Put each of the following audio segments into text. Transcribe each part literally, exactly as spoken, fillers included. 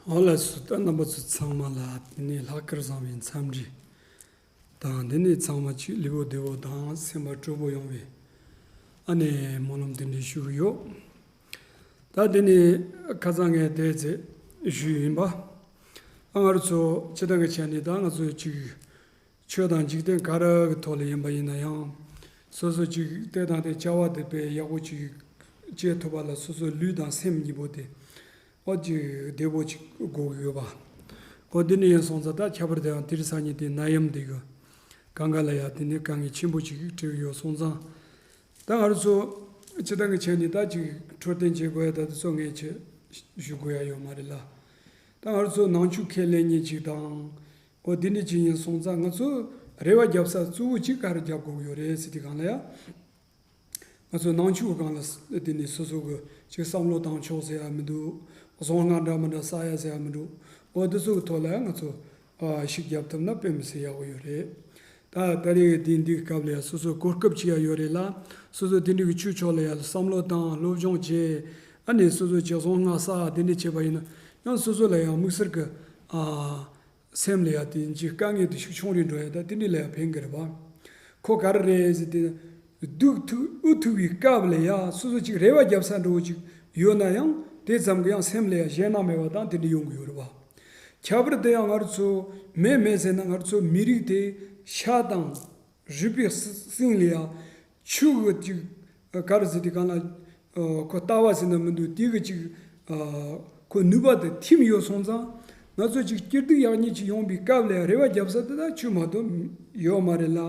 ཨོ་ལགས་སོ། ད་རྣམ་པ་ཚོ་ཚང་མ་ལ་དེ་ནས་ལྷག་དཀར་བཟང་བའི་འཚམས་འདྲི་དང་། དེ་ནས་ཚང་མ་གཅིག་ལུས་པོ་བདེ་བོ་དང་སེམས་པ་སྤྲོ་པོ་ཡོང་བའི་ཨ་ནི་སྨོན་ལམ་དེ་འདྲ་ཞུ་གི་ཡོད། ད་དེ་ནས་ཁ་སང་ངས་དེ་ཚེ་ཞུས་ཡིན་པ། ཨ་ང་རང་ཚོ་སྤྱིར་བཏང་གི་ཆ་ནས་ད་ང་ཚོ་གཅིག་ཆོས་དང་འཇིག་རྟེན་ག་རེ་གི་ཐོག་ལ་ཡིན་པ་ཡིན་ན་ཡང་། སོ་སོ་གཅིག་བལྟས་དང་དེ་བྱ་བ་དེ་དཔེ་ཡག་པོ་གཅིག་བྱེད་ཐུབ་པ་ལ་སོ་སོའི་ལུས་དང་སེམས་གཉིས་པོ་དེ་ཨོ་གཅིག་བདེ་པོ་གཅིག་དགོས་ཀྱི་ཡོད་པ། ཨོ་དེ་ནི་ཡིན་སོང་ཙང་ད་ཁྱད་པར་དུ་ཡང་དེ་རིང་སང་ཉིན་དེ་ནད་ཡམས་དེ་གི་གང་ག་ལ་ཡང་དེ་ནི་དཀའ་ངལ་ཆེན་པོ་གཅིག་འཕྲད་ཀྱི་ཡོད་སོང་ཙང་། ད་ང་རང་ཚོ་སྤྱིར་བཏང་གི་ཆ་ནས་ད་གཅིག་འཕྲོད་བསྟེན་བྱེད་དགོས་ཡ་ད་དེ་ཚོ་ངས་ཆེ་ཞུ་དགོས་ཡ་ཡོད་མ་རེད་ལ། ད་ང་རང་ཚོ་ནང་ཆོས་ཁས་ལེན་མཁན་གཅིག་དང་། འོ་དེ་འདྲ་ཅིག་ཡིན་སོང་ཙང་ང་ཚོ་རེ་བ་རྒྱབ་ས་གཙོ་བོ་གཅིག་ག་རེ་རྒྱབ་དགོས་ཀྱི་ཡོད་རེད་ཟེར་དུས་སྒང་ལ་ཡ། ང་ཚོ་ནང་ཆོས་སྒང་ལ་དེ་ནས་སོ་སོ་གི་ཅིག་བསམ་བློ་བཏང་ཕྱོགས་ཟེར་ཡ་མི་འདུག་གཟུངས་སྔགས་འདྲ་མི་འདྲ་བསགས་ཡ་ཟེར་ཡ་མི་འདུག་འོ་དེ་ཚོ་གི་ཐོག་ལ་ཡ་ང་ཚོ་ཨ་ཤུགས་རྒྱབ་ཐུབ་ན་དཔེ་མི་སྲིད་ཡག་པོ་ཡོད་རེད། ད་ད་རེས་དེ་འདི་གི་སྐབས་ལ་ཡ་སོ་སོ་གོ་སྐབས་ཅིག་ཡ་ཡོད་རེད་ལ། སོ་སོ་དེ་འདྲ་གི་ཆོས་ཕྱོགས་ལ་ཡ་བསམ་བློ་བཏང་སློབ་སྦྱོང་བྱས། ཨ་ནི་སོ་སོ་ཅིག་གཟུངས་སྔགས་བསགས་དེ་འདྲ་བྱས་པ་ཡིན་ན་ཡང་སོ་སོ་ལ་ཡང་དམིགས་བསལ་གི་ཨ། སེམས་ལ་ཡང་དེ་འཇིགས་དཀའ་ངལ་དེ་ཤུགས་ཆུང་རུ་འགྲོ་ཡ་ད་དེ་འདྲ་ལ་ཡང་ཕན་གི་རེད་པ། ཁོ་ག་རེ་རེད་ཟེར་དེ། སྡུག་ཐུག་ཨུ་ཐུག་པའི་སྐབས་ལ་ཡང་སོ་སོ་ཅིག་རེ་བ་རྒྱབ་ས་འདྲ་བོ་ཅིག་ཡོད་ན་ཡང་དེ་ཙམ་གྱི་ཡང་སེམས་ལ་ཡང་ཞེད་སྣང་མེད་པ་དང་དེ་འདྲ་ཡོང་གི་ཡོད་རེད་པ། ཁྱད་པར་དུ་ཡང་ང་རང་ཚོ་མེད་མེད་ཟེར་ན་ང་རང་ཚོ་མི་རིགས་དེ་ཤ་དང་། རུས་པའི་སི་སྲིན་ལ་ཡང་ཆུ་གི་ཅིག་ག་རེ་ཟེར་དེ་གང་ལ་ཁོ་ལྟ་བ་ཟེར་ན་མི་འདུག་དེ་གི་ཅིག་ཁོ་ནུས་པ་དེ་ཐིམ་ཡོད་སོང་ཙང་ང་ཚོ་ཅིག་སྐྱིད་སྡུག་ཡག་ཉེས་ཅིག་ཡོང་བའི་སྐབས་ལ་རེ་བ་རྒྱབ་ས་དེ་ད་ཆུ་མ་གཏོགས་ཡོད་མ་རེད་ལ།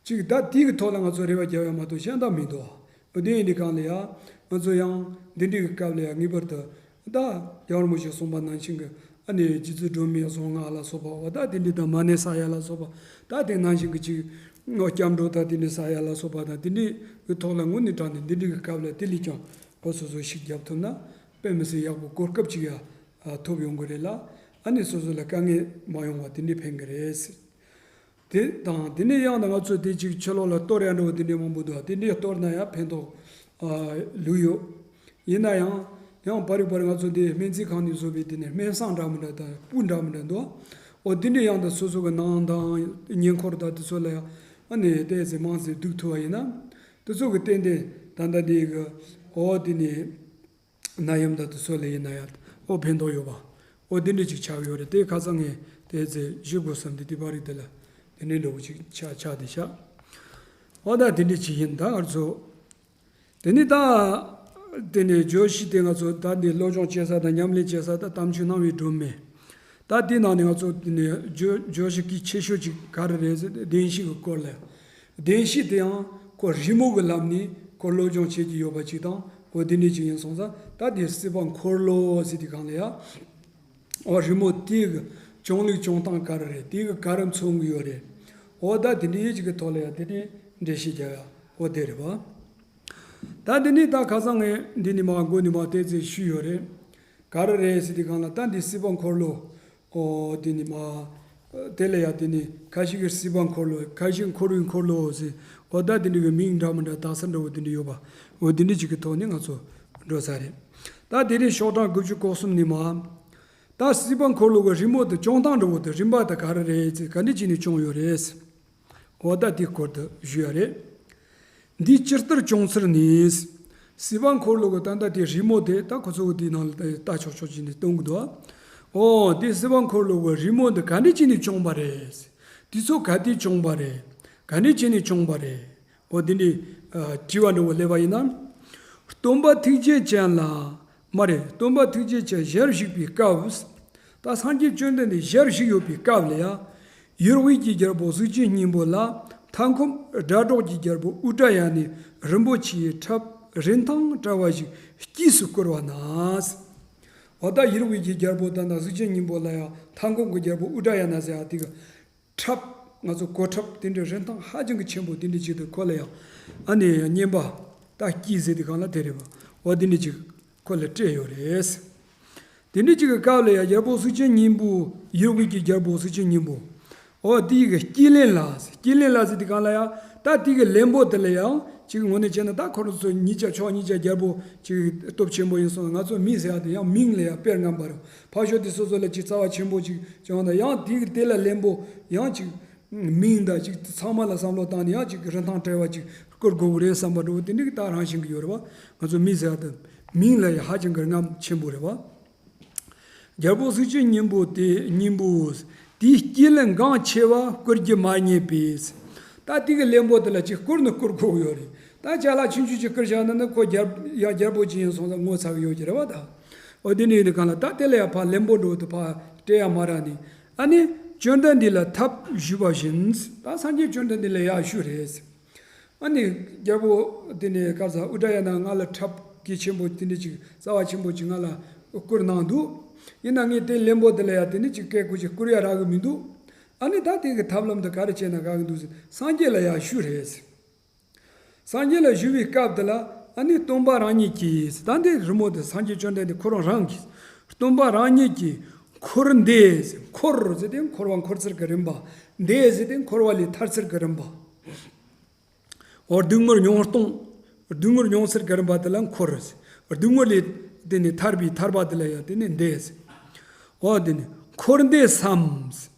ཅིག་ད་དེ་གི་ཐོག་ལ་ང་ཚོ་རེ་བ་རྒྱབ་ཡ་མ་གཏོགས་གཞན་དག་མི་འདུག་འོ་དེ་ཡིན་དུས་གང་ལ་ཡ། ང་ཚོ་ཡང་འདི་འདྲའི་གི་སྐབས་ལ་ཡ་ངེས་པར་དུ། ད་རྒྱལ་བ་རིན་པོ་ཆེས་གསུངས་པ་ནང་བཞིན་གི་ཨ་ནི་རྗེ་བཙུན་སྒྲོལ་མའི་གཟུངས་སྔགས་ལ་སོགས་པ་འོ་ད་དེ་འདྲའི་དང་མ་ཎི་བསགས་ཡ་ལ་སོགས་པ་ད་དེ་ནང་བཞིན་གི་ཅིག་སྐྱབས་འགྲོ་ད་དེ་འདྲའི་བསགས་ཡ་ལ་སོགས་པ་དང་དེ་འདྲའི་གི་ཐོག་ལ་དངོས་གནས་དྲང་གནས་འདི་འདྲའི་གི་སྐབས་ལ་དེ་ལས་ཀྱང་འོ་སོ་སོ་ཤུགས་རྒྱབ་ཐུབ་ན་དཔེ་མི་སྲིད་ཡག་པོ་གོ་སྐབས་ཅིག་ཡ་ཐོབ་ཡོང་གི་རེད་ལ། ཨ་ནི་སོ་སོ་ལ་དཀའ་ངལ་མ་ཡོང་བ་དེ་འདྲའི་ཕན་གི་རེད། དེ་དང་དེ་ནས་ཡང་ང་ཚོ་དེ་ཅིག་ཕྱི་ལོགས་ལ་གཏོར་ཡ་འདྲ་བོ་དེ་འདྲའི་མང་པོ་འདུག་དེ་འདྲའི་གཏོར་ན་ཡང་ཕན་ཐོགས་ལུས་ཡོད། ཡིན་ན་ཡང་ཡང་བར་རིག་བར་ང་ཚོ་འདི་སྨན་རྩིས་ཁང་ནས་བཟོས་པའི་དེ་ནས་སྨན་བསང་འདྲ་མི་འདྲ་དང་སྤུ་འདྲ་མི་འདྲ་འདུག་འོ་དེ་འདྲའི་ཡང་ད་སོ་སོ་གི་ནང་དང་ཉེ་འཁོར་དང་དེ་ཚོ་ལ་ཡང་ཨ་ནི་ཏོག་ཙམ་མང་ཙམ་ལྡུག་ཐུབ་པ་ཡིན་ན་དེ་ཚོ་གི་ཏན་ཏན་ད་ལྟ་འདི་གི་འོ་དེ་ནས། ནད་ཡམས་དང་དེ་ཚོ་ལ་ཡིན་ན་ཡང་ཨོ་ཕན་ཐོགས་ཡོད་པ། ཨོ་འདི་འདྲ་ཅིག་ཆགས་ཡོད་རེད་དེ་ཁ་སང་ངས་དེ་ཚེ་ཞུ་དགོས་བསམ་དེ་དེ་པར་རིགས་དེ་ལ་དེ་འདྲའི་འདྲ་བོ་ཅིག་ཆགས་ཆགས་དེ་ཤག་ཨོ་ད་དེ་འདྲ་ཅིག་ཡིན་ད་ང་ཚོ། དེ་ནི་ད། དེ་ནས་བརྗོད་གཞི་དེ་ང་ཚོ་ད་འདི་སློབ་སྦྱོང་བྱེད་ས་དང་ཉམས་ལེན་བྱེད་ས་ད་གཏམ་ཆོས་སྣང་བའི་སྒྲོན་མེ། ད་དེའི་ནང་ནས་ང་ཚོ་དེ་ནས་བརྗོད་བརྗོད་གཞི་གལ་ཆེ་ཤོས་ཅིག་ག་རེ་རེད་ཟེར་ཏེ་བདེན་བཞི་གི་སྐོར་ལ། བདེན་བཞི་དེའང་ཁོ་རི་མོ་གི་ལམ་ནས་ཁོ་སློབ་སྦྱོང་བྱེད་ཀྱི་ཡོད་པ་ཅིག་དང་འོ་དེ་འདྲ་ཅིག་ཡིན་སོང་ཙང་ད་དེ་སྲིད་པ་འཁོར་ལོ་ཟེར་དུས་སྒང་ལ་ཡ། འོ་རི་མོ་དེ་གི་བྱུང་ལུགས་བྱུང་སྟངས་ག་རེ་རེད་དེ་གི་ག་རེ་མཚོན་གྱི་ཡོད་རེད། འོ་ད་དེ་འདྲའི་ཅིག་གི་ཐོག་ལ་ཡ་དེ་འདྲའི་འགྲེལ་བཤད་རྒྱག་ཡ་འོ་དེ་རེད་པ། ད་འདི་ནི་ད་ཁ་སང་ངས་འདི་ནི་མ་མགོ་ནི་མ་ཏོག་ཙམ་ཞུས་ཡོད་རེད། ག་རེ་རེད་ཟེར་དུས་སྒང་ལ་ད་འདི་སྲིད་པ་འཁོར་ལོ། ཨོ་འདི་ནི་མ། དེ་ལ་ཡ་འདི་ནི་ཁ་ཤས་ཀྱིས་སྲིད་པ་འཁོར་ལོ་ཁ་ཤས་འཁོར་བའི་འཁོར་ལོ་ཟེར། ཨོ་ད་འདི་འདྲ་གི་མིང་འདྲ་མི་འདྲ་དག་ས་འདྲ་བོ་འདི་འདྲ་ཡོད་པ། ཨོ་འདི་འདྲ་ཅིག་གི་ཐོག་ནས་ང་ཚོ་འགྲོ་ས་རེད། ད་དེ་རིང་ཤོག་གྲངས་དགུ་བཅུ་གོ་གསུམ་ནི་མ། ད་སྲིད་པ་འཁོར་ལོ་གི་རི་མོ་དེ་བྱུང་སྟངས་འདྲ་བོ་དེ་རིམ་པ་དེ་ག་རེ་རེད་ཟེར་ག་འདྲ་བྱས་ནས་བྱུང་ཡོད་རེད། འོ་ད་དེའི་སྐོར་དུ་ཞུ་ཡ་རེད། འདི་ཇི་ལྟར་བྱུང་ཚུལ་ནི། སྲིད་པ་འཁོར་ལོ་གི་ད་ལྟ་དེ་རི་མོ་དེ་ད་ཁོ་ཚོ་གི་དེའི་ནང་ལ་ལྟ་ཆོག་ཆོག་བྱས་ནས་སྟོན་གི་འདུག་ཨོ་དེ་སྲིད་པ་འཁོར་ལོ་གི་རི་མོ་འདི་ག་འདྲ་བྱས་ནས་བྱུང་བ་རེད། དེ་ཚོ་ག་དུས་བྱུང་བ་རེད། ག་འདྲ་བྱས་ནས་བྱུང་བ་རེད། འོ་དེ་འདྲའི་ཨ་དྲི་བ་འདྲ་བོ་སླེབས་པ་ཡིན་ན། སྟོན་པ་ཐུགས་རྗེ་ཅན་ལ། མ་རེད། སྟོན་པ་ཐུགས་རྗེ་ཅན་ཞལ་བཞུགས་པའི་སྐབས། ད་སངས་རྒྱས་བཅོམ་ལྡན་འདས་ཞལ་བཞུགས་ཡོད་པའི་སྐབས་ལ་ཡ། ཡུལ་དབུས་ཀྱི་རྒྱལ་པོ་གཟུགས་ཅན་སྙིང་པོ་ལ་མཐའ་འཁོབ་སྒྲ་སྒྲོགས་ཀྱི་རྒྱལ་པོ་ཨུ་ཏྲ་ཡ་ནས་རིན་པོ་ཆེའི་ཁྲབ་རིན་ཐང་བཀྲ་བ་ཞིག་དཀྱུས་སུ་བསྐུར་བ་ན། འོ་ད་ཡུལ་དབུས་ཀྱི་རྒྱལ་པོ་ད་ན་གཟུགས་ཅན་སྙིང་པོ་ལ་ཡ་མཐའ་འཁོབ་ཀྱི་རྒྱལ་པོ་ཨུ་ཏྲ་ཡ་ན་ཟེར་ཡ་དེ་གི་ཁྲབ། ང་ཚོ་གོ་ཁྲབ་དེ་འདྲའི་རིན་ཐང་ཧ་ཅང་གི་ཆེན་པོ་དེ་འདྲའི་ཅིག་ཏུ་ཁོ་ལ་ཡང་ཨ་ནི་སྙན་པ་ད་སྐྱིད་ཟེར་དེ་གང་ལ་དེ་རེད་པ། འོ་དེ་འདྲའི་ཅིག་ཁོ་ལ་སྤྲད་ཡོད་རེད། དེ་འདྲའི་ཅིག་གི་སྐབས་ལ་ཡང་རྒྱལ་པོ་གཟུགས་ཅན་སྙིང་པོ་ཡུལ་དབུས་ཀྱི་རྒྱལ་པོ་གཟུགས་ཅན་སྙིང་པོ། འོ་དེ་གི་སྐྱེས་ལན་ལ། སྐྱེས་ལན་ལ་ཟེར་དུས་གང་ལ་ཡང་ད་དེ་གི་ལན་པོ་དེ་ལ་ཡང་ཅིག་དངོས་གནས་བྱས་ན་ད་ཁོ་རང་ཚོ་གཉིས་ཆ་ཕྱོགས་གཉིས་ཆ་རྒྱལ་པོ་ཅིག་སྟོབས་ཆེན་པོ་ཡིན་སོང་། ང་ཚོ་མིང་ཟེར་ཡ་དེ་ཡང་མིང་ལ་ཡང་དཔེ་ངན་པ་རེད། ཕར་ཕྱོགས་དེ་སོ་སོ་ལ་ཅིག་རྩ་བ་ཆེན་པོ་ཅིག་བྱུང་ན་ཡང་དེ་གི་དེ་ལ་ལན་པོ་ཡང་ཅིག་མིང་དང་ཅིག་ཚང་མ་ལ་བསམ་བློ་བཏང་ནས་ཡང་ཅིག་རིན་ཐང་བྲལ་བ་ཅིག་བསྐུར་དགོས་ཀྱི་རེད་བསམ་པ་འདྲ་བོ་དེ་འདྲ་གི་ད་རང་བཞིན་གྱི་ཡོད་རེད་བ། ང་ཚོ་མིང་ཟེར་ཡ་དེ་མིང་ལ་ཡང་ཧ་ཅང་གི་རྔམ་ཆེན་པོ་རེད་བ། རྒྱལ་པོ་གཟུགས་ཅན་སྙིང་པོ་དེ་སྙིང་པོ། དེའི་སྐྱེས་ལན་འགངས་ཆེ་བ་བསྐུར་རྒྱུ་མ་རྙེད་པས། ད་དེ་གི་ལན་པོ་དེ་ལ་ཅིག་བསྐུར་ནི་བསྐུར་དགོས་ཡོད་རེད། ད་ཅ་ལག་ཆུང་ཆུང་ཅིག་བསྐུར་བཞག་ན་ནི་ཁོ་རྒྱལ་ཡང་རྒྱལ་པོ་ཅིག་ཡིན་སོང་ཙང་ངོ་ཚ་གི་ཡོད་ཀྱི་རེད་བ་ད། འོ་དེ་ནས་ཡིན་དུས་གང་ལ་ད་དེ་ལ་ཡང་ཕར་ལན་པོ་འགྲོ་དུ་ཕར་སྤྲད་ཡ་མ་རག་ནས། ཨ་ནི་བཅོམ་ལྡན་འདས་ལ་ཐབས་ཞུས་པ་བཞིན། ད་སངས་རྒྱས་བཅོམ་ལྡན་འདས་ལ་ཡར་ཞུས་རེད། ཨ་ནི་རྒྱལ་པོ་དེ་ནས་ག་ས་ཨུ་དྲ་ཡ་ན་ང་ལ་འཁྲབ་གི་ཆེན་པོ་དེ་འདྲ་ཅིག་རྩ་བ་ཆེན་པོ་ཅིག་ང་ལ་བསྐུར་གནང་འདུག་ཡིན་ན་ངས་དེ་ལན་པོ་དེ་ལ་ཡ་དེ་འདྲ་ཅིག་སྐད་ཁུ་ཅིག་བསྐུར་ཡ་རག་གི་མི་འདུག་ཨ་ནི་ད་དེ་གི་ཐབས་ལམ་དེ་ག་རེ་བྱས་ན་དགའ་གི་འདུག་ཟེར་སངས་རྒྱས་ལ་ཡ་ཞུས་རེད། སངས་རྒྱས་ལ་ཞུས་པའི་སྐབས་དེ་ལ་ཨ་ནི་སྟོན་པ་རང་ཉིད་ཀྱིས་ད་འདི་རི་མོ་དེ་སངས་རྒྱས་བཅོམ་ལྡན་འདས་ཁོ་རང་རང་གིས། སྟོན་པ་རང་ཉིད་ཀྱིས་འཁོར་འདས། འཁོར་ཟེར་ཏེ་འཁོར་བ་འཁོར་ཚུལ་གྱི་རིམ་པ། འདས་ཟེར་ཏེ་འཁོར་བ་ལས་ཐར་ཚུལ་གྱི་རིམ་པ། འོ་སྡུག་བསྔལ་མྱོང་སྟངས། སྡུག་བསྔལ་མྱོང་ཚུལ་གྱི་རིམ་པ་དེ་ལ་འཁོར། སྡུག་བསྔལ་ལས་དེ་ནས་ཐར་བའི་ཐར་པ་དེ་ལ་ཡང་དེ་ནས་འདས། འོ་དེ་ནས་འཁོར་འདས་སམ།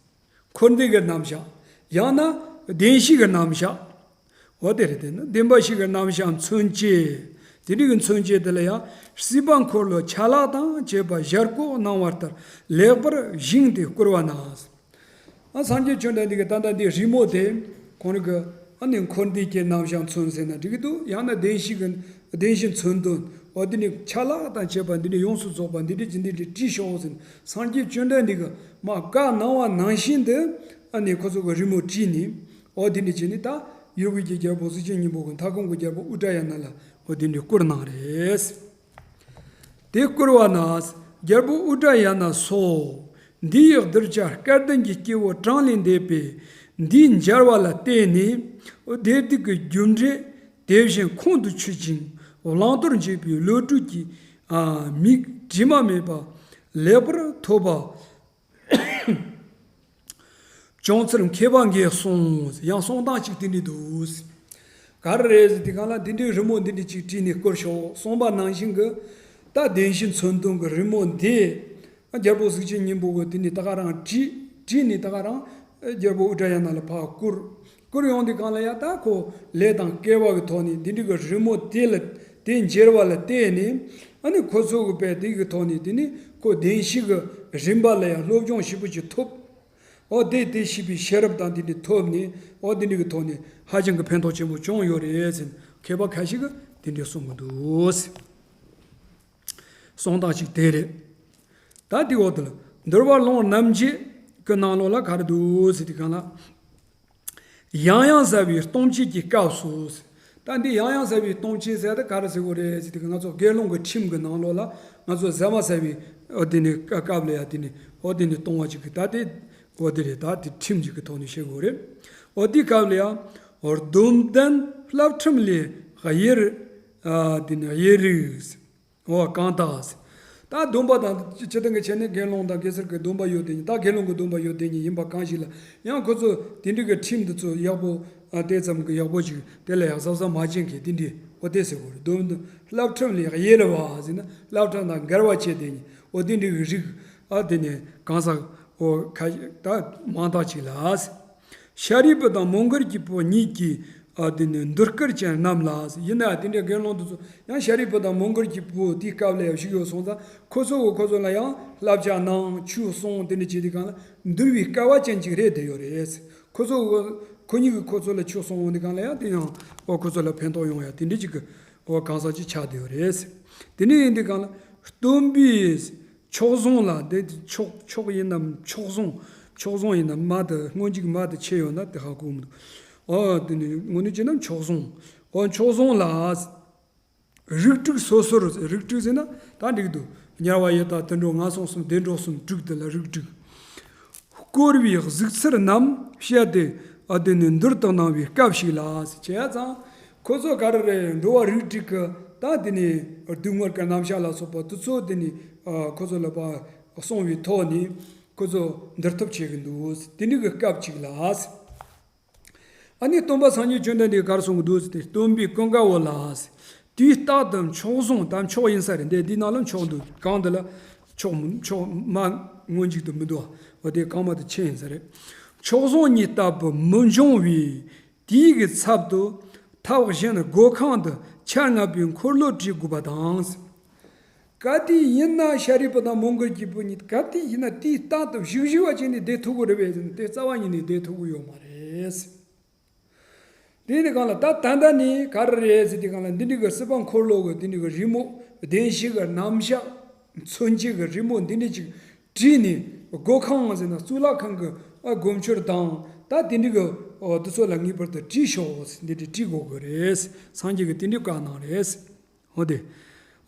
འཁོར་འདས་ཀྱི་རྣམ་གཞག་ཡང་ན་བདེན་བཞི་གི་རྣམ་གཞག་འོ་དེ་རེད། དེ་ནི་བདེན་པ་བཞི་གི་རྣམ་གཞག་མཚོན་བྱེད། དེ་འདྲ་གི་མཚོན་བྱེད་དེ་ལ་ཡང་སྲིད་པ་འཁོར་ལོ་ཆ་ལག་དང་བཅས་པ་ཞལ་བཀོད་གནང་བ་ལྟར་ལེགས་པར་བཞེངས་ཏེ་བསྐུར་བ་ན། ཨ་སངས་རྒྱས་བཅོམ་ལྡན་འདས་ཀྱིས་ད་ལྟ་འདི་རི་མོ་དེ་ཁོང་རང་གི་ཨ་ནི་འཁོར་འདས་ཀྱི་རྣམ་གཞག་མཚོན་ཟེར་ན་འགྲིག་གི་འདུག་ཡང་ན་བདེན་བཞི་གི་བདེན་བཞི་མཚོན་དོན་འོ་དེ་ནི་ཆ་ལག་དང་བཅས་པ་འདི་འདྲ་ཡོངས་སུ་རྫོགས་པ་འདི་འདྲ་ཅིག་འདི་འདྲ་བྲིས་ཤོག་ཟེར་ན་སངས་རྒྱས་བཅོམ་ལྡན་འདས་ཀྱིས་མ་བཀའ་གནང་བ་ནང་བཞིན་དུ་ཨ་ནི་ཁོ་ཚོ་གི་རི་མོ་བྲིས་ནས་འོ་དེ་འདྲ་བྱས་ནས་ད་ཡུལ་དབུས་ཀྱི་རྒྱལ་པོ་གཟུགས་ཅན་སྙིང་པོ་གི་མཐའ་སྐོར་གྱི་རྒྱལ་པོ་ཨུ་ཏྲ་ཡ་ན་ལ་འོ་དེ་འདྲ་བསྐུར་གནང་རེད། དེ་བསྐུར་བ་ན་རྒྱལ་པོ་ཨུ་ཏྲ་ཡ་ན་སོགས་འདི་ཡི་གདུལ་བྱ་སྐལ་ལྡན་གྱི་སྐྱེ་བོ་གྲངས་ལས་འདས་པས་འདིའི་མཇལ་བ་ལ་བརྟེན་ནས་བདེ་སྡུག་གི་རྒྱུ་འབྲས་དེ་བཞིན་ཁོང་དུ་ཆུད་ཅིང་བླང་དོར་འབྱེད་པའི་བློ་གྲོས་ཀྱི་ཨ་མིག་དྲི་མ་མེད་པ་ལེགས་པར་ཐོབ་པ། བྱུང་ཚུལ་མཁས་པ་འགས་གསུངས། ཡང་གསུང་སྟངས་ཅིག་དེ་འདྲ་འདུག་ག་རེ་རེད་ཟེར་དུས་སྒང་ལ་འདི་འདྲའི་རི་མོ་འདི་འདྲ་ཅིག་བྲིས་ནས་བསྐུར་ཤོག་གསུངས་པ་ནང་བཞིན་གྱི་ད་བདེན་བཞི་མཚོན་དོན་གྱི་རི་མོ་འདི་རྒྱལ་པོ་གཟུགས་ཅན་སྙིང་པོ་གིས་དེ་ནས་ད་ག་རང་བྲིས་བྲིས་ནས་ད་ག་རང་རྒྱལ་པོ་ཨུ་ཏྲ་ཡ་ན་ལ་ཕར་བསྐུར། བསྐུར་ཡོང་དུས་སྒང་ལ་ཡ་ད་ཁོ་ལས་དང་སྐལ་བ་གི་ཐོག་ནས་འདི་འདྲའི་གི་རི་མོ་དེ་ལ་དེ་མཇལ་བ་ལ་བརྟེན་ནས་ཨ་ནི་ཁོ་ཚོ་གི་དཔེ་དེ་གི་ཐོག་ནས་དེ་ནི་ཁོ་བདེན་བཞི་གི་རིམ་པ་ལ་ཡང་སློབ་སྦྱོང་ཞིབ་པོ་ཅིག་ཐོབ། འོ་དེ་དེ་ཤེས་པའི་ཤེས་རབ་དང་དེ་འདྲ་ཐོབ་ནས་འོ་དེ་འདྲ་གི་ཐོག་ནས་ཧ་ཅང་གི་ཕན་ཐོགས་ཆེན་པོ་བྱུང་ཡོད་རེད་ཟེར་མཁས་པ་ཁ་ཤས་ཀྱིས་དེ་འདྲ་གསུང་གི་འདུག་གསུང་སྟངས་ཅིག་དེ་རེད། ད་དེའི་འོག་ཏུ་ལ་འདུལ་བ་ལུང་རྣམ་འབྱེད་ཀྱི་ནང་ལོགས་ལ་ག་རེ་འདུག་ཟེར་དུས་སྒང་ལ། ཡང་ཡང་ཟབ་པའི་སྟོང་བསྐྱེད་ཀྱི་སྐབས་སུ། ད་འདི་ཡང་ཡང་ཟབ་པའི་སྟོང་བསྐྱེད་ཟེར་ད་ག་རེ་ཟེར་དགོས་རེད་ཟེར་དུས་ང་ཚོ་དགེ་སློང་གི་ཁྲིམས་ཀྱི་ནང་ལོགས་ལ་ང་ཚོ་ཟབ་མ་ཟབ་པའི་འོ་དེ་ནི་སྐབས་ལ་ཡ་དེ་ནི་འོ་དེ་ནི་སྟོང་བ་ཅིག་གི་ད་དེ་འོ་དེ་རེད། ད་དེ་ཁྲིམས་ཅིག་གི་ཐོག་ནས་བཤད་དགོས་རེད། འོ་དེའི་སྐབས་ལ་ཡ་སྡོམ་ལྡན་བསླབ་ཁྲིམས་ལས་དབྱེར་དེ་ནི་དབྱེར་རིགས། འོ་གང་དག་ད་སྡོམ་པ་དང་སྤྱིར་བཏང་གི་ཆ་ནས་དགེ་སློང་དང་དགེ་ཚུལ་གྱི་སྡོམ་པ་ཡོད་དེ་ཉིད་ད་དགེ་སློང་གི་སྡོམ་པ་ཡོད་དེ་ཉིད་ཡིན་པ་གང་ཞིག་ལ་ཡང་ཁོ་ཚོ་དེ་འདྲ་གི་ཁྲིམས་འདི་ཚོ་ཡག་པོ་དེ་ཙམ་གྱི་ཡག་པོ་ཅིག་དེ་ལ་ཡག་ཟབ་ཟབ་མ་བྱེད་མཁན་དེ་འདྲ་འོ་དེ་ཟེར་དགོས་རེད། སྡོམ་བསླབ་ཁྲིམས་ལས་དབྱེ་བ་ཟེར་ན་བསླབ་ཁྲིམས་དང་འགལ་བ་བྱེད་དེ་ཉིད་འོ་དེ་འདྲ་གི་རིགས་ཨ་དེ་ནས་གང་ཟག་འོ་ཁ་ད་མང་དག་ཅིག་ལ། ཤཱ་རིའི་བུ་དང་མོའུ་འགལ་གྱི་བུ་གཉིས་ཀྱིས་ཨ་དེ་ནི་འདུལ་དཀའ་ཅན་རྣམས་ལ། ཡིན་ན་དེ་འདྲའི་དགེ་སློང་དེ་ཚོ་ཡང་ཤཱ་རིའི་བུ་དང་མོའུ་འགལ་གྱི་བུ་དེའི་སྐབས་ལ་ཡང་བཞུགས་ཡོད་སོང་ཙང་ཁོ་ཚོ་གི་ཁོ་ཚོ་ལ་ཡང་བསླབ་བྱ་གནང་ཆོས་གསུངས་དེ་འདྲ་བྱེད་དུས་སྒང་ལ་འདུལ་བའི་སྐལ་བ་ཅན་ཅིག་རེད་བསྡད་ཡོད་རེད། ཁོ་ཚོ་ཁོ་གཉིས་ཀྱིས་ཁོ་ཚོ་ལ་ཆོས་གསུངས་འོང་དུས་སྒང་ལ་ཡང་དེ་ཡང་ཨོ་ཁོ་ཚོ་ལ་ཕན་ཐོགས་ཡོང་ཡ་དེ་འདྲ་ཅིག་གི་ཨོ་གང་ཟག་ཅིག་ཆགས་བསྡད་ཡོད་རེད། དེ་འདྲ་ཡིན་དུས་སྒང་ལ་སྟོན་པའི་མཆོག་ཟུང་ལ། དེ་མཆོག་མཆོག་ཡིན་ནམ་མཆོག་ཟུང་། མཆོག་ཟུང་ཡིན་ནམ་མ་དེ་སྔོན་འཇུག་མ་དེ་ཆད་ཡོད་ན་དེ་ཧ་གོ་མི་འདུག་ཨོ་དེ་ནི་དངོས་གནས་བྱས་ན་མཆོག་ཟུང་། ཨོ་མཆོག་ཟུང་ལ། རིགས་དྲུག་སོ་སོར། རིགས་དྲུག་ཟེར་ན་ད་འགྲིག་འདུག་དམྱལ་བ་ཡི་དྭགས་དུད་འགྲོ་ངན་སོང་གསུམ་བདེ་འགྲོ་གསུམ་དྲུག་དེ་ལ་རིགས་དྲུག་བསྐོར་བའི་གཟིགས་ཚུལ་རྣམས་བཤད་དེ་ཨ་དེ་ནི་འདུལ་དུ་གནང་བའི་སྐབས་ཤིག་ལ་ཟེར་བྱས་ཙང་། ཁོ་ཚོ་ག་རེ་རེ་འགྲོ་བ་རིགས་དྲུག་གི་ད་དེ་ནི་སྡུག་བསྔལ་གྱི་རྣམ་གཞག་ལ་སོགས་པ་དེ་ཚོ་དེ་ནི་ཨ་ཁོ་ཚོ་ལ་པ་གསུངས་པའི་ཐོག་ནས་ ཁོ་ཚོ་འདུལ་ཐབས་བྱེད་ཀྱི་འདུག་དེ་འདྲའི་གི་སྐབས་ཅིག་ལ། ཨ་ནི་སྟོན་པ་སངས་རྒྱས་བཅོམ་ལྡན་འདས་ག་རེ་གསུང་གི་འདུག་ཟེར་ཏེ། སྟོན་པས་ཀུན་དགའ་བོ་ལ། དུས་རྟག་ཏུ་མཆོག་ཟུང་། ད་མཆོག་ཡིན་ས་རེད། འདི་འདི་ནང་ལ་མཆོག་འདུག་གང་འདི་ལ་མཆོག་མཆོག་མ་སྔོན་འཇུག་ཏུ་མི་འདུག་འོ་དེ་གང་མ་དུ་ཆེ་ཡིན་ས་རེད། མཆོག་ཟུང་ཉིད་ལྟ་བུ་མི་འབྱུང་བས། དེའི་གི་ཚབ་ཏུ་ཐབས་གཞན་སྒོ་ཁང་དུ་ཆ་ལྔ་པའི་འཁོར་ལོ་བྲིས་དགོས་པ་དང་། གལ་ཏེ་ཡིན་ན། ཤཱ་རིའི་བུ་དང་མོའུ་འགལ་གྱི་བུ་ཉིད། གལ་ཏེ་ཡིན་ན་དུས་རྟག་ཏུ་བཞུགས་བཞུགས་པ་བྱས་ནས་བསྡད་ཐུབ་ཀྱི་རེད་པས་ཟེར་ན། དེ་རྩ་བ་ཉིད་ནས་བསྡད་ཐུབ་ཀྱི་ཡོད་མ་རེད། དེ་ནི་གང་ལ་ད་ད་ལྟ་ནི་ག་རེ་རེད་ཟེར་དུས་གང་ལ། འདི་འདྲའི་གི་སྲིད་པ་འཁོར་ལོ་གི་དེ་འདྲའི་གི་རི་མོ་བདེན་བཞི་གི་རྣམ་གཞག་མཚོན་བྱེད་ཀྱི་རི་མོ་འདི་འདྲ་ཅིག་བྲིས་ནས། སྒོ་ཁང་ཟེར་ན་གཙུག་ལག་ཁང་གི་ཨ་སྒོ་མཆོར་དང་། ད་དེ་འདྲའི་གི་ཨོ་དེ་ཚོ་ལ་ངེས་པར་དུ་བྲིས་ཤོག་ཟེར། འདི་འདྲ་བྲིས་དགོས་ཀྱི་རེད། སངས་རྒྱས་ཀྱིས་དེ་འདྲའི་བཀའ་གནང་རེད། འོ་དེ།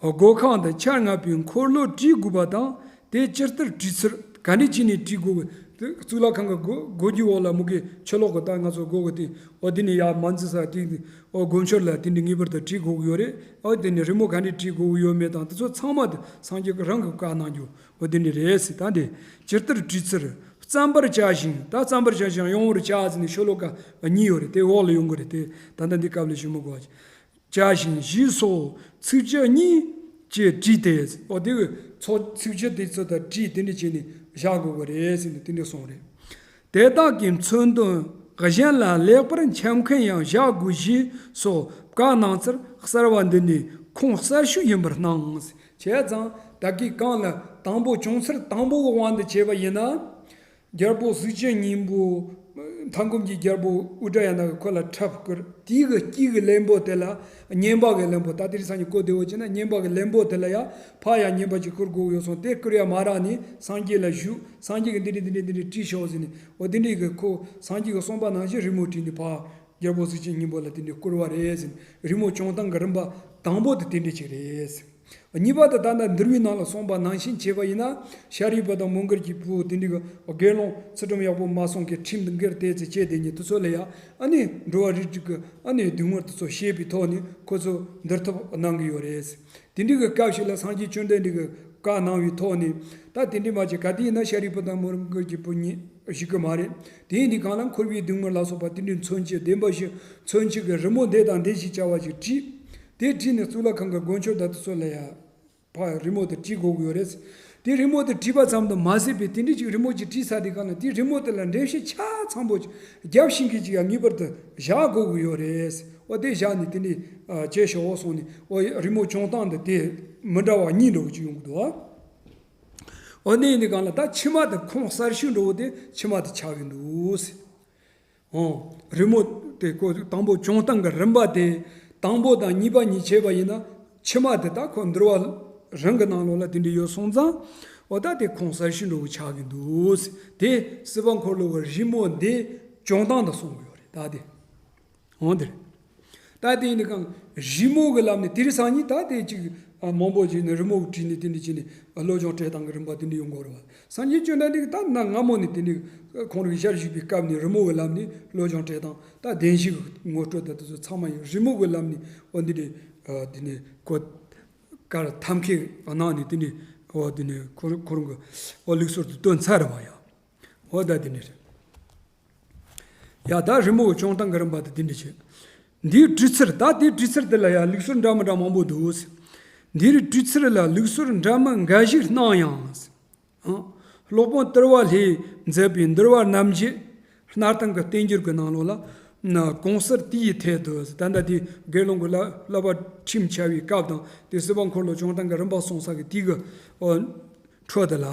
སྒོ་ཁང་དུ་ཆ་ལྔ་པའི་འཁོར་ལོ་བྲིས་དགོས་པ་དང་། དེ་ཇི་ལྟར་བྲིས་ཚུལ་ག་འདྲ་བྱས་ནས་བྲིས་དགོས་ཀྱི། དེ་གཙུག་ལག་ཁང་གི་སྒོ་སྒོ་རྒྱུའི་འོག་ལ་མུ་གེ་ཕྱི་ལོགས་ཀྱི་ད་ང་ཚོ་སྒོ་གི་སྟེང་འོ་དེ་ནས་ཡར་མ་འཛུལ་ས་སྟེང་དེ་འོ་སྒོ་མཆོར་ལ་དེ་འདྲ་ངེས་པར་དུ་བྲིས་དགོས་ཀྱི་ཡོད་རེད། འོ་དེ་ནས་རི་མོ་ག་འདྲ་བྲིས་དགོས་ཀྱི་ཡོད་མེད་དང་། དེ་ཚོ་ཚང་མ་དེ་སངས་རྒྱས་ཀྱིས་རང་གིས་བཀའ་གནང་རྒྱུ་འོ་དེ་འདྲ་རེད་ཟེར། ད་དེ་ཇི་ལྟར་བྲིས་ཚུལ། བརྩམ་པར་བྱ་ཞིང་། ད་བརྩམ་པར་བྱ་ཞིང་ཡོང་བར་བྱ་ཟེར་ནས་ཤོ་ལོ་ཀ་གཉིས་ཡོད་རེད། དེ་འོག་ལ་ཡོང་གི་རེད། དེ་ད་ལྟ་འདི་སྐབས་ལ་ཞུ་མི་དགོས་པ། བྱ་ཞིང་བཞེས་སོགས་ཚིགས་བཅད་གཉིས་ཀྱིས་བྲིས་ཏེ། འོ་དེ་གི་ཚོ་ཚིགས་བཅད་དེ་ཚོ་དང་བྲིས་དེ་འདྲ་བྱས་ནས་བཞག་དགོས་ཀྱི་རེད་ཟེར་ནས་དེ་འདྲ་གསུངས་རེད། དེ་དག་གི་མཚོན་དོན་གཞན་ལ་ལེགས་པར་འཆམ་མཁན་ཡང་བཞག་དགོས་ཞེས་སོགས་བཀའ་གནང་ཚུལ་གསར་བ་འདི་ནི་ཁུངས་གསར་ཤོས་ཡིན་པར་སྣང་། བྱས་ཙང་ད་གིན་གང་ལ་དང་པོ་བྱུང་ཚུལ་དང་པོ་གི་དབང་དུ་བྱས་པ་ཡིན་ན། རྒྱལ་པོ་གཟུགས་ཅན་སྙིང་པོ། མཐའ་འཁོབ་ཀྱི་རྒྱལ་པོ་ཨུ་དྲ་ཡ་ན་གིས་ཁོ་ལ་ཁྲབ་བསྐུར། དེའི་གི་དཀྱིལ་གི་ལན་པོ་དེ་ལ་བསྙེན་པ་གི་ལན་པོ། ད་དེ་རིང་སང་ཉིན་གོ་བདེ་བོ་བྱས་ན་བསྙེན་པ་གི་ལན་པོ་དེ་ལ་ཡང་ཕར་ཡང་བསྙེན་པ་ཅིག་བསྐུར་དགོས་ཡོད་སོང་། དེ་བསྐུར་ཡ་མ་རག་ནས་སངས་རྒྱས་ལ་ཞུས། སངས་རྒྱས་ཀྱིས་འདི་འདྲ་འདི་འདྲ་འདི་འདྲ་བྲིས་ཤོག་ཟེར་ནས། འོ་དེ་འདྲའི་གི་ཁོ་སངས་རྒྱས་ཀྱིས་གསུངས་པ་ནང་བཞིན་རི་མོ་བྲིས་ནས་ཕར་རྒྱལ་པོ་གཟུགས་ཅན་སྙིང་པོ་ལ་དེ་འདྲ་བསྐུར་བ་རེད་ཟེར་ནས། རི་མོ་བྱུང་སྟངས་ཀྱི་རིམ་པ་དང་པོ་དེ་དེ་འདྲ་ཅིག་རེད། གཉིས་པ་དེ་ད་ལྟ་འདུལ་བའི་ནང་ལ་གསུངས་པ་ནང་བཞིན་བྱས་པ་ཡིན་ན། ཤཱ་རིའི་བུ་དང་མོའུ་འགལ་གྱི་བུ་དེ་འདྲ་གི་དགེ་སློང་ཚུལ་ཁྲིམས་ཡག་པོ་མ་སྲུང་མཁན་ཁྲིམས་འགལ་དེ་ཚོ་བྱས་དེ་ཉིད་དེ་ཚོ་ལ་ཡང་ཨ་ནི་འགྲོ་བ་རིགས་དྲུག་གི་ཨ་ནི་སྡིག་དམོད་དེ་ཚོ་བཤད་པའི་ཐོག་ནས་ཁོ་ཚོ་འདུལ་ཐབས་གནང་གི་ཡོད་རེད། དེ་འདྲ་གི་སྐབས་ཤིག་ལ་སངས་རྒྱས་བཅོམ་ལྡན་འདས་ཀྱིས་བཀའ་གནང་བའི་ཐོག་ནས། ད་དེ་འདྲ་མ་བྱེད། གལ་ཏེ་ཡིན་ན་ཤཱ་རིའི་བུ་དང་མོའུ་འགལ་གྱི་བུ་གཉིས་བཞུགས་ཀྱི་མ་རེད། དེ་ཡིན་དུས་གང་ལ་འཁོར་བའི་སྡིག་དམོད་ལ་སོགས་པ་དེ་འདྲའི་མཚོན་བྱེད་བདེན་པ་བཞི་མཚོན་བྱེད་ཀྱི་རི་མོ་འདི་དང་འདི་ཞེས་བྱ་བ་ཞིག་བྲིས། དེ་བྲིས་ནས་གཙུག་ལག་ཁང་གི་སྒོ་མཆོར་དང་དེ་ཚོ་ལ་ཡང་ཕར་རི་མོ་དེ་བྲིས་དགོས་ཀྱི་ཡོད་རེད། དེ་རི་མོ་དེ་བྲིས་པ་ཙམ་དུ་མ་ཟད་པའི་དེ་འདྲའི་ཅིག་རི་མོ་ཅིག་བྲིས་ཚར་དུས་གང་ལ་དེ་རི་མོ་དེ་ལ་འགྲེལ་བཤད་ཆ་ཚང་པོ་ཅིག་རྒྱབ་ཤེས་མཁན་ཅིག་ཡང་ངེས་པར་དུ་བཞག་དགོས་ཀྱི་ཡོད་རེད། འོ་དེ་བཞག་ནས་དེ་འདྲའི་བྱས་ཤོག་གསུངས་ནས། འོ་རི་མོ་བྱུང་སྟངས་འདི་དེ་མི་འདྲ་བ་གཉིས་འདྲ་བོ་ཅིག་ཡོང་གི་འདུག་འོ་དེ་ཡིན་དུས་གང་ལ་ད་ཕྱི་མ་དེ་ཁུངས་གསར་ཤོས་འདྲ་བོ་དེ་ཕྱི་མ་དེ་ཆགས་ཀྱི་འདུག་འོ། རི་མོ་དེ་ཁོ་དང་པོ་བྱུང་སྟངས་ཀྱི་རིམ་པ་དེ་དང་པོ་དང་གཉིས་པ་གཉིས་བྱས་པ་ཡིན་ན། ཕྱི་མ་དེ་ད་ཁོ་འདུལ་བ་རང་གི་ནང་ལོགས་ལ་དེ་འདྲ་ཡོད་སོང་ཙང་། འོ་ད་དེ་ཁུངས་གསར་ཤོས་འདྲ་བོ་ཆགས་ཀྱི་འདུག་དེ་སྲིད་པ་འཁོར་ལོ་གི་རི་མོ་འདི་བྱུང་སྟངས་དང་གསུངས་ཡོད་རེད། ད་དེ། འོང་དེ་རེད། ད་དེ་ཡིན་དུས་གང་རི་མོ་གི་ལམ་ནས་དེ་རིང་སང་ཉིན་ད་དེ་ཅིག་མང་པོ་བྱས་ནས་རི་མོ་བྲིས་ནས་དེ་འདྲ་བྱས་ནས་བློ་སྦྱོང་སྤྲད་སྟངས་ཀྱི་རིམ་པ་དེ་འདྲ་ཡོང་གི་ཡོད་རེད་བ། སངས་རྒྱས་བཅོམ་ལྡན་འདས་ཀྱིས་ད་གནའ་སྔ་མོ་ནས་དེ་འདྲ་ཁོང་རང་ཞལ་བཞུགས་པའི་སྐབས་ནས་རི་མོ་གི་ལམ་ནས་བློ་སྦྱོང་སྤྲད་སྟངས། ད་བདེན་བཞི་གི་ངོ་སྤྲོད་དང་དེ་ཚོ་ཚང་མ་ཡང་རི་མོ་གི་ལམ་ནས། འོ་འདི་འདྲ་དེ་ནས་ཁོ་གར་ཐབས་མཁས་གནང་ནས་དེ་འདྲ། འོ་དེ་ནས་ཁོ་ཁོ་རང་གི་འོ་ལུགས་སྲོལ་དུ་བཏོན་ཚར་བ་ཡང་། འོ་ད་དེ་འདྲ་རེད། ཡ་ད་རི་མོ་གི་བྱུང་སྟངས་ཀྱི་རིམ་པ་དེ་དེ་འདྲ་བྱས། འདིའི་བྲིས་ཚུལ། ད་དེའི་བྲིས་ཚུལ་དེ་ལ་ཡང་ལུགས་སྲོལ་འདྲ་མི་འདྲ་མང་པོ་འདུག་འདིའི་བྲིས་ཚུལ་ལ་ལུགས་སྲོལ་འདྲ་མིན་འགའ་ཞིག་སྣང་ཡང་། ཨང་། སློབ་དཔོན་དར་བ་ལྷས་མཛད་པའི་འདུལ་བ་རྣམ་འབྱེད་སྣར་ཐང་གི་བསྟན་འགྱུར་གྱི་ནང་ལོགས་ལ། ན་གོང་གསལ་དེའི་ཐད་དུ། ད་ལྟ་དེ་དགེ་སློང་གི་བསླབ་བསླབ་པ་ཁྲིམས་འཆལ་བའི་སྐབས་དང་། དེ་སྲིད་པ་འཁོར་ལོ་བྱུང་སྟངས་ཀྱི་རིམ་པ་གསུངས་ས་གི་དེ་གི་འོ་འཕྲོ་དེ་ལ།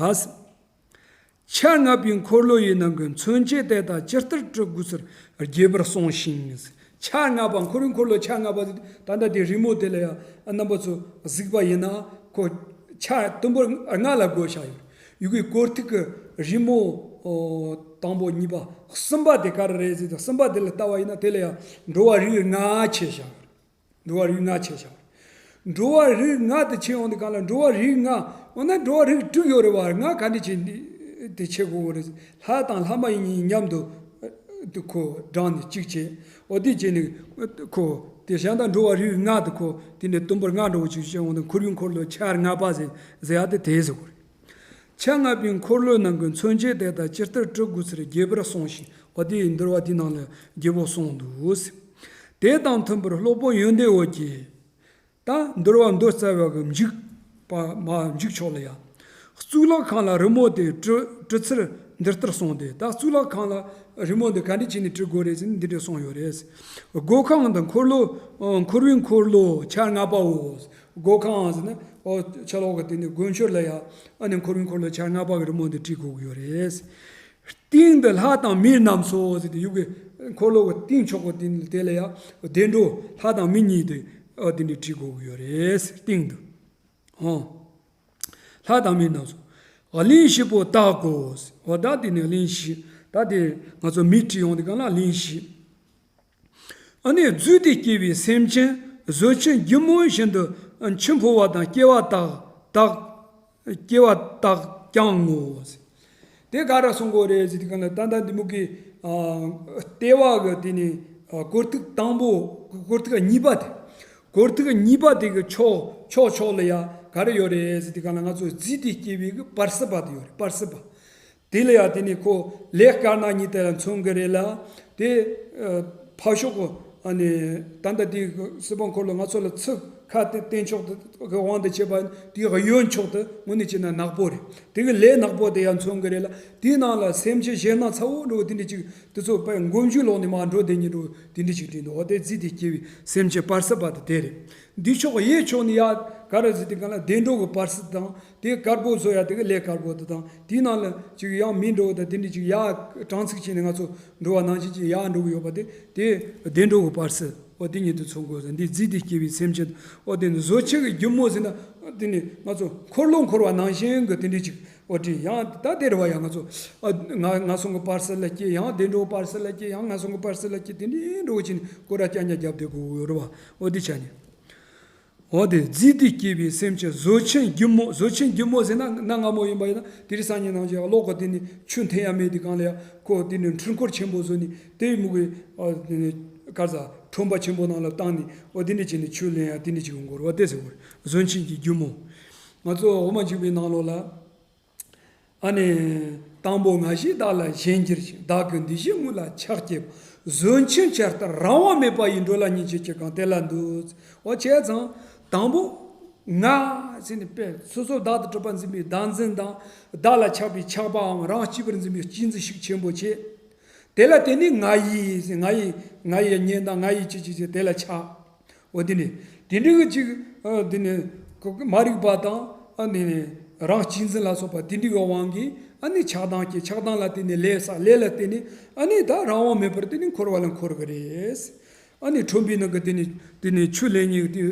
ཆ་ལྔ་པའི་འཁོར་ལོ་ཡི་ནང་གི་མཚོན་བྱེད་དེ་དག་ཇི་ལྟར་བྲི་དགོས་ཚུལ་རྒྱས་པར་གསུངས་ཤིང་། ཆ་ལྔ་པ། འཁོར་བའི་འཁོར་ལོ་ཆ་ལྔ་པ་ཟེར་དུས་ད་ལྟ་དེ་རི་མོ་དེ་ལ་ཡང་རྣམ་པ་ཚོ་གཟིགས་པ་ཡིན་ན། ཁོ་ཆ་དུམ་བུ་ལྔ་ལ་བགོས་བཞག་ཡོད། ཡི་གེ་སྐོར་ཐིག་གི་རི་མོ་དང་པོ་གཉིས་པ་གསུམ་པ་དེ་ག་རེ་རེད་ཟེར་དུས། གསུམ་པ་དེ་ལ་ལྟ་བ་ཡིན་ན་དེ་ལ་ཡང་འགྲོ་བ་རིགས་ལྔ་ཕྱེ་བཞག་ཡོད། འགྲོ་བ་རིགས་ལྔ་ཕྱེ་བཞག་འགྲོ་བ་རིགས་ལྔ་དེ་ཕྱེ་ཡོང་དུས་གང་ལ་འགྲོ་བ་རིགས་ལྔ། འོ་ན་འགྲོ་བ་རིགས་དྲུག་ཡོད་རེད་བ། ལྔ་ག་འདྲ་བྱས་དེ་ཕྱེ་དགོས་རེད། ལྷ་དང་ལྷ་མ་ཡིན་གཉིས་མཉམ་དུ་དུ་ཁོ་བགྲངས་ནས་གཅིག་བྱས། འོ་དེ་བྱས་ནས་ཁོ་དེ་གཞན་དག་འགྲོ་བ་རིགས་ལྔ་དེ་ཁོ་དེ་ནས་དུམ་བུ་ལྔ་འདྲ་བོ་ཅིག་བྱས་ཡོང་དུས་འཁོར་བའི་འཁོར་ལོ་ཆ་ལྔ་པ་ཟེར་ཟེར་ཡ་དེ་དེ་ཟེར་དགོས་རེད། ཆ་ལྔ་པའི་འཁོར་ལོའི་ནང་གི་མཚོན་བྱེད་དེ་དག་ཇི་ལྟར་བྲི་དགོས་ཚུལ་རྒྱས་པར་གསུངས་ཤིང་། འོ་དེའི་འདུལ་བ་དེའི་ནང་ལ་རྒྱས་པོ་གསུངས་འདུག། དེ་དང་མཐུན་པར་སློབ་དཔོན་ཡོན་ཏན་འོད་ཀྱིས། ད་འདུལ་བ་མདོ་རྩ་བ་གི་མཇུག་པ་མ་མཇུག་ཕྱོགས་ལ་ཡང་། གཙུག་ལག་ཁང་ལ་རི་མོ་དེ་བྲི་བྲི་ཚུལ་འདི་ལྟར་གསུངས་ཏེ། ད་གཙུག་ལག་ཁང་ལ་རི་མོ་འདི་ག་འདྲ་བྱས་ནས་བྲི་དགོས་རེད་ཟེར་ནས་འདི་འདྲ་གསུངས་ཡོད་རེད། སྒོ་ཁང་དང་འཁོར་ལོ། འཁོར་བའི་འཁོར་ལོ་ཆ་ལྔ་པའོ། སྒོ་ཁང་ཟེར་ན་ཨོ་ཆ་ལོག་གི་དེ་ནི་སྒོ་མཆོར་ལ་ཡང་ཨ་ནི་འཁོར་བའི་འཁོར་ལོ་ཆ་ལྔ་པ་གི་རི་མོ་འདི་བྲིས་དགོས་ཀྱི་ཡོད་རེད། སྟེང་དུ་ལྷ་དང་མི་རྣམས་སོ་ཟེར་ཏེ་ཡུག་གི་འཁོར་ལོ་གི་སྟེང་ཕྱོགས་གི་དེ་དེ་ལ་ཡང་བདེ་འགྲོ་ལྷ་དང་མི་གཉིས་དེ་ཨ་དེ་འདྲ་བྲིས་དགོས་ཀྱི་ཡོད་རེད། སྟེང་དུ་ཨོ། ལྷ་དང་མི་རྣམས་སོ། གླིང་བཞི་པོ་དག་གོ། འོ་ད་དེ་ནི་གླིང་བཞི། ད་དེ་ང་ཚོ་མི་ཁྲིད་ཡོང་དུས་གང་ལ་གླིང་བཞི། ཨ་ནི་རྫུས་ཏེ་སྐྱེ་བའི་སེམས་ཅན་བཟོད་ཆེན་སྒྱུ་མ་བཞིན་དུ་འཆི་འཕོ་བ་དང་སྐྱེ་བ་དག་དག་སྐྱེ་བ་དག་ཀྱང་ངོ་། དེ་ག་རེ་གསུང་གི་ཡོད་རེད་ཟེར་དུས་གང་ལ་ད་ལྟ་འདི་མོ་གི་ཨ་ལྟེ་བ་གི་དེ་ནི་ཨ་སྐོར་ཐིག་དང་པོ་སྐོར་ཐིག་གཉིས་པ་དེ། སྐོར་ཐིག་གཉིས་པ་དེ་གི་ཕྱོགས་ཕྱོགས་ཕྱོགས་ལ་ཡ་ག་རེ་ཡོད་རེད་ཟེར་དུས་གང་ལ་ང་ཚོ་རྫུས་ཏེ་སྐྱེ་བའི་གི་བར་སྲིད་པ་དེ་ཡོད་རེད། བར་སྲིད་པ། དེ་ལ་ཡང་དེ་ནི་ཁོ་ལས་དཀར་ནག་གཉིས་དེ་ལ་མཚོན་གི་རེད་ལ། དེ་ཨ་ཕར་ཕྱོགས་ཀྱི་ཨ་ནི་ད་ལྟ་དེའི་སྲིད་པ་འཁོར་ལོ་ང་ཚོ་ལ་ཚིག་ཁ་དེ་བསྟན་ཕྱོགས་དེ་གི་དབང་དུ་བྱས་པ་དེའི་གཡོན་ཕྱོགས་དེ་དངོས་གནས་བྱས་ན་ནག་པོ་རེད། དེ་གི་ལས་ནག་པོ་དེ་ཡང་མཚོན་གི་རེད་ལ། དེའི་ནང་ལ་སེམས་ཅན་ཞེ་སྡང་ཚ་བོ་འགྲོ་བ་དེ་འདྲ་ཅིག་དེ་ཚོ་དཔེ་མགོ་མཇུག་ལོག་ནས་མར་འགྲོ་བསྡད་ཉིན་འགྲོ་དེ་འདྲ་ཅིག་བྲིས་འདུག་འོ་དེ་རྫུས་ཏེ་སྐྱེ་བའི་སེམས་ཅན་བར་སྲིད་པ་དེ་དེ་རེད། འདི་ཕྱོགས་གཡས་ཕྱོགས་ནས་ཡ་ག་རེ་ཟེར་དུས་གང་ལ་བདེ་འགྲོ་གི་བར་སྲིད་དང་། དེ་དཀར་པོ་བཟོ་ཡ་དེ་གི་ལས་དཀར་པོ་དེ་དང་དེའི་ནང་ལ་ཅིག་ཡང་མི་འགྲོ་བ་དང་དེ་འདྲ་ཅིག་ཡ་གྲངས་ཚིག་བྱས་ནས་ང་ཚོ་འགྲོ་བ་ནང་བཞིན་ཅིག་ཡ་འགྲོ་གི་ཡོད་པ་དེ་དེ་བདེ་འགྲོ་གི་བར་སྲིད་འོ་དེ་ཉིད་དུ་མཚོན་དགོས་ཟེར། འདི་རྫུས་ཏེ་སྐྱེ་བའི་སེམས་ཅན་འོ་དེ་ནི་བཟོད་ཆེན་གྱི་སྒྱུ་མ་ཟེར་ན་དེ་ནི་ང་ཚོ་འཁོར་ལོ་འཁོར་བ་ནང་བཞིན་གི་དེ་འདྲ་ཅིག་འོ་དེ་ཡང་ད་དེ་རེད་བ། ཡང་ང་ཚོ་ཨ་ང་ངན་སོང་གི་བར་སྲིད་ལ་སྐྱེ། ཡང་བདེ་འགྲོ་བར་སྲིད་ལ་སྐྱེ། ཡང་ངན་སོང་གི་བར་སྲིད་ལ་སྐྱེ། དེ་འདྲའི་འགྲོ་བ་ཅིག་ནི་སྐོར་ར་རྐྱང་རྐྱང་རྒྱབ་བསྡད་དགོས་ཡོད་རེད་བ། འོ་དེ་ཆ་ནི། འོ་དེ་རྫུས་ཏེ་སྐྱེ་བའི་སེམས་ཅན་བཟོད་ཆེན་སྒྱུ་མ། བཟོད་ཆེན་སྒྱུ་མ་ཟེར་ན་གནའ་སྔ་མོ་ཡིན་པ་ཡིན་ན་དེ་རིང་སང་ཉིན་ནང་བཞིན་གློག་གི་དེ་ནི་ཆུ་འཐེན་ཡ་མེད་དུས་གང་ལ་ཡ་ཁོ་དེ་ནི་འཕྲུལ་འཁོར་ཆེན་པོ་བཟོས་ནས་དེའི་མུ་གེ་ཨ་དེ་ནི་གར་ས་ཁྲོན་པ་ཆེན་པོ་ནང་ལ་བཏང་ནས་འོ་དེ་ནི་བྱས་ནས་ཆུ་ལེན་ཡ་དེ་ནི་ཅིག་ཡོང་གི་རེད་བ། དེ་ཟེར་བ་རེད། བཟོད་ཆེན་གྱི་སྒྱུ་མ། ང་ཚོ་འོ་མ་འཇིགས་པའི་ནང་ལོགས་ལ། ཨ་ནི། དང་པོ་ང་ཞེས་བདག་ལ་ཞེན་གྱུར་ཅིང་། བདག་གི་འདུ་ཤེས་དངོས་ལ་ཆགས་སྐྱེས་པ། བཟོད་ཆེན་ཇི་ལྟར་རང་དབང་མེད་པ་ཡིས། འགྲོ་ལ་སྙིང་རྗེ་སྐྱེས་གང་དེ་ལ་འདུད། འོ་བྱས་ཙང་དང་པོ་ང་ཟེར་ནས་དཔེ་སོ་སོ་བདག་ཏུ་གྲུབ་པར་འཛིན་པའི་བདག་འཛིན་དང་བདག་ལ་ཆགས་པའི་ཆགས་པའམ་རང་གཅེས་པར་འཛིན་པའི་གཅེས་འཛིན་ཤུགས་ཆེན་པོ་བྱེད། དེ་ལ་བརྟེན་ནས་ང་ཡི་ཟེར། ང་ཡི་ང་ཡི་གཉེན་དང་ང་ཡི་ཅི་ཅི་ཟེར་དེ་ལ་ཆགས། འོ་དེ་ནི། དེ་འདྲའི་གི་ཅིག་ཨ་དེ་ནི། མ་རིག་པ་དང་། ཨ་ནི། རང་གཅེས་འཛིན་ལ་སོགས་པ་དེ་འདྲའི་གི་དབང་གིས་ཨ་ནི་ཆགས་སྡང་སྐྱེ། ཆགས་སྡང་ལ་བརྟེན་ནས་ལས་བསགས། ལས་ལ་བརྟེན་ནས་ཨ་ནི་ད་རང་དབང་མེད་པར་དེ་ནི་འཁོར་བ་ལ་འཁོར་གི་རེད། ཨ་ནི་ཁྲོན་པའི་ནང་གི་དེ་ནི་དེ་ནི་ཆུ་ལེན་ཉིན་དེ་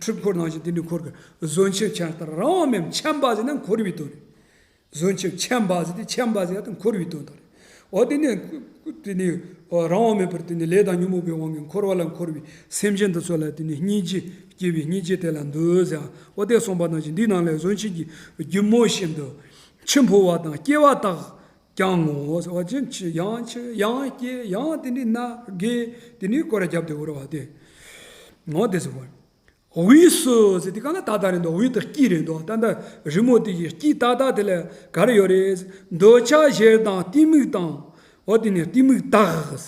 འཕྲུལ་འཁོར་ནང་བཞིན་དེ་ནི་འཁོར་གི། བཟོད་ཆེན་ཇི་ལྟར་རང་དབང་མེད། འཆམ་པ་ཟེར་ན་འཁོར་བའི་དོན་རེད། བཟོད་ཆེན་འཆམ་པ་ཟེར་དེ་འཆམ་པ་ཟེར་ཡ་དེ་འཁོར་བའི་དོན་དག་རེད། འོ་དེ་ནི། དེ་ནི། རང་དབང་མེད་པར་དེ་ནི་ལས་དང་ཉོན་མོངས་པའི་དབང་གིས་འཁོར་བ་ལ་འཁོར་བའི་སེམས་ཅན་དེ་ཚོ་ལ་དེ་ནི་སྙིང་རྗེ་སྐྱེ་བའི་སྙིང་རྗེ་དེ་ལ་འདུད་ཟེར། འོ་དེ་གསུངས་པ་ནང་བཞིན་འདིའི་ནང་ལས་བཟོད་ཆེན་གྱི་སྒྱུ་མ་བཞིན་དུ། འཆི་འཕོ་བ་དང་སྐྱེ་བ་དག་ཀྱང་ངོ་། འོ་ཅན་འཆི་ཡང་འཆི་ཡང་སྐྱེ་ཡང་དེ་ནི་ན་རྒས་དེ་ནི་སྐོར་ར་རྒྱབ་སྟེ་འོ་ར་བ་དེ། འོ་དེ་ཟེར་བ། དབུས་སུ་ཟེར་དུས་གང་ལ་ཏག་ཏག་རེད་འདུག་དབུས་དེ་དཀྱིལ་རེད་འདུག་ད་ལྟ་རི་མོ་དེ་ཡི་དཀྱིལ་ཏག་ཏག་དེ་ལ་ག་རེ་ཡོད་རེད། འདོད་ཆགས་ཞེ་སྡང་གཏི་མུག་དང་། འོ་དེ་ནས་གཏི་མུག་དག་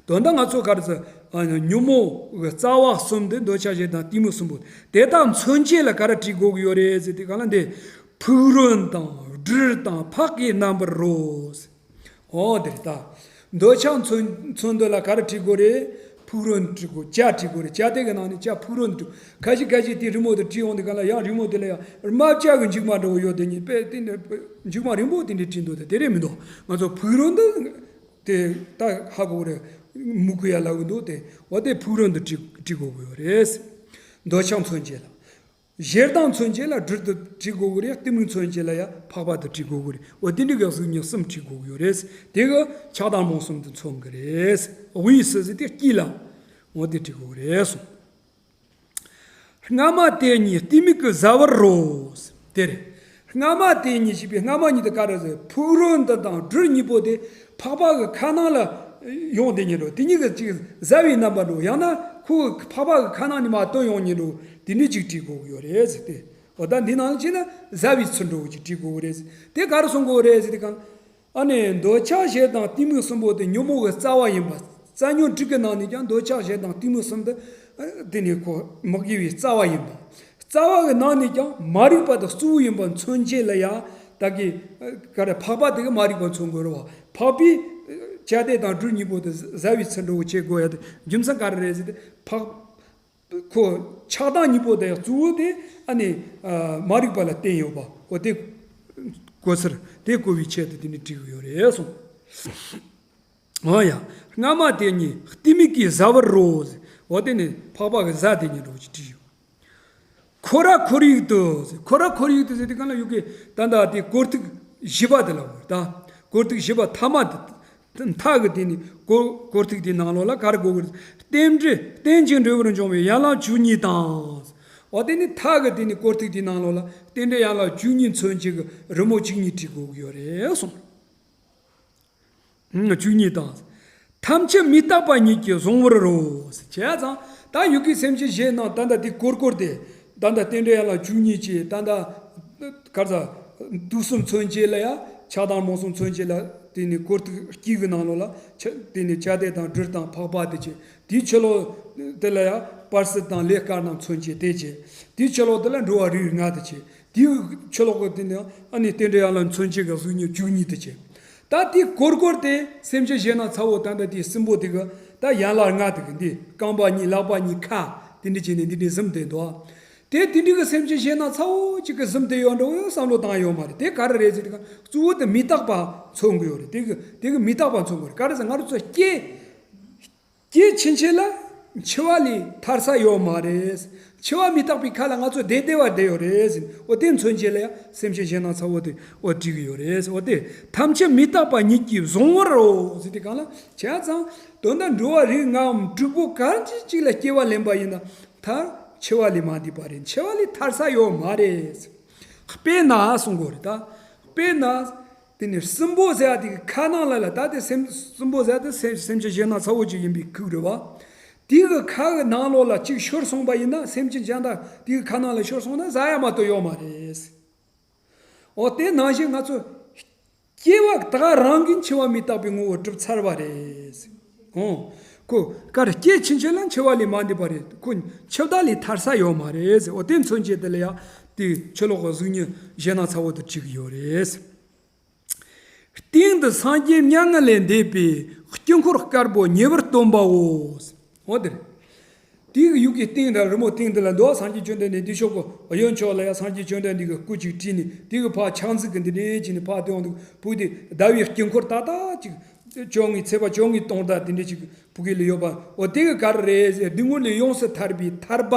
དོན་དག་ང་ཚོ་ག་རེ་ཟེར། ཨ་ཉོན་མོངས་ཀྱི་རྩ་བ་གསུམ་དེ་འདོད་ཆགས་ཞེ་སྡང་གཏི་མུག་གསུམ་པོ་དེ་དག་མཚོན་བྱེད་ལ་ག་རེ་བྲིས་དགོས་ཀྱི་ཡོད་རེད་ཟེར་དུས་གང་ལ་འདི་ཕུག་རོན་དང་སྦྲུལ་དང་ཕག་གི་རྣམ་པར་རོ། འོ་དེ་རེད་ད། འདོད་ཆགས་མཚོན་མཚོན་འདོད་ལ་ག་རེ་བྲིས་དགོས་རེད། ཕུག་རོན་བྲིས་དགོས། བྱ་བྲིས་དགོས་རེད། བྱ་དེ་གི་ནང་ནས་བྱ་ཕུག་རོན་བྲིས། ཁ་ཤས་ཁ་ཤས་དེ་རི་མོ་དེ་བྲིས་ཡོང་དུས་གང་ལ་ཡང་རི་མོ་དེ་ལ་ཡང་རྨ་བྱ་གི་མཇུག་མ་འདྲ་བོ་ཡོད་དེ་ཉིད་དཔེ་དེ་འདྲ་མཇུག་མ་རིང་པོ་དེ་འདྲ་བྲིས་འདུག་དེ་དེ་རེད་མི་འདུག་ང་ཚོ་ཕུག་རོན་དེ་དེ་ད་ཧ་གོ་རེད། མུ་གུ་ཡ་ལ་གི་འདུག་དེ་འོ་དེ་ཕུག་རོན་དུ་བྲིས་བྲིས་དགོས་གི་ཡོད་རེད། འདོད་ཆགས་མཚོན་བྱེད་ལ། ཞེ་སྡང་མཚོན་བྱེད་ལ་སྦྲུལ་དུ་བྲིས་དགོས་ཀྱི་རེད། གཏི་མུག་མཚོན་བྱེད་ལ་ཡང་འཕགས་པ་དུ་བྲིས་དགོས་ཀྱི་རེད། འོ་དེ་འདྲ་གི་གཟུགས་བརྙན་གསུམ་བྲིས་དགོས་ཀྱི་ཡོད་རེད། དེ་གི་ཆགས་སྡང་རྨོངས་གསུམ་དུ་མཚོན་གྱི་རེད། དབུས་སུ་ཟེར་དེ་དཀྱིལ་ལ། འོ་དེ་བྲིས་དགོས་ཀྱི་རེད་གསུངས། སྔ་མ་དེ་གཉིས་གཏི་མུག་གི་ཟ་བར་རོ། དེ་རེད། སྔ་མ་དེ་གཉིས་ཞེས་པའི་སྔ་མ་གཉིས་དེ་ག་རེ་ཟེར། ཕུག་རོན་འདི་དང་སྦྲུལ་གཉིས་པོ་དེ་འཕགས་པ་གི་ཁ་ནང་ལ་ཡོང་བསྡད་ཉིན་རོ། དེ་གཉིས་ཀྱི་ཅིག་ཟ་བའི་རྣམ་པ་འགྲོ། ཡང་ན་ཁོ་འཕགས་པ་གི་ཁ་ནང་ནས་མར་བཏོན་ཡོང་ཉིན་རོ། དེ་འདྲ་ཅིག་བྲིས་དགོས་ཀྱི་ཡོད་རེད་ཟེར་ཏེ། འོ་ད་འདི་ནང་ལ་ཕྱིན་ན་བཟའ་བའི་ཚུལ་འགྲོ་བ་ཅིག་བྲིས་དགོས་ཀྱི་རེད། དེ་ག་རེ་གསུང་དགོས་རེད་ཟེར་དུས་གང་། ཨ་ནི་འདོད་ཆགས་ཞེ་སྡང་གཏི་མུག་གསུམ་པོ་དེ་ཉོན་མོངས་ཀྱི་རྩ་བ་ཡིན་པ། རྩ་ཉོན་དྲུག་གི་ནང་ནས་ཀྱང་འདོད་ཆགས་ཞེ་སྡང་གཏི་མུག་གསུམ་དེ། དེ་ནི་ཁོ་མི་དགེ་བའི་རྩ་བ་ཡིན་པ། རྩ་བ་གི་ནང་ནས་ཀྱང་མ་རིག་པ་དང་གཙོ་བོ་ཡིན་པ་མཚོན་བྱེད་ལ་ཡང་ད་གི། ག་རེ་འཕགས་པ་དེ་གི་མ་རིག་པ་མཚོན་དགོས་རེད་བ། འཕགས་པའི་བཅའ་དད་དང་སྦྲུལ་གཉིས་པོ་དེ་བཟའ་བའི་ཚུལ་འགྲོ་བ་བྱེད་དགོས་ཡ་དེ་རྒྱུ་མཚན་ག་རེ་རེད་ཟེར་ཏེ་འཕགས། ཁོ་ཆགས་སྡང་གཉིས་པོ་དེ་གཙོ་བོ་དེ་ཨ་ནི་མ་རིག་པ་ལ་བརྟེན་ཡོད་པ་འོ་དེ་གོ་ཚུལ་དེ་གོ་བའི་ཆེད་དུ་དེ་ནི་བྲིས་ཡོད་རེད་གསུངས། འོ་ཡ། སྔ་མ་དེ་ཉིད་གཏི་མུག་གིས་བཟའ་བར་རོ། འོ་དེ་ནི་འཕགས་པ་གི་བཟའ་དེ་ཉིད་འགྲོ་ཅིག་བྲིས་ཡོད། ཁོ་ར་ཁོར་ཡུག་ཏུ། ཁོ་ར་ཁོར་ཡུག་ཏུ་ཟེར་དུས་གང་ལ་ཡུག་གི་ད་ལྟ་དེ་སྐོར་ཐིག་བཞི་པ་དེ་ལ་འོ་ད། སྐོར་ཐིག་བཞི་པ་ཐ་མ་དེ། མཐའ་གི་དེ་ནི་སྐོར་སྐོར་ཐིག་དེའི་ནང་ལོགས་ལ་ག་རེ་གོ་གི་རེད། རྟེན་འབྲེལ་རྟེན་ཅིང་འབྲེལ་བར་འབྱུང་བའི་ཡན་ལག་བཅུ་གཉིས་དང་། འོ་དེ་ནི་མཐའ་གི་དེ་ནི་སྐོར་ཐིག་དེའི་ནང་ལོགས་ལ་རྟེན་འབྲེལ་ཡན་ལག་བཅུ་གཉིས་མཚོན་བྱེད་ཀྱི་རི་མོ་གཅིག་གཉིས་བྲིས་དགོས་ཀྱི་ཡོད་རེད་གསུངས། བཅུ་གཉིས་དང་། ཐམས་ཅད་མི་རྟག་པ་ཉིད་ཀྱིས་བཟུང་བར་རོ། བྱས་ཙང་ད་ཡུག་གི་སེམས་ཅན་གཞན་རྣམས་ད་ལྟ་དེ་སྐོར་སྐོར་དེ། ད་ལྟ་རྟེན་འབྲེལ་ཡན་ལག་བཅུ་གཉིས་ཀྱི་ད་ལྟ་ག་རེ་ཟ། དུག་གསུམ་མཚོན་བྱེད་ལ་ཡ། ཆགས་སྡང་རྨོངས་གསུམ་མཚོན་བྱེད་ལ། དེ་ནི་སྐོར་ཐིག་དཀྱིལ་གྱི་ནང་ལོགས་ལ་ཆ་དེ་ནི་བཅའ་དད་དང་སྦྲུལ་དང་འཕགས་པ་དེ་བྱེད། དེའི་ཕྱི་ལོགས་དེ་ལ་ཡ་བར་སྲིད་དང་ལས་དཀར་རྣམས་མཚོན་བྱེད་དེ་བྱེད། དེའི་ཕྱི་ལོགས་དེ་ལ་འགྲོ་བ་རིགས་ལྔ་དེ་བྱེད། དེའི་ཕྱི་ལོགས་ཀྱི་དེ་ནི་ཨ་ནི་རྟེན་འབྲེལ་ཡན་ལག་མཚོན་བྱེད་ཀྱི་གཟུགས་བརྙན་བཅུ་གཉིས་དེ་བྱེད། ད་དེའི་སྐོར་སྐོར་དེ་སེམས་ཅན་གཞན་རྣམས་ཚ་བོ་ད་ལྟ་དེའི་སྲིན་པོ་དེ་གི་ད་ཡན་ལག་ལྔ་དེ་གི་འདི་རྐང་པ་གཉིས་ལག་པ་གཉིས་ཁ་དེ་འདྲ་བྱས་ནས་འདི་འདྲའི་གཟིམ་དེ་འདུག་ཨ། དེ་དེ་འདྲའི་གི་སེམས་ཅན་གཞན་རྣམས་ཚ་བོ་གཅིག་གི་གཟིམ་དེ་ཡོད་འགྲོ་ཡོད་བསམ་བློ་བཏང་ཡོད་མ་རེད། དེ་ག་རེ་རེད་ཟེར་དུས་གཙོ་བོ་དེ་མི་རྟག་པ་མཚོན་གི་ཡོད་རེད། དེ་གི་དེ་གི་མི་རྟག་པ་མཚོན་གི་རེད། ག་རེ་ཟེར་ང་རང་ཚོ་སྐྱེ། སྐྱེ་ཕྱིན་ཆད་ལ་འཆི་བ་ལས་ཐར་ས་ཡོད་མ་རེད། འཆི་བ་མི་རྟག་པའི་ཁ་ལ་ང་ཚོ་བསྡད་བསྡད་པར་བསྡད་ཡོད་རེད་ཟེར། འོ་དེ་མཚོན་བྱེད་ལ་ཡང་སེམས་ཅན་གཞན་རྣམས་ཚ་བོ་དེ་འོ་བྲིས་གི་ཡོད་རེད། འོ་དེ་ཐམས་ཅད་མི་རྟག་པ་ཉིད་ཀྱིས་བཟུང་བར་རོ་ཟེར་དུས་གང་ལ་བྱས་ཙང་དོན་དག་འགྲོ་བ་རིགས་ལྔའམ་དྲུག་པོ་གང་ཅི་ཅིག་ལ་སྐྱེ་བ་ལེན་པ་ཡིན་ན་ད་འཆི་བ་ལས་མ་འདས་པ་རེད། འཆི་བ་ལས་ཐར་ས་ཡོད་མ་རེད། དཔེར་ན་གསུང་དགོས་རེད་ད། དཔེར་ན། དེ་ནས་སྲིན་པོ་ཟེར་ཡ་དེ་གི་ཁ་ནང་ལ་ལ་ད་དེ་སེམས་སྲིན་པོ་ཟེར་ཡ་དེ་སེམས་སེམས་ཅན་གཞན་དང་ཚ་བོ་གཅིག་ཡིན་པའི་ཁུག་རེད་བ། དེ་གི་ཁ་གི་ནང་ལོགས་ལ་གཅིག་ཤོར་སོང་པ་ཡིན་ན་སེམས་ཅན་གཞན་དག་དེ་གི་ཁ་ནང་ལ་ཤོར་སོང་ན་ཟ་ཡ་མ་གཏོགས་ཡོད་མ་རེད། འོ་དེ་ནང་བཞིན་ང་ཚོ་སྐྱེ་བ་ད་ག་རང་གིས་འཆི་བ་མི་རྟག་པའི་ངོ་བོ་གྲུབ་ཚར་བ་རེད། འོ། ཁོ་ག་རེ་སྐྱེ་ཕྱིན་ཆད་ལ་འཆི་བ་ལས་མ་འདས་པ་རེད། ཁོ་འཆི་བདག་ལས་ཐར་ས་ཡོད་མ་རེད། འོ་དེ་མཚོན་བྱེད་དེ་ལ་ཡང་དེ་ཕྱི་ལོགས་ཀྱི་གཟུགས་བརྙན་གཞན་དང་ཚ་བོ་དེ་བྲིས་ཀྱི་ཡོད་རེད། སྟེང་དུ་སངས་རྒྱས་མྱ་ངན་ལས་འདས་པའི་དཀྱིལ་འཁོར་དཀར་པོ་ཉེ་བར་སྟོན་པའོ། འོ་དེ་རེད། དེའི་ཡུལ་གྱི་སྟེང་དང་རི་མོ་སྟེང་དེ་ལ་འདུག་སངས་རྒྱས་བཅོམ་ལྡན་འདས་འདི་ཕྱོགས་ཀྱི་གཡོན་ཕྱོགས་ལ་ཡང་སངས་རྒྱས་བཅོམ་ལྡན་འདས་ཀྱི་སྐུ་ཅིག་བྲིས་ནས་དེ་གི་ཕར་ཕྱག་མཛུབ་ཀྱི་འདི་འདྲས་བྱས་ནས་ཕར་དེ་འོང་དུས་བུ་དེ་ཟླ་བའི་དཀྱིལ་འཁོར་ཏག་ཏག་ཅིག་བཅོ་ལྔའི་ཚེས་པ་བཅོ་ལྔའི་སྟོང་ཟླ་དེ་འདྲས་ཅིག་བུ་གུ་ལ་ཡོད་པ་འོ་དེ་གི་ག་རེ་རེད་ཟེར། སྡུག་བསྔལ་ལས་ཡོངས་སུ་ཐར་པའི་ཐར་པ་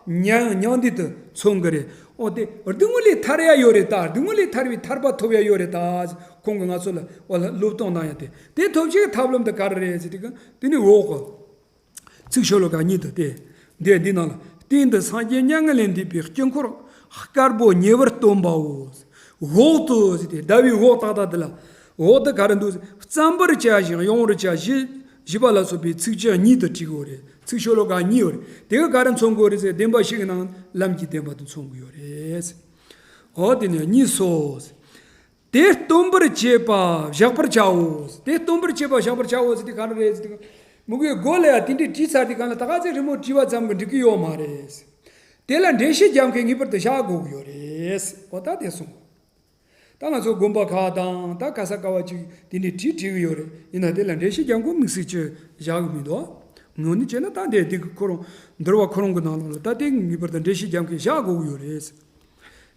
མྱང་མྱང་འདས་དུ་མཚོན་གི་རེད། འོ་དེ་སྡུག་བསྔལ་ལས་ཐར་ཡ་ཡོད་རེད་ད། སྡུག་བསྔལ་ལས་ཐར་བའི་ཐར་པ་ཐོབ་ཡ་ཡོད་རེད་ད། ཁོང་གིས་ང་ཚོ་ལ་འོ་ལ་སློབ་སྟོན་གནང་ཡ་དེ་དེ་ཐོབ་བྱེད་ཀྱི་ཐབས་ལམ་དེ་ག་རེ་རེད་ཟེར་དུས་གི་དེ་ནི་འོག་གི་ཚིག་ཤོ་ལོ་ཀ་གཉིས་དང་སྟེ། འདི་འདི་ནང་ལ་སྟེང་དུ་སངས་རྒྱས་མྱ་ངན་ལས་འདས་པའི་དཀྱིལ་འཁོར་དཀར་པོ་ཉེ་བར་སྟོན་པའོ། འོག་ཏུ་ཟེར་ཏེ་ཟླ་བའི་འོག་ཏག་ཏག་འདི་ལ་འོག་ཏུ་ག་རེ་འདུག་ཟེར། བརྩམ་པར་བྱ་ཞིང་གཡེང་བར་བྱ་ཞེས་བཞི་པ་ལ་སོགས་པའི་ཚིགས་བཅད་གཉིས་དུ་བྲིས་ཡོད་རེད། ཚིག་ཤོ་ལོ་ཀ་གཉིས་ཡོད་རེད། དེ་ག་ག་རེ་མཚོན་གྱི་ཡོད་རེད་ཟེར། བདེན་པ་བཞི་གི་ནང་ལམ་གྱི་བདེན་པ་དེ་མཚོན་གྱི་ཡོད་རེད། འོ་དེ་ནས་གཉིས་སོ། དེ་སྟོན་པར་བྱེད་པ་བཞག་པར་བྱའོ། དེ་སྟོན་པར་བྱེད་པ་བཞག་པར་བྱའོ་ཟེར་དུས་ག་རེ་རེད་ཟེར་དུས། མི་དགེ་མགོ་ལ་ཡ་དེ་འདྲའི་བྲིས་ཚར་དུས་གང་ལ་ད་ག་ཚོད་རི་མོ་བྲིས་པ་ཙམ་གྱིས་འགྲིག་གི་ཡོད་མ་རེད། དེ་ལ་འགྲེལ་བཤད་རྒྱབ་མཁན་ངེས་པར་དུ་བཞག་དགོས་ཀྱི་ཡོད་རེད། འོ་ད་དེ་སོང་། ད་ང་ཚོ་དགོན་པ་ཁག་དང་ད་ག་ས་ག་བ་ཅིག་དེ་འདྲའི་བྲིས་བྲིས་གི་ཡོད་རེད། ཡིན་ན་དེ་ལ་འགྲེལ་བཤད་རྒྱབ་དགོས་དམིགས་བསལ་ཅིག་བཞག་གི་མི་འདུག་ངོས་ནས་བྱས་ན་ད་འདི་འདི་གི་ཁོ་རང་འདུལ་བ་ཁོ་རང་གི་ནང་ལོགས་ལ་ད་དེ་ངེས་པར་དུ་འགྲེལ་བཤད་རྒྱབ་མཁན་བཞག་དགོས་ཀྱི་ཡོད་རེད།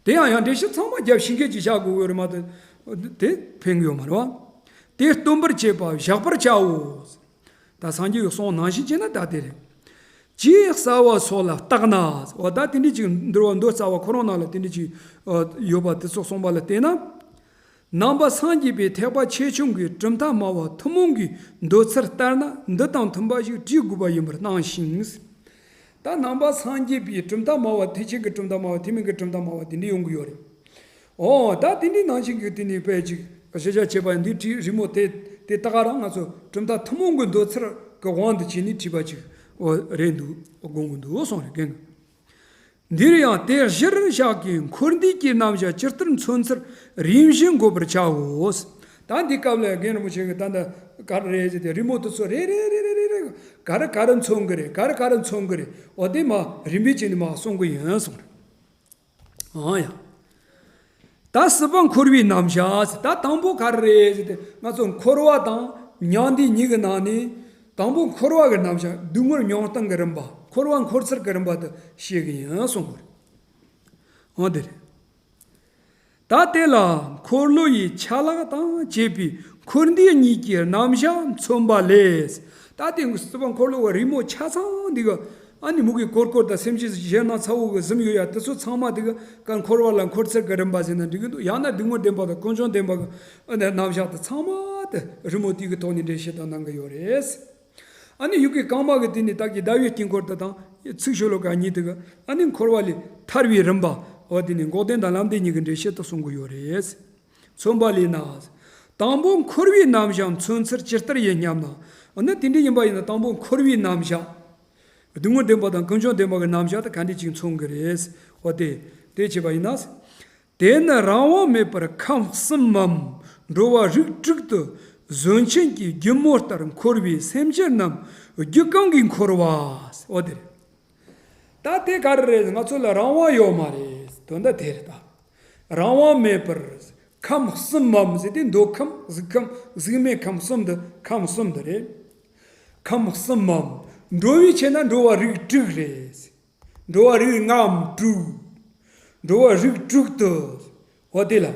དེ་ཡང་ཡང་འགྲེལ་བཤད་ཚང་མ་རྒྱབ་ཤེས་མཁན་ཅིག་བཞག་དགོས་ཀྱི་ཡོད་རེད་མ་གཏོགས་དེ་ཕན་གྱི་ཡོད་མ་རེད་བ། དེ་སྟོན་པར་བྱེད་པ་བཞག་པར་བྱའོ། ད་སངས་རྒྱས་ཀྱི་གསུང་ནང་བཞིན་བྱས་ན་ད་དེ་རེད། ཇི་ལྟར་བསམ་པ་སོགས་ལ་བརྟགས་ན། འོ་ད་དེ་འདྲའི་ཅིག་འདུལ་བ་མདོ་རྩ་བ་ཁོ་རང་ནང་ལ་དེ་འདྲའི་ཅིག་ཡོད་པ་དེ་ཚོ་གསུངས་པ་ལ་བལྟས་ན། ནང་པ་སངས་རྒྱས་པའི་ཐེག་པ་ཆེ་ཆུང་གི་གྲུབ་མཐའ་སྨྲ་བ་ཐུན་མོང་གི་འདོད་ཚུལ་ལྟར་ན་འདི་དང་མཐུན་པ་ཞིག་བྲིས་དགོས་པ་ཡིན་པར་སྣང་ཞིང་། ད་ནང་པ་སངས་རྒྱས་པའི་གྲུབ་མཐའ་སྨྲ་བ་ཐེག་ཆེན་གྱི་གྲུབ་མཐའ་སྨྲ་བ་ཐུན་མོང་གི་གྲུབ་མཐའ་སྨྲ་བ་དེ་འདྲ་ཡོང་གི་ཡོད་རེད། ཨོ་ད་དེ་འདྲའི་ནང་བཞིན་གྱི་དེ་ནི་དཔེ་ཅིག་གཞི་བཞག་བྱས་པ་འདི་བྲིས་རི་མོ་དེ་དེ་ད་ག་རང་ང་ཚོ་གྲུབ་མཐའ་ཐུན་མོང་གི་འདོད་ཚུལ་གྱི་དབང་དུ་བྱས་ནས་བྲིས་པ་ཅིག་ཨོ་རེད་འདུག་དགོངས་ཀྱི་འདུག་གསུངས་རེད། རྒན། འདིར་ཡང་དེ་གཞིར་བཞག་གི་འཁོར་འདས་ཀྱི་རྣམ་གཞག་ཇི་ལྟར་མཚོན་ཚུལ་རིམ་བཞིན་འགོད་པར་བྱའོ། ད་འདི་སྐབས་ལ་རྒན་རིན་པོ་ཆེ་གིས་ད་ལྟ་ག་རེ་རེད་ཟེར་ཏེ་རི་མོ་དེ་ཚོ་རེ་རེ་རེ་རེ་རེ་རེ་ག་རེ་ག་རེ་མཚོན་གི་རེད། ག་རེ་ག་རེ་མཚོན་གི་རེད། འོ་དེ་མར་རིམ་པས་བྱས་ནས་མར་གསུང་གི་ཡིན་གསུངས་རེད། ཨང་ཡ། ད་སྲིད་པ་འཁོར་བའི་རྣམ་གཞག་ཟེར། ད་དང་པོ་ག་རེ་རེད་ཟེར་ཏེ་ང་ཚོ་འཁོར་བ་དང་མྱང་འདས་གཉིས་ཀྱི་ནང་ནས་དང་པོ་འཁོར་བ་གི་རྣམ་གཞག་སྡུག་བསྔལ་མྱོང་སྟངས་ཀྱི་རིམ་པ། འཁོར་བ་འཁོར་ཚུལ་གྱི་རིམ་པ་དེ་བཤད་ཀྱི་ཡིན་གསུངས་པ་རེད། འོ་དེ་རེད། ད་དེ་ལ་འཁོར་ལོ་ཡི་ཆ་ལག་དང་བཅས་པའི་འཁོར་འདས་གཉིས་ཀྱི་རྣམ་གཞག་མཚོན་པ་ལས། ད་དེ་སྲིད་པ་འཁོར་ལོ་བ་རི་མོ་ཆ་ཚང་འདི་ག་ཨ་ནི་མུ་གེ་སྐོར་སྐོར་དང་སེམས་ཅན་གཞན་སྣ་ཚ་བོ་གི་གཟིམ་ཡོད་ཡ་དེ་ཚོ་ཚང་མ་དེ་ག་ཀ་འཁོར་བ་ལ་འཁོར་ཚུལ་གྱི་རིམ་པ་ཟེར་ན་འགྲིག་གི་འདུག་ཡང་ན་སྡུག་བསྔལ་བདེན་པ་དང་ཀུན་འབྱུང་བདེན་པ་གི་ཨ་ནི་རྣམ་གཞག་དེ་ཚང་མ་དེ་རི་མོ་དེ་གི་ཐོག་ནས་འགྲེལ་བཤད་དང་གནང་གི་ཡོད་རེད། ཨ་ནི་ཡུལ་གྱི་རྐང་པ་གི་དེ་ནི་ད་གི་ཟླ་བའི་དཀྱིལ་འཁོར་དེ་དང་ཚིག་ཤོ་ལོ་ཀ་གཉིས་དེ་གི་ཨ་ནི་འཁོར་བ་ལས་ཐར་བའི་རིམ་པ། འོ་དེ་ནི་འགོག་བདེན་དང་ལམ་བདེན་གཉིས་ཀྱི་འགྲེལ་བཤད་དུ་གསུང་གི་ཡོད་རེད། མཚོན་པ་ལས་ན། དང་པོ་འཁོར་བའི་རྣམ་གཞག་མཚོན་ཚུལ་ཇི་ལྟར་ཡིན་སྙམ་ན། འོ་ན་དེ་འདྲ་ཡིན་པ་ཡིན་ན་དང་པོ་འཁོར་བའི་རྣམ་གཞག་སྡུག་བསྔལ་བདེན་པ་དང་ཀུན་འབྱུང་བདེན་པ་གི་རྣམ་གཞག་དེ་ག་འདྲ་ཅིག་མཚོན་གི་རེད། འོ་དེ་དེ་བྱས་པ་ཡིན་ན། དེ་ནི་རང་དབང་མེད་པར་ཁམས་གསུམ་མམ། འགྲོ་བ་རིགས་དྲུག་ཏུ་ཟོན་ཆེན་གྱི་སྒྱུ་མོ་ལྟར་འཁོར་བའི་སེམས་ཅན་རྣམས་རྒྱུ་གང་གིས་འཁོར་བ། འོ་དེ་རེད། ད་དེ་ག་རེ་རེད། ང་ཚོ་ལ་རང་དབང་ཡོད་མ་རེད། དོན་དག་དེ་རེད་ད། རང་དབང་མེད་པར་ཁམས་གསུམ་མམ་ཟེར་ཏེ་འདོད་ཁམས་གཟུགས་ཁམས་གཟུགས་མེད་ཁམས་གསུམ་དུ་ཁམས་གསུམ་དུ་རེད། ཁམས་གསུམ་མམ། འགྲོ་བའི་ཆེད་ན་འགྲོ་བ་རིགས་དྲུག་རེད། འགྲོ་བ་རིགས་ལྔའམ་དྲུག་འགྲོ་བ་རིགས་དྲུག་ཏུ། འོ་དེ་ལ།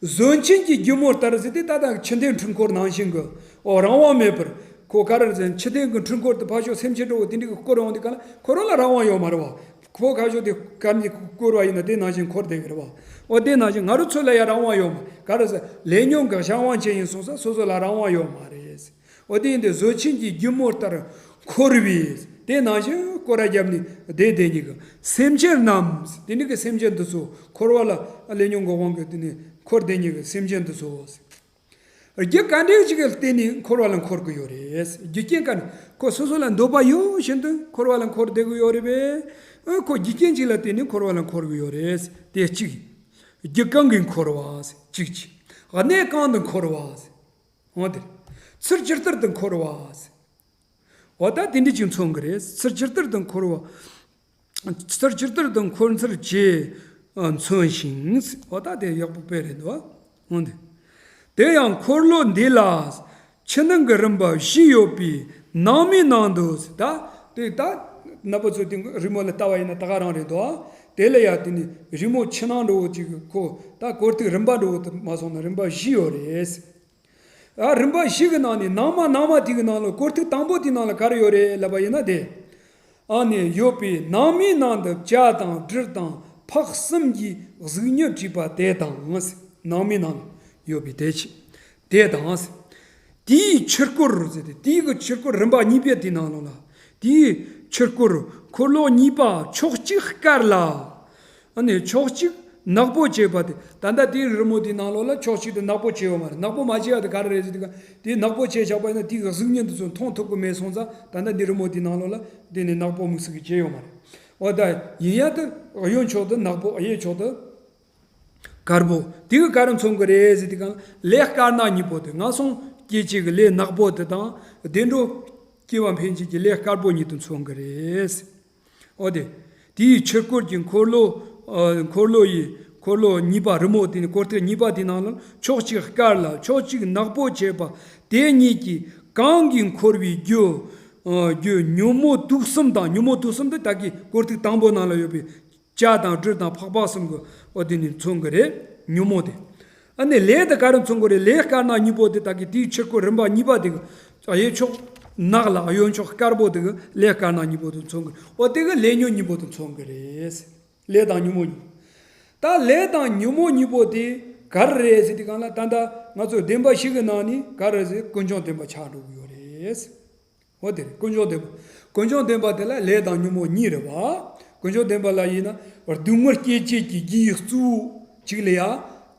ཟོན་ཆེན་གྱི་སྒྱུ་མོ་ལྟར་ཟེར་ཏེ་ད་ལྟ་འཆི་ལྟས་འཁྲུལ་འཁོར་ནང་བཞིན་གྱི། འོ་རང་དབང་མེད་པར། ཁོ་ག་རེ་ཟེར་འཆི་ལྟས་ཀྱི་འཁྲུལ་འཁོར་དུ་ཕར་ཕྱོགས་སེམས་ཅན་འགྲོ་བ་དེ་འདྲ་གི་སྐོར་འོང་དུས་ག་ལ་ཁོ་རང་ལ་རང་དབང་ཡོད་མ་རེད་བ། ཁོ་ག་ཕྱོགས་དེ་གར་ནས་སྐོར་བ་ཡིན་ན་དེ་ནང་བཞིན་འཁོར་བསྡད་ཀྱི་རེད་བ། འོ་དེ་ནང་བཞིན་ང་རང་ཚོ་ལ་ཡང་རང་དབང་ཡོད་མ་ག་རེ་ཟེར་ལས་ཉོན་གྱི་གཞན་དབང་ཅན་ཡིན་སོང་ཙང་སོ་སོ་ལ་རང་དབང་ཡོད་མ་རེད། འོ་དེ་ཡིན་དུས་ཟོན་ཆེན་གྱི་སྒྱུ་མོ་ལྟར་འཁོར་བའི་དེ་ནང་བཞིན་སྐོར་ར་བརྒྱབ་ནས་བསྡད་བསྡད་མཁན་གྱི་སེམས་ཅན་རྣམས། དེ་འདྲ་གི་སེམས་ཅན་འདི་ཚོ་འཁོར་བ་ལ་ལས་ཉོན་གྱི་དབང་གིས་དེ་ནས་འཁོར་བསྡད་མཁན་གྱི་སེམས་ཅན་འདི་ཚོ། རྒྱུ་ག་འདྲ་ཅིག་གི་བརྟེན་ནས་འཁོར་བ་ལ་འཁོར་གྱི་ཡོད་རེད། རྒྱུ་རྐྱེན་ག་འདྲ་ཁོ་སོ་སོ་ལ་འདོད་པ་ཡོད་བཞིན་དུ་འཁོར་བ་ལ་འཁོར་བསྡད་ཀྱི་ཡོད་རེད་པས། ཁོ་རྒྱུ་རྐྱེན་ཅིག་ལ་བརྟེན་ནས་འཁོར་བ་ལ་འཁོར་གྱི་ཡོད་རེད། དེ་གཅིག་རྒྱུ་གང་གིས་འཁོར་བ། གཅིག་གཅིག་གནས་གང་དུ་འཁོར་བ། འོ་དེ། ཚུལ་ཇི་ལྟར་དུ་འཁོར་བ། འོ་ད་དེ་འདྲ་ཅིག་མཚོན་གི་རེད། ཚུལ་ཇི་ལྟར་དུ་འཁོར་བ། ཚུལ་ཇི་ལྟར་དུ་འཁོར་ཚུལ་བཅས་མཚོན་ཞིང་། འོ་ད་དེ་ཡག་པོ་དཔེ་རེད་འདུག་འོ་འདི། དེ་ཡང་འཁོར་ལོ་འདི་ལ་ཕྱི་ནང་གི་རིམ་པ་བཞི་ཡོད་པའི་ནང་མའི་ནང་དུ། ད་དེ་ད་ནག་པོ་ཚོས་དེ་རི་མོ་ལ་ལྟ་བ་ཡིན་ན་ད་ག་རང་རེད་འདུག་དེ་ལ་ཡ་དེ་ནི་རི་མོ་ཕྱི་ནང་འགྲོ་བོ་ཅིག་ཁོ་ད་སྐོར་ཐིག་རིམ་པ་འགྲོ་བོ་དུ་མ་སོང་ན་རིམ་པ་བཞི་ཡོད་རེད། ཨ་རིམ་པ་བཞི་གི་ནང་ནས་ནང་མ་ནང་མ་དེ་གི་ནང་ལ་སྐོར་ཐིག་དང་པོ་དེའི་ནང་ལ་ག་རེ་ཡོད་རེད་ལབ་པ་ཡིན་ན་དེ། ཨ་ནི་ཡོད་པའི་ནང་མའི་ནང་དུ་བྱ་དང་སྦྲུལ་དང་ཕག་གསུམ་གྱི་གཟུགས་བརྙན་བྲིས་པ་དེ་དང་། ནང་མའི་ནང་ལ་ཡོད་པའི་དེ་ཆེ་དེ་དང་། དེའི་ཕྱིར་སྐོར་ཟེར་ཏེ་དེའི་གི་ཕྱིར་སྐོར་རིམ་པ་གཉིས་པའི་དེའི་ནང་ལོགས་ལ། དེའི་ཕྱིར་སྐོར་འཁོར་ལོ་གཉིས་པ་ཕྱོགས་གཅིག་དཀར་ལ། ཨ་ནི་ཕྱོགས་གཅིག་ནག་པོ་བྱས་པ་དེ། ད་ལྟ་དེའི་རི་མོ་དེའི་ནང་ལོགས་ལ་ཕྱོགས་གཅིག་དེ་ནག་པོ་བྱས་ཡོད་མ་རེད། ནག་པོ་མ་བྱས་ཡ་དེ་ག་རེ་རེད་ཟེར་དུས་ཀ་དེ་ནག་པོ་བྱས་ཆགས་པ་ཡིན་ན་དེའི་གཟུགས་བརྙན་དེ་ཚོ་མཐོང་ཐུབ་ཀྱི་མེད་སོང་ཙང་ད་ལྟ་འདི་རི་མོ་དེའི་ནང་ལོགས་ལ་དེ་ནི་ནག་པོ་དམིགས་བསལ་གྱི་བྱས་ཡོད་མ་རེད། འོ་ད་ཡིན་ཡ་དེ་གཡོན་ཕྱོགས་དེ་ནག་པོ་གཡས་ཕྱོགས་དེ་དཀར་པོ་དེ་གི་ག་རེ་མཚོན་གི་རེད་ཟེར་དུས་ཀ་ལས་དཀར་ནག་གཉིས་པོ་དེ་ངན་སོང་སྐྱེ་མཆེད་ཀྱི་ལས་ནག་པོ་དེ་དང་བདེ་འགྲོ་སྐྱེ་བ་འཕེན་བྱེད་ཀྱི་ལས་དཀར་པོ་གཉིས་དེ་མཚོན་གི་རེད། འོ་དེ། དེའི་ཕྱིར་སྐོར་གྱི་འཁོར་ལོ། ཨ། འཁོར་ལོ་ཡི་འཁོར་ལོ་གཉིས་པ་རི་མོ་དེ་ནི་སྐོར་ཐིག་གཉིས་པ་དེའི་ནང་ལ་ཕྱོགས་གཅིག་དཀར་ལ་ཕྱོགས་གཅིག་ནག་པོ་བྱས་པ་དེ་གཉིས་ཀྱིས་གང་གིས་འཁོར་བའི་རྒྱུ། ཨ། རྒྱུ་ཉོན་མོངས་དུག་གསུམ་དང་། ཉོན་མོངས་དུག་གསུམ་དེ་ད་གི་སྐོར་ཐིག་དང་པོ་ནང་ལ་ཡོད་པའི་བྱ་དང་སྦྲུལ་དང་ཕག་པ་གསུམ་གྱི་འོ་དེ་ནི་མཚོན་གི་རེད། ཉོན་མོངས་དེ། ཨ་ནི་ལས་དེ་ག་རེ་མཚོན་གི་རེད། ལས་དཀར་ནག་གཉིས་པོ་དེ་ད་གི་དེའི་ཕྱིར་སྐོར་རིམ་པ་གཉིས་པ་དེ་གི་གཡས་ཕྱོགས་ནག་ལ་གཡོན་ཕྱོགས་དཀར་པོ་དེ་གི་ལས་དཀར་ནག་གཉིས་པོ་དེ་མཚོན་གི་རེད། འོ་དེ་གི་ལས་ཉོན་གཉིས་པོ་དེ་མཚོན་གི་རེད། ལས་དང་ཉོན་མོངས་གཉིས། ད་ལས་དང་ཉོན་མོངས་གཉིས་པོ་དེ་ག་རེ་རེད་ཟེར་དུས་སྒང་ལ་ད་ལྟ་ང་ཚོ་བདེན་པ་བཞི་གི་ནང་ནས་ག་རེ་ཟེར། ཀུན་འབྱུང་བདེན་པ་ཆགས་འགྲོ་གི་ཡོད་རེད། འོ་དེ་རེད། ཀུན་འབྱུང་བདེན་པ། ཀུན་འབྱུང་བདེན་པ་དེ་ལ་ལས་དང་ཉོན་མོངས་གཉིས་རེད་བ། ཀུན་འབྱུང་བདེན་པ་ལ་ཡིན་ན་སྡུག་བསྔལ་སྐྱེད་བྱེད་ཀྱི་རྒྱུའི་གཙོ་བོ་གཅིག་ལ་ཡ་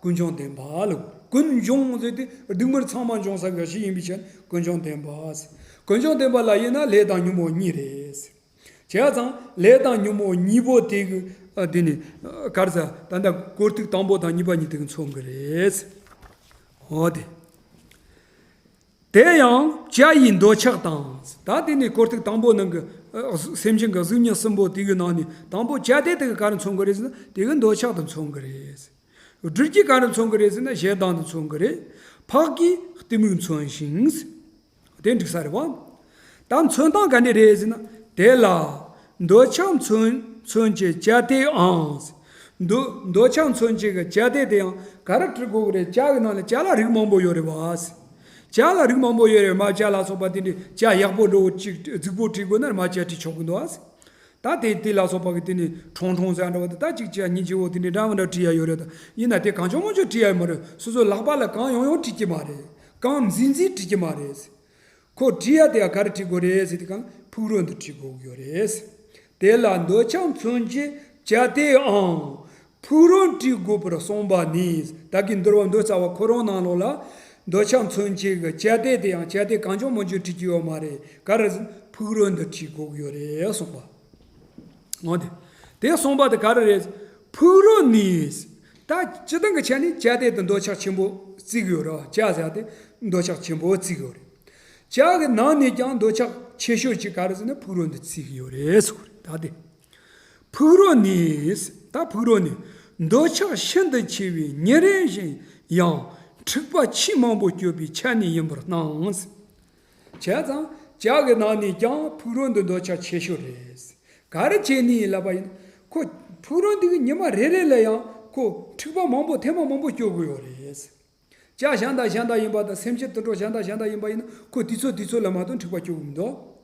ཀུན་འབྱུང་བདེན་པ་ལ། ཀུན་འབྱུང་ཟེར་དུས་སྡུག་བསྔལ་ཚང་མ་འབྱུང་ས་གི་གཞི་ཡིན་པའི་ཕྱིར་ཀུན་འབྱུང་བདེན་པ་ཟེར། ཀུན་འབྱུང་བདེན་པ་ལ་ཡིན་ན་ལས་དང་ཉོན་མོངས་གཉིས་རེད། བྱས་ཙང་ལས་དང་ཉོན་མོངས་གཉིས་པོ་དེ་གི་ཨ་དེ་ནི་ཨ་ག་རེ་ཟེར། ད་ལྟ་གོ་ཐོས་དང་པོ་དང་གཉིས་པ་གཉིས་དེ་གི་མཚོན་གི་རེད། འོ་དེ། དེ་ཡང་བྱ་ཡི་འདོད་ཆགས་དང་། ད་དེ་ནི་གོ་ཐོས་དང་པོ་ནང་གི་ཨ་སེམས་ཅན་གི་གཟུགས་བརྙན་གསུམ་པོ་དེ་གི་ནང་ནས་དང་པོ་བྱ་དེ་དེ་གི་ག་རེ་མཚོན་གི་རེད་ཟེར་ན། དེ་གི་འདོད་ཆགས་དེ་མཚོན་གི་རེད། སྦྲུལ་གྱིས་ག་རེ་མཚོན་གི་རེད་ཟེར་ན། ཞེ་སྡང་དེ་མཚོན་གི་རེད། ཕག་གིས་གཏི་མུག་མཚོན་ཞིང་། དེ་འགྲིག་ས་རེད་བ། ད་མཚོན་སྟངས་ག་འདྲ་རེད་ཟེར་ན། དེ་ལ་འདོད་ཆགས་མཚོན་མཚོན་བྱེད་བྱ་དེའང་། འདོད་འདོད་ཆགས་མཚོན་བྱེད་ཀྱི་བྱ་དེ་དེའང་ག་རེ་བྲི་དགོས་ཀྱི་རེད། བྱ་གི་ནང་ལ་བྱ་ལ་རིགས་མང་པོ་ཡོད་རེད་བ། བྱ་ལ་རིགས་མང་པོ་ཡོད་རེད། རྨ་བྱ་ལ་སོགས་པ་དེ་འདྲའི་བྱ་ཡག་པོ་འདྲ་བོ་ཅིག་རྫིག་པོ་བྲི་དགོས་ན་རྨ་བྱ་བྲི་ཆོག་གི་འདུག་ཨ། ད་དེ་དེ་ལ་སོགས་པ་གི་དེ་ནི་ཁྲོང་ཁྲོང་ཟེར་འདྲ་བོ་དེ། ད་ཅིག་བྱ་སྙིང་རྗེ་བོ་དེ་འདྲའི་འདྲ་མི་འདྲ་བྲི་ཡ་ཡོད་རེད། ད་ཡིན་ན་དེ་གང་བྱུང་མང་བྱུང་བྲི་ཡ་ཡོད་མ་རེད། སོ་སོའི་ལག་པ་ལ་གང་ཡོང་ཡོང་བྲི་གི་མ་རེད། གང་མཛེས་མཛེས་བྲི་གི་མ་རེད། ཁོ་བྲི་ཡ་དེ་ཡང་ག་རེ་བྲི་དགོས་རེད་ཟེར་དུས་གང་ཕུག་རོན་དུ་བྲི་དགོས་ཡོད་རེད། དེ་ལ་འདོད་ཆགས་མཚོན་བྱེད་བྱ་དེའང་ཕུག་རོན་བྲི་དགོས་པར་གསུངས་པ་ནི། ད་གིན་འདུལ་བ་མདོ་རྩ་བ་ཁོ་རང་ནང་ལོགས་ལ་འདོད་ཆགས་མཚོན་བྱེད་ཀྱི་བྱ་དེ་དེ་ཡང་བྱ་དེ་གང་བྱུང་མང་བྱུང་བྲི་གི་ཡོད་མ་རེད། ག་རེ་ཟེར་ན་ཕུག་རོན་དུ་བྲི་དགོས་ཀྱི་ཡོད་རེད་གསུངས་པ། འོ་དེ། དེ་གསུངས་པ་དེ་ག་རེ་རེད། ཕུག་རོན་ནི། ད་སྤྱིར་བཏང་གི་ཆ་ནས་བྱ་དེ་དེ་འདོད་ཆགས་ཆེན་པོ་བརྩི་གི་ཡོད་རེད་བ། བྱ་ཟེར་ཡ་དེ་འདོད་ཆགས་ཆེན་པོ་བརྩི་གི་ཡོད་རེད། བྱ་གི་ནང་ནས་ཀྱང་འདོད་ཆགས་ཆེ་ཤོས་ཅིག་ག་རེ་ཟེར་ན་ཕུག་རོན་དེ་བརྩི་གི་ཡོད་རེད་ཟེར་གི་རེད། ད་དེ། ཕུག་རོན་ནི། ད་ཕུག་རོན་ནི་འདོད་ཆགས་ཤིན་ཏུ་ཆེ་བས་ཉིན་རེ་བཞིན་ཡང་འཁྲིག་པ་ཆེས་མང་པོ་སྤྱོད་པའི་ཆ་ནས་ཡིན་པར་སྣང་། བྱས་ཙང་བྱ་གི་ནང་ནས་ཀྱང་ཕུག་རོན་འདི་འདོད་ཆགས་ཆེ་ཤོས་རེད། ག་རེ་བྱས་ནས་ཡིན་ལབ་པ་ཡིན། ཁོ་ཕུག་རོན་འདི་གི་ཉི་མ་རེ་རེ་ལ་ཡང་ཁོ་འཁྲིག་པ་མང་པོ་ཐེངས་མ་མང་པོ་སྤྱོད་དགོས་ཡོད་རེད། བྱ་གཞན་དང་གཞན་དག་ཡིན་པ་དང་སེམས་ཅན་དུད་འགྲོ་གཞན་དང་གཞན་དག་ཡིན་པ་ཡིན་ན་ཁོ་དུས་ཚོད་དུས་ཚོད་ལ་མ་གཏོགས་འཁྲིག་པ་སྤྱོད་དགོས་མི་འདུག་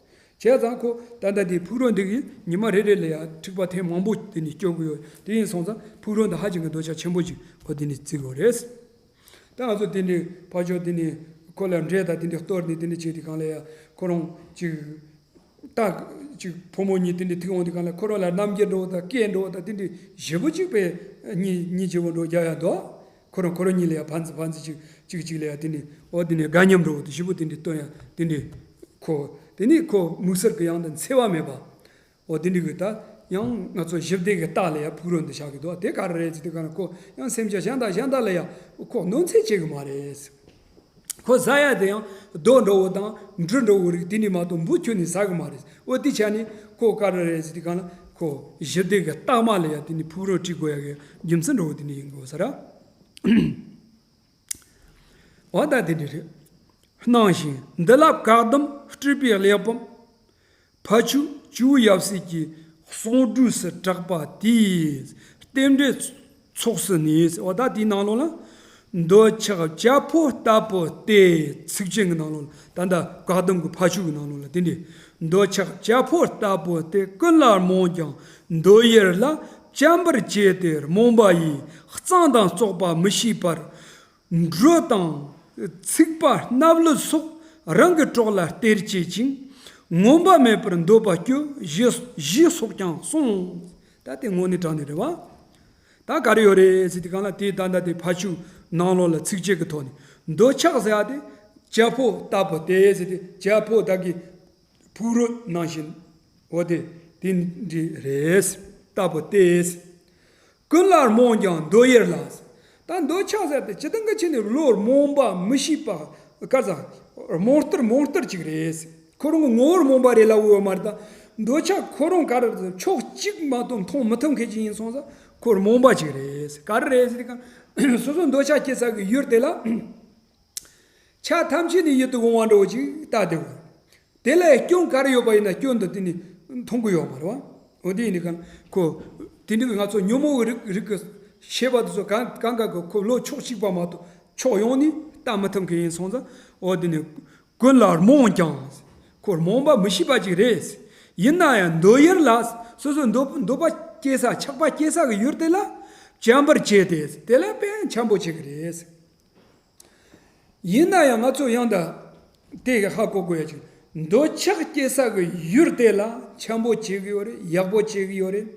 བྱས་ཙང་ཁོ་ད་ལྟ་དེ་ཕུག་རོན་འདི་གི་ཉི་མ་རེ་རེ་ལ་ཡང་འཁྲིག་པ་ཐེངས་མང་པོ་དེ་ནས་སྤྱོད་དགོས་ཡོད། དེ་ཡིན་སོང་ཙང་ཕུག་རོན་འདི་ཧ་ཅང་གི་འདོད་ཆགས་ཆེན་པོ་ཅིག་ཁོ་དེ་ནས་བརྩི་དགོས་རེད། ད་ང་ཚོ་དེ་འདྲའི་ཕར་ཕྱོགས་དེ་ནས་ཁོ་ལ་འབྲས་དང་དེ་འདྲའི་གཏོར་ནས་དེ་འདྲ་བྱས་དུས་གང་ལ་ཡ་ཁོ་རང་ཅིག་རྟ་ཅིག་ཕོ་མོ་གཉིས་དེ་འདྲའི་ཐུག་འོང་དུས་གང་ལ་ཁོ་རང་ལ་རྣམ་འགྱུར་འདྲ་བོ་དང་སྐད་འདྲ་བོ་དང་དེ་འདྲའི་ཞེ་པོ་ཅིག་པས་སྙིང་སྙིང་རྗེ་བོ་འདྲ་བོ་རྒྱག་ཡ་འདུག་ཁོ་རང་ཁོ་རང་གཉིས་ལ་ཡ་ཕན་ཚུན་ཕན་ཚུན་ཅིག་ཅིག་ཅིག་ལ་ཡ་དེ་འདྲའི་འོ་དེ་འདྲའི་དགའ་ཉམས་འདྲ་བོ་དང་ཞེ་པོ་དེ་འདྲའི་སྟོན་ཡ་དེ་འདྲའི་ཁོ་དེ་ནས་ཁོ་མུག་གསར་གྱི་ཡང་དང་འཚེ་བ་མེད་པ། འོ་དེ་འདྲ་གི་ད་ཡང་ང་ཚོ་ཞི་བདེ་གི་རྟགས་ལ་ཡང་ཕུག་རོན་འདི་བཞག་གི་འདུག་དེ་ག་རེ་རེད་ཟེར་དུས་ག་ན་ཁོ་ཡང་སེམས་ཅན་གཞན་དང་གཞན་དག་ལ་ཡང་ཁོ་གནོད་འཚེ་བྱེད་གི་མ་རེད། ཁོ་ཟ་ཡ་དེ་ཡང་རྡོ་འདྲ་བོ་དང་འབྲུ་འདྲ་བོ་རིགས་དེ་འདྲ་མ་གཏོགས་འབུ་ཁྱོན་ནས་ཟ་གི་མ་རེད། འོ་དེ་ཆ་ནས་ཁོ་ག་རེ་རེད་ཟེར་དུས་ག་ན་ཁོ་ཞི་བདེ་གི་རྟགས་མ་ལ་ཡང་དེ་ནི་ཕུག་རོན་བྲི་དགོས་ཡ་གི་རྒྱུ་མཚན་འདྲ་བོ་དེ་འདྲ་ཡིན་དགོས་ས་ར། འོ་ད་དེ་འདྲ་རེད། སྣང་ཞིང་འདི་ལ་བཀག་སྡོམ་སྤྲུལ་པའི་གླེགས་བམ། ཕ་ཆོས་ཇོ་བོ་ཡབ་སྲས་ཀྱི་གསུང་སྒྲོས་སུ་གྲགས་པ་དེའི་རྟེན་འབྲེལ་ཚོགས་སུ་ནི། འོ་ད་དེའི་ནང་ལོགས་ལ། འདོད་ཆགས་བྱ་ཕོ་རྟ་བུ་སྟེ། ཚིགས་བཅད་ཀྱི་ནང་ལོགས་ལ་ད་ལྟ་བཀག་སྡོམ་གྱི་ཕ་ཆོས་ཀྱི་ནང་ལོགས་ལ་དེ་འདྲའི། འདོད་ཆགས་བྱ་ཕོ་རྟ་བུ་སྟེ། ཀུན་ལ་རྨོངས་ཀྱང་འདོད་ཡུལ་ལ། བྱམས་པར་བྱས་ཏེ་རྨོངས་པ་ཡིས། གཙང་དང་བཙོག་པ་མི་ཤེས་པར། འབྲུ་དང་ཚིག་པ་སྣབས་ལུད་སོགས་རང་གི་གྲོགས་ལ་སྟེར་བྱེད་ཅིང་། ངོམས་པ་མེད་པར་འདོད་པ་སྐྱེ་ཞེས་ཞེས་སོགས་ཀྱང་གསུངས། ད་དེ་དངོས་གནས་དྲང་གནས་རེད་བ། ད་ག་རེ་ཡོད་རེད་ཟེར་དུས་གང་ལ་དེའི་ད་ལྟ་དེ་ཕ་ཆོས་ནང་ལོགས་ལ་ཚིགས་བཅད་ཀྱི་ཐོག་ནས་འདོད་ཆགས་ཟེར་ཡ་དེ་བྱ་ཕོ་རྟ་བུ་སྟེ་ཟེར་ཏེ་བྱ་ཕོ་ད་གི་ཕུག་རོན་ནང་བཞིན། འོ་དེ་དེ་འདྲ་རེད། རྟ་བུ་སྟེ། ཀུན་ལ་རྨོངས་ཀྱང་འདོད་ཡུལ་ལ། ད་འདོད་ཆགས་ཟེར་དེ་སྤྱིར་བཏང་གི་ཆ་ནས་བློ་རྨོངས་པ་མི་ཤེས་པ་ག་ཟེར། རྨོངས་གཏེར་རྨོངས་གཏེར་ཅིག་རེད། ཁོ་རང་གི་ངོ་བོར་རྨོངས་པ་རེད་ལབ་ཡོད་མ་རེད། ད་འདོད་ཆགས་ཁོ་རང་ག་རེ་ཕྱོགས་གཅིག་མ་གཏོགས་མཐོང་མི་ཐུབ་མཁན་ཅིག་ཡིན་སོང་ཙང་ཁོ་རྨོངས་པ་ཅིག་རེད། ག་རེ་རེད་ཟེར་དུས་སོ་སོ་འདོད་ཆགས་སྐྱེ་ས་གི་ཡུལ་དེ་ལ། ཆ་ཐམས་ཅད་ནས་ཡིད་དུ་འོང་བ་འདྲ་བོ་ཅིག་ལྟ་བདེ་བོ། དེ་ལ་སྐྱོན་ག་རེ་ཡོད་པ་ཡིན་ན་སྐྱོན་དུ་དེ་ནི་མཐོང་གི་ཡོད་མ་རེད་བ། འོ་དེ་ཡིན་དུས་གང་ཁོ། དེ་འདྲ་གི་ང་ཚོ་ཉོན་མོངས་རིགས་རིགས་ཀྱི་ཤེས་པ་དེ་ཚོ་གང་གང་ག་གི་ཁོ་བློ་ཕྱོགས་གཅིག་པ་མ་གཏོགས་ཕྱོགས་ཡོངས་ནས་ལྟ་མི་ཐུབ་མཁན་ཡིན་སོང་ཙང་འོ་དེ་ནི། ཀུན་ལ་རྨོངས་ཀྱང་། ཁོ་རྨོངས་པ་མི་ཤེས་པ་ཅིག་རེད། ཡིན་ན་ཡང་འདོད་ཡུལ་ལ། སོ་སོ་འདོད་འདོད་པ་སྐྱེ་ས་ཆགས་པ་སྐྱེ་ས་གི་ཡུལ་དེ་ལ་བྱམས་པར་བྱས་ཏེ་དེ་ལ་དཔེ་འཆམ་པོ་བྱེད་ཀྱི་རེད། ཡིན་ན་ཡང་ང་ཚོ་ཡང་ད་དེ་གི་ཧ་གོ་དགོས་ཡ་ཅིག་འདོད་ཆགས་སྐྱེ་ས་གི་ཡུལ་དེ་ལ་འཆམ་པོ་བྱེད་ཀྱི་ཡོད་རེད། ཡག་པོ་བྱེད་ཀྱི་ཡོད་རེད།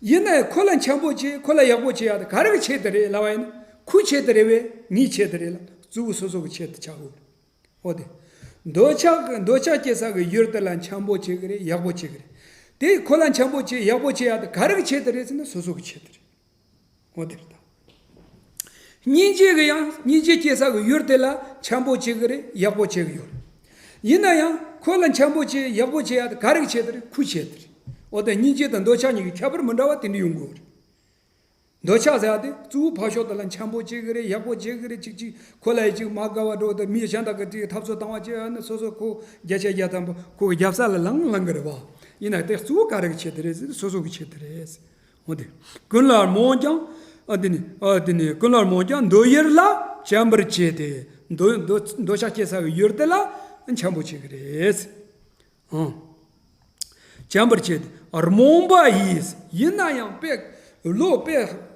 ཡིན་ན་ཡང་ཁོ་ལ་འཆམ་པོ་བྱེད་ཁོ་ལ་ཡག་པོ་བྱེད་ཡ་དེ་ག་རེ་གི་ཆེད་དུ་རེད་ལབ་པ་ཡིན་ན་ཁོའི་ཆེད་དུ་རེད་པས་ངའི་ཆེད་དུ་རེད་ལ་གཙོ་བོ་སོ་སོ་གི་ཆེད་དུ་ཆགས་དགོས་རེད། འོ་དེ། འདོད་ཆགས་འདོད་ཆགས་སྐྱེ་ས་གི་ཡུལ་དེ་ལ་འཆམ་པོ་བྱེད་ཀྱི་རེད། ཡག་པོ་བྱེད་ཀྱི་རེད། དེ་ཁོ་ལ་འཆམ་པོ་བྱེད་ཡག་པོ་བྱེད་ཡག་དེ་ག་རེ་གི་ཆེད་དུ་རེད་ཟེར་ན་སོ་སོ་གི་ཆེད་དུ་རེད། འོ་དེ་རེད་ད། སྙིང་རྗེ་གི་ཡང་སྙིང་རྗེ་སྐྱེ་ས་གི་ཡུལ་དེ་ལ་འཆམ་པོ་བྱེད་གི་རེད། ཡག་པོ་བྱེད་གི་ཡོད་རེད། ཡིན་ན་ཡང་ཁོ་ལ་འཆམ་པོ་བྱེད་ཡག་པོ་བྱེད་ཡག་དེ་ག་རེ་གི་ཆེད་དུ་རེད། ཁོའི་ཆེད་དུ་རེད། འོ་དེ་སྙིང་རྗེ་དང་འདོད་ཆགས་གཉིས་ཀྱི་ཁྱད་པར་མི་འདྲ་བ་དེ་འདྲ་ཡོང་གི་ཡོད་རེད། འདོད་ཆགས་ཟེར་ཡག་དེ་གཙོ་བོ་ཕར་ཕྱོགས་དེ་ལ་འཆམ་པོ་བྱེད་གི་རེད། ཡག་པོ་བྱེད་གི་རེད། ཅིག་ཅིག་ཁོ་ལ་ཡི་ཅིག་མ་དགའ་བ་འགྲོ་དེ་མི་གཞན་དག་གི་དེ་འཐབ་རྩོད་བཏང་བ་བྱེད་ཡག་ནི་སོ་སོ་ཁོ་བརྒྱ་ཆ་བརྒྱ་ཐམ་པ་ཁོ་གི་རྒྱབ་ས་ལ་ལངས་ལངས་གི་རེད་བ། ཡིན་ན་དེ་གཙོ་བོ་ག་རེ་གི་ཆེད་དུ་རེད་ཟེར་ན་སོ་སོ་གི་ཆེད་དུ་རེད། འོ་དེ། ཀུན་ལ་རྨོངས་ཀྱང་། ཨ་དེ་ནི་ཨ་དེ་ནི་ཀུན་ལ་རྨོངས་ཀྱང་འདོད་ཡུལ་ལ་བྱམས་པར་བྱེད་དེ། འདོད་འདོད་འདོད་ཆགས་སྐྱེ་ས་གི་ཡུལ་དེ་ལ་འཆམ་པོ་བྱེད་གི་རེད། ཨང་། བྱམས་པར་བྱེད་དེ་རྨོངས་པ་ཡིས། ཡིན་ན་ཡང་དཔེ་བློ་དཔེ་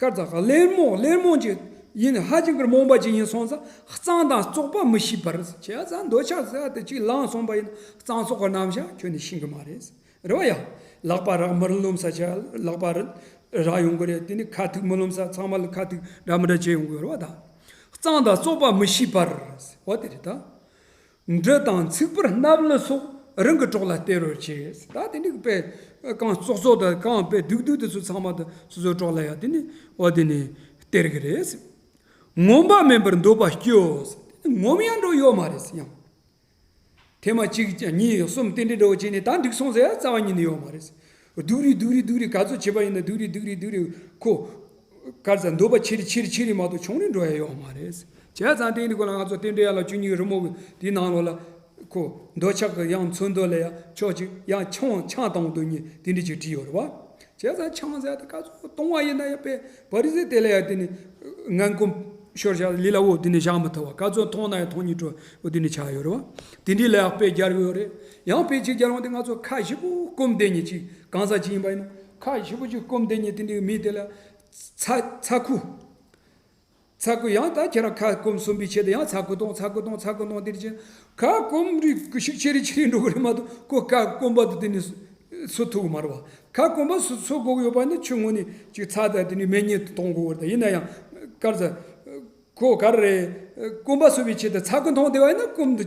དཀར་ཙག་གླེན་རྨོངས་གླེན་རྨོངས་ཀྱི་ཡིན། ཧ་ཅང་གི་རྨོངས་པ་ཅིག་ཡིན་སོང་ཙང་གཙང་དང་བཙོག་པ་མི་ཤེས་པར། བྱས་ཙང་འདོད་ཆགས་ཟེར་དེ་ཅིག་ལངས་སོང་པ་ཡིན་ན་གཙང་བཙོག་གི་རྣམ་གཞག་ཁྱོན་ནས་ཤེས་གི་མ་རེད། རེད་བ་ཡ། ལག་པ་རག་མི་རུང་ལོམ་ས་ཆ་ལག་པ་རག་ཡོང་གི་རེད། དེ་ནི་ཁ་ཐུག་མི་ལོམ་ས་ཚང་མ་ལ་ཁ་ཐུག་འདྲ་མི་འདྲ་བྱས་ཡོང་གི་ཡོད་རེད་བ་ད། གཙང་དང་བཙོག་པ་མི་ཤེས་པར། བ་དེ་རེད་ད། འབྲུ་དང་ཚིག་པར་སྣབས་ལུད་སོགས་རང་གི་གྲོགས་ལ་སྟེར་བར་བྱེད། ད་དེ་འདྲའི་དཔེ་གང་བཙོག་བཙོག་དང་གང་དཔེ་སྡུག་སྡུག་དེ་ཚོ་ཚང་མ་དེ་སོ་སོའི་གྲོགས་ལ་ཡ་དེ་ནི་འོ་དེ་ནི་སྟེར་གི་རེད། ངོམས་པ་མིན་པར་འདོད་པ་སྐྱོ། ངོམས་ཡག་འགྲོ་ཡོད་མ་རེད་ཡང་། ཐེངས་མ་གཅིག་གཉིས་གསུམ་དེ་འདྲའི་འགྲོ་བྱས་ནས་ད་འགྲིག་སོང་ཟེར་ཡ་རྩ་བ་ཉིད་ནས་ཡོད་མ་རེད། སྡུག་རུས་སྡུག་རུས་སྡུག་རུས་ག་ཚོད་བྱས་པ་ཡིན་ན་སྡུག་རུས་སྡུག་རུས་སྡུག་རུས་ཁོ། ག་རེ་ཟེར་འདོད་པ་ཆེ་རུ་ཆེ་རུ་ཆེ་རུ་མ་གཏོགས་ཆུང་རུ་འགྲོ་ཡ་ཡོད་མ་རེད། བྱས་ཙང་དེ་ཡིན་དུས་ཁོ་ལ་ང་ཚོ་རྟེན་འབྲེལ་ཡན་ལག་བཅུ་གཉིས་ཀྱི་རི་མོ་གི་དེའི་ནང་ལོགས་ལ་ཁོ་འདོད་ཆགས་ཀྱི་ཡང་མཚོན་དོན་ལ་ཡ་ཕྱོགས་གཅིག་ཡང་ཆང་ཆང་གཏོང་དོན་གཉིས་དེ་འདྲ་ཅིག་བྲིས་ཡོད་རེད་བ། བྱས་ཙང་ཆང་ཟེར་ཡ་དེ་ག་ཚོད་གཏོང་བ་ཡིན་ན་ཡང་དཔེ་བ་རི་ཟེར་དེ་ལ་ཡ་དེ་ནི་ངན་གོམས་ཤོར་བཞག་ལི་ལ་འོ་དེ་ནི་བཞག་མི་ཐུབ་བ། ག་ཚོད་མཐོང་ན་ཡང་མཐོང་ཉིད་འགྲོ་འོ་དེ་ནི་ཆགས་ཡོད་རེད་བ། དེ་འདྲའི་ལ་ཡ་དཔེ་རྒྱག་གི་ཡོད་རེད། ཡང་དཔེ་ཅིག་རྒྱག་རུང་དེ་ང་ཚོ་ཁ་ཞེ་པོ་སྐོམ་བསྡད་མཁན་ཅིག་གང་ཟག་ཅིག་ཡིན་པ་ཡིན་ན་ཁ་ཞེ་པོ་ཅིག་སྐོམ་བསྡད་མཁན་དེ་འདྲའི་མི་དེ་ལ་ཚ་ཚ་ཁུ། ཚ་ཁུ་ཡང་ད་ཁྱེད་རང་ཁ་སྐོམ་སོན་པའི་ཆེད་དུ་ཡང་ཚ་ཁུ་གཏོང་ཚ་ཁུ་གཏོང་ཚ་ཁུ་གཏོང་དེར་ཕྱིན་ཁ་སྐོམ་རིགས་ཤུགས་ཆེ་རེ་ཆེ་རེ་འགྲོ་གི་རེད་མ་གཏོགས་ཁོ་ཁ་སྐོམ་པ་དེ་དེ་ནི་གསོ་ཐུབ་ཀྱི་མ་རེད་བ། ཁ་སྐོམ་པ་གསོ་གསོ་དགོས་ཀྱི་ཡོད་པ་ནི་ཆུ་ངོ་ནས་ཅིག་ཚྭ་དང་དེ་ནི་སྨན་གཉིས་གཏོང་དགོས་ཀྱི་རེད། ད་ཡིན་ན་ཡང་དཀར་ཟ་ཁོ་ག་རེ་རེད། སྐོམ་པ་གསོ་བའི་ཆེད་དུ་ཚ་ཁུ་འཐུང་བསྡད་པ་ཡིན་ན་སྐོམ་དུ་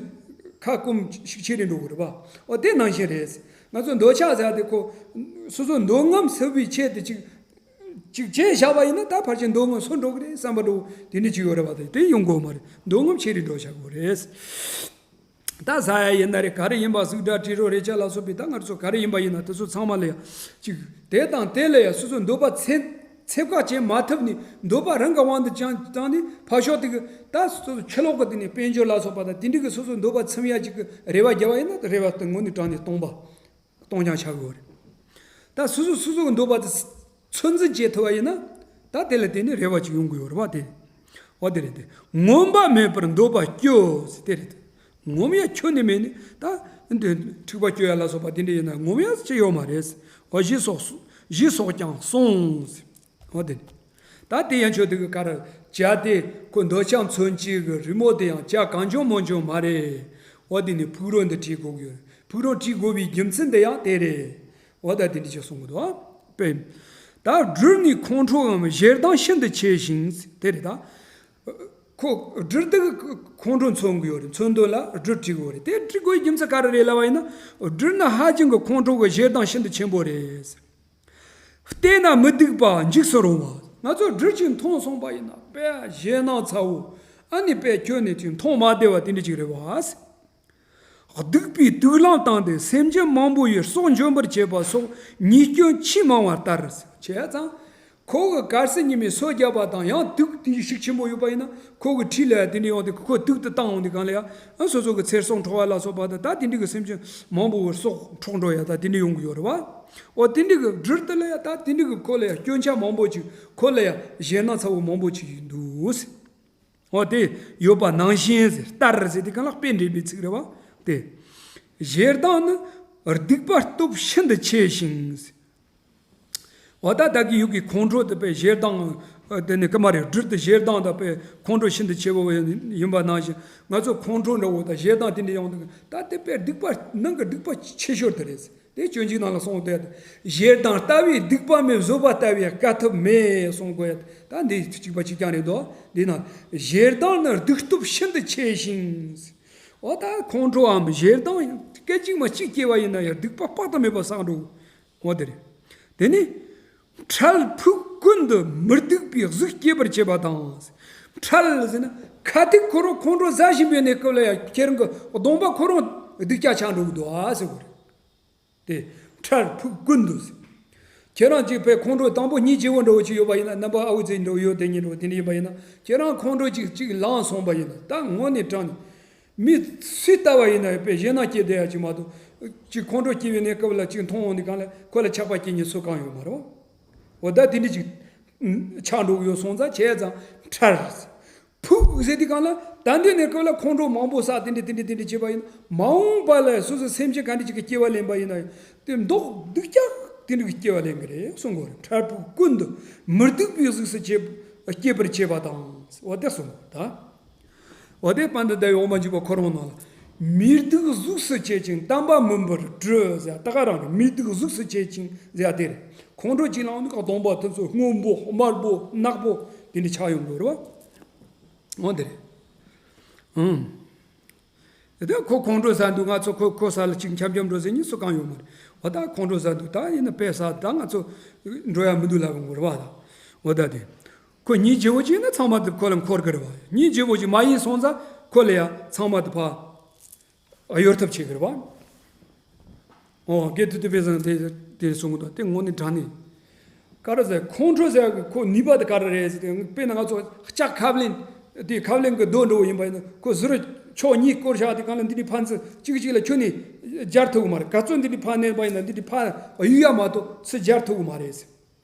ཁ་སྐོམ་ཤུགས་ཆེ་རེ་འགྲོ་གི་རེད་བ། འོ་དེ་ནང་བཞིན་རེད། ང་ཚོ་འདོད་ཆགས་ཟེར་དེ་ཁོ་སོ་སོ་འདོད་རྔམ་སེལ་བའི་ཆེད་དུ་ཅིག་ཅིག་བྱས་བཞག་པ་ཡིན་ན་ད་ཕལ་ཆེར་འདོད་རྔམ་སོར་འགྲོ་གི་རེད་བསམ་པ་འགྲོ་དེ་འདྲ་ཅིག་ཡོད་རེད་བ། དེ་དེ་ཡོང་དགོས་མ་རེད། འདོད་རྔམ་ཆེ་རེ་འགྲོ་བྱ་དགོས་རེད། ད་ཟ་ཡ་ཡིན་ན་རེད། ག་རེ་ཡིན་པ་གཟུགས་སྒྲ་དྲི་རོ་རེག་བྱ་ལ་སོགས་པའི་ད་ང་ཚོ་ག་རེ་ཡིན་པ་ཡིན་ན་དེ་ཚོ་ཚང་མ་ལ་ཡ་ཅིག་དེ་དང་དེ་ལ་ཡ་སོ་སོའི་འདོད་པ་ཚེ་ཚེ་བཀག་བྱེད་མ་ཐུབ་ནས་འདོད་པ་རང་གི་དབང་དུ་བཅངས་བཏང་ནས་ཕར་ཕྱོགས་དེ་གི་ད་སོ་སོ་ཕྱི་ལོགས་གི་དེ་ནས་དཔལ་འབྱོར་ལ་སོགས་པ་དང་དེ་འདྲ་གི་སོ་སོའི་འདོད་པ་ཚིམ་ཡ་ཅིག་གི་རེ་བ་བརྒྱབ་པ་ཡིན་ན་རེ་བ་དེ་དངོས་གནས་དྲང་གནས་སྟོང་པ། གཏོང་རྐྱང་ཆགས་ཀྱི་ཡོད་རེད། ད་སོ་སོ་སོ་སོ་གི་འདོད་པ་དེ་ཚོད་འཛིན་བྱེད་ཐུབ་པ་ཡིན་ན་ད་དེ་ལ་བརྟེན་ནས་རེ་བ་ཅིག་ཡོང་གི་ཡོད་རེད་བ། དེ་འོ་དེ་རེད། དེ་ངོམས་པ་མེད་པར་འདོད་པ་སྐྱོ་ཟེར་དེ་རེད། དེ་ངོམས་ཡ་ཁྱོན་ནས་མེད་ནས་ད་འདི་འཁྲིག་པ་སྐྱོ་ཡ་ལ་སོགས་པ་དེ་འདྲ་ཡིན་ན་ངོམས་ཡ་ཅི་ཡོད་མ་རེད། འོ་ཞེས་སོགས་སུ་ཞེས་སོགས་ཀྱང་གསུངས། འོ་དེ་ནི། ད་དེ་ཡང་ཆོས་དེ་གི་ཀ་ར་བྱ་དེ་ཁོ་འདོད་ཆགས་མཚོན་བྱེད་ཀྱི་རི་མོ་དེ་ཡང་བྱ་གང་བྱུང་མང་བྱུང་མ་རེད། འོ་དེ་ནི་ཕུག་རོན་འདི་བྲིས་དགོས་ཀྱི་ཡོད། ཕུག་རོན་བྲིས་དགོས་པའི་རྒྱུ་མཚན་དེ་ཡང་དེ་རེད། འོ་ད་དེ་འདྲ་ཅིག་གསུང་གི་འདུག་ཨ། དཔེ། ད་སྦྲུལ་ནི་ཁོང་ཁྲོའམ་ཞེ་སྡང་ཤིན་ཏུ་ཆེ་ཞིང་དེ་རེད་ད། ཁོ་སྦྲུལ་དེ་གི་ཁོང་ཁྲོ་མཚོན་གྱི་ཡོད་རེད། མཚོན་དོན་ལ་སྦྲུལ་བྲིས་དགོས་རེད། དེ་བྲིས་དགོས་པའི་རྒྱུ་མཚན་ག་རེ་རེད་ལབ་པ་ཡིན་ན་སྦྲུལ་ནི་ཧ་ཅང་གི་ཁོང་ཁྲོ་གི་ཞེ་སྡང་ཤིན་ཏུ་ཆེན་པོ་རེད། བལྟས་ན་མི་སྡུག་པ་འཇིགས་སུ་རུང་བ། ང་ཚོ་སྦྲུལ་ཅིག་མཐོང་སོང་པ་ཡིན་ན་དཔེ་ཞེད་སྣང་ཚ་བོ། ཨ་ནི་དཔེ་ཁྱོན་ནས་ཅིག་མཐོང་མ་བདེ་བ་དེ་འདྲ་ཅིག་རེད་བ། སྡུག་པའི་དུག་རླངས་བཏང་སྟེ་སེམས་ཅན་མང་པོ་ཡི་སྲོག་འབྱོན་པར་བྱེད་པ་སོགས་ཉེས་སྐྱོན་ཆེས་མང་བ་ལྟར། བྱས་ཙང་། ཁོ་གི་གལ་སྲིད་ཉི་མའི་སོ་བརྒྱབ་པ་དང་ཡང་དུག་དེ་ཤུགས་ཆེན་པོ་ཡོད་པ་ཡིན་ན་ཁོ་གི་འཁྲིས་ལ་དེ་འདྲ་ཡོང་དུས་ཁོ་དུག་དེ་བཏང་འོང་དུས་གང་ལ་ཡ། ཨ་སོ་སོ་གི་ཚེ་སྲོག་འཕྲོག་པ་ལ་སོགས་པ་དང་ད་དེ་འདྲ་གི་སེམས་ཅན་མང་པོ་གི་སྲོག་འཕྲོག་འགྲོ་ཡ་ད་དེ་འདྲ་ཡོང་གི་ཡོད་རེད་བ། འོ་དེ་འདྲ་གི་སྦྲུལ་དེ་ལ་ཡ་ད་དེ་འདྲ་གི་ཁོ་ལ་ཡ་སྐྱོན་ཆ་མང་པོ་ཅིག་ཁོ་ལ་ཡ་ཞེད་སྣང་ཚ་བོ་མང་པོ་ཅིག་འདུག་འོ་དེ་ཡོད་པ་ནང་བཞིན་ཟེར་ལྟར་ཟེར་དེ་གང་ལ་དཔེ་འདྲེན་པའི་ཚིག་རེད་བ། དེ། ཞེ་སྡང་ནི་སྡིག་པ་སྟོབས་ཤིན་ཏུ་ཆེ་ཞིང་། འོ་ད་ད་གི་ཡུལ་གྱི་ཁོང་ཁྲོ་དེ་དཔེ་ཞེ་སྡང་། དེ་ནི་ཀི་མ་རེད། སྦྲུལ་དེ་ཞེ་སྡང་དང་དཔེ་ཁོང་ཁྲོ་ཤིན་ཏུ་ཆེ་བོ་ཡིན་པ་ནང་བཞིན་ང་ཚོ་ཁོང་ཁྲོ་འདྲ་བོ་དང་ཞེ་སྡང་དེ་འདྲ་ཡོང་དུས་ད་དེ་དཔེ་སྡིག་པ་ནང་གི་སྡིག་པ་ཆེ་ཤོས་དེ་རེད། དེ་སྤྱོད་འཇུག་ནང་ལ་གསུངས་ཏེ། ཞེ་སྡང་ལྟ་བུའི་སྡིག་པ་མེད། བཟོད་པ་ལྟ་བུའི་དཀའ་ཐུབ་མེད་གསུང་དགོས་ཡ། ད་འདི་གཅིག་པ་གཅིག་རྐྱང་རེད་དོ། འདི་ན་ཞེ་སྡང་ནི་སྡིག་སྟོབས་ཤིན་ཏུ་ཆེ་ཞིང་། འོ་ད་ཁོང་ཁྲོའམ་ཞེ་སྡང་ སྐད་ཅིག་མ་གཅིག་སྐྱེ་བ་ཡིན་ན་ཡང་སྡིག་པ་དཔག་ཏུ་མེད་པ་བསགས་འགྲོ། འོ་དེ་རེད། དེ་ནས། འཕྲལ་ཕུགས་ཀུན་ཏུ་མི་སྡུག་པའི་གཟུགས་སྐྱེ་བར་བྱེད་པ་དང་། འཕྲལ་ཟེར་ན་ཁ་ཐུག་ཁོ་རང་ཁོང་ཁྲོ་ཟ་བཞིན་པའི་གནས་སྐབས་ལ་ཡང་ཁྱེད་རང་གི་གདོང་པ་ཁོ་རང་སྡུག་ཅག་ཆགས་འགྲོ་གི་འདུག་ཨ་ཟེར་བ་རེད། དེ་འཕྲལ་ཕུགས་ཀུན་ཏུ་ཟེར། ཁྱེད་རང་ཅིག་དཔེ་ཁོང་ཁྲོ་དང་པོ་སྙིང་རྗེ་བོ་འདྲ་བོ་ཅིག་ཡོད་པ་ཡིན་ན། རྣམ་པ་ཨ་འུ་ཚེ་འདྲ་བོ་ཡོད་དེ་ཉིད་འདྲ་བོ་དེ་འདྲ་ཡིན་པ་ཡིན་ན། ཁྱེད་རང་ཁོང་ཁྲོ་ཅིག་ཅིག་ལངས་སོང་པ་ཡིན་ན། ད་དངོས་གནས་དྲང་ནས་མི་སུས་ལྟ་བ་ཡིན་ན་དཔེ་ཞེད་སྣང་སྐྱེ་བསྡད་ཡ་ཅིག་མ་གཏོགས། ཅིག་ཁོང་ཁྲོ་སྐྱེ་བའི་གནས་སྐབས་ལ་ཅིག་མཐོང་འོང་དུས་སྒང་ལ་ཁོ་ལ་ཆགས་པ་སྐྱེ་མཁན་སུ་གང་ཡོད་མ་རེད། འོ་ད་དེ་འདྲ་ཅིག་ཆགས་འགྲོ་གི་ཡོད་སོང་ཙང་བྱས་ཙང་འཕྲལ། ཕུགས་ཟེར་དུས་སྒང་ལ་ད་འདི་ནས་ཁོ་ལ་ཁོང་ཁྲོ་མང་པོ་ཟ་དེ་འདྲ་དེ་འདྲ་དེ་འདྲ་བྱས་པ་ཡིན་ན། མ་འོངས་པ་ལ་སོ་སོ་སེམས་ཅན་ག་འདྲ་ཅིག་གི་སྐྱེ་བ་ལེན་པ་ཡིན་ན་ཡང་། དེ་མདོག་སྡུག་ཅག་དེ་འདྲ་གི་སྐྱེ་བ་ལེན་གི་རེད་གསུང་གི་རེད། འཕྲལ་ཕུགས་ཀུན་ཏུ་མི་སྡུག་པའི་གཟུགས་སུ་སྐྱེ་སྐྱེ་བར་བྱེད་པ་དང་། འོ་དེ་གསུང་གི་རེད་ད། འོ་དེ་དཔལ་ལྡན་འདས་འོག་མ་འཇུག་པ་ཁོ་རང་ནང་ལ། མི་སྡུག་གཟུགས་སུ་བྱེད་ཅིང་བསྟན་པ་མུན་པར་བཀྲུ་ཟེར། ད་ག་རང་རེད། མི་སྡུག་གཟུགས་སུ་བྱེད་ཅིང་ཟེར་དེ་རེད། ཁོང་ཁྲོ་ཅིག་ལངས་དུས་གདོང་པ་དེ་ཚོ་སྔོན་པོ་དམར་པོ་ནག་པོ་དེ་འདྲ་ཆགས་ཡོང་གི་རེད་བ། འོ་དེ་རེད། ཨང་། དེ་ཁོ་ཁོང་ཁྲོ་ཟ་འདུག་ང་ཚོ་ཁོ་ཁོ་ས་ལ་ཅིག་འཁྱམ་འཁྱམ་འགྲོ་ཟེར་མཁན་སུ་གང་ཡོད་མ་རེད། འོ་ད་ཁོང་ཁྲོ་ཟ་འདུག་ད་ཡིན་ན་དཔེ་ཟ། ད་ང་ཚོ་འགྲོ་ཡ་མི་འདུག་ལབ་དགོས་རེད་བ་ད། འོ་ད་དེ། ཁོ་སྙིང་རྗེ་བོ་ཅིག་ཡིན་ན་ཚང་མ་དེ་ཁོ་ལ་འཁོར་གི་རེད་བ། སྙིང་རྗེ་བོ་ཅིག་མ་ཡིན་སོང་ཙང་ཁོ་ལ་ཡ་ཚང་མ་དེ་ཕར་གཡོལ་ཐབས་བྱེད་གི་རེད་བ། ཨོ་དགེ་ཐུ་ཐུ་དཔེ་བཟང་དེ་དེ་གསུང་གི་འདུག་དེ་དངོས་གནས་དྲང་གནས། ག་རེ་ཟེར། ཁོང་ཁྲོ་ཟེར་གི་ཁོ་ནུས་པ་དེ་ག་རེ་རེད་ཟེར་ཏེ། དཔེར་ན་ང་ཚོ་ལྕགས་ཁབ་ལེན། དེ་ཁབ་ལེན་གི་རྡོ་འདྲ་བོ་ཡིན་པ་ཡིན་ན། ཁོ་ཟུར་ཕྱོགས་གཉིས་བསྐོར་བཞག་དུས་སྒང་ལ་འདི་འདྲའི་ཕར་ཚུར་གཅིག་གཅིག་ལ་ཁྱོན་ནས་སྦྱར་ཐུབ་གི་མ་རེད། ག་ཚོད་འདི་འདྲའི་ཕར་མནན་པ་ཡིན་ན་འདི་འདྲའི་ཕར་གཡུག་ཡ་མ་གཏོགས་ཚུར་སྦྱར་ཐུབ་གི་མ་རེད་ཟེར།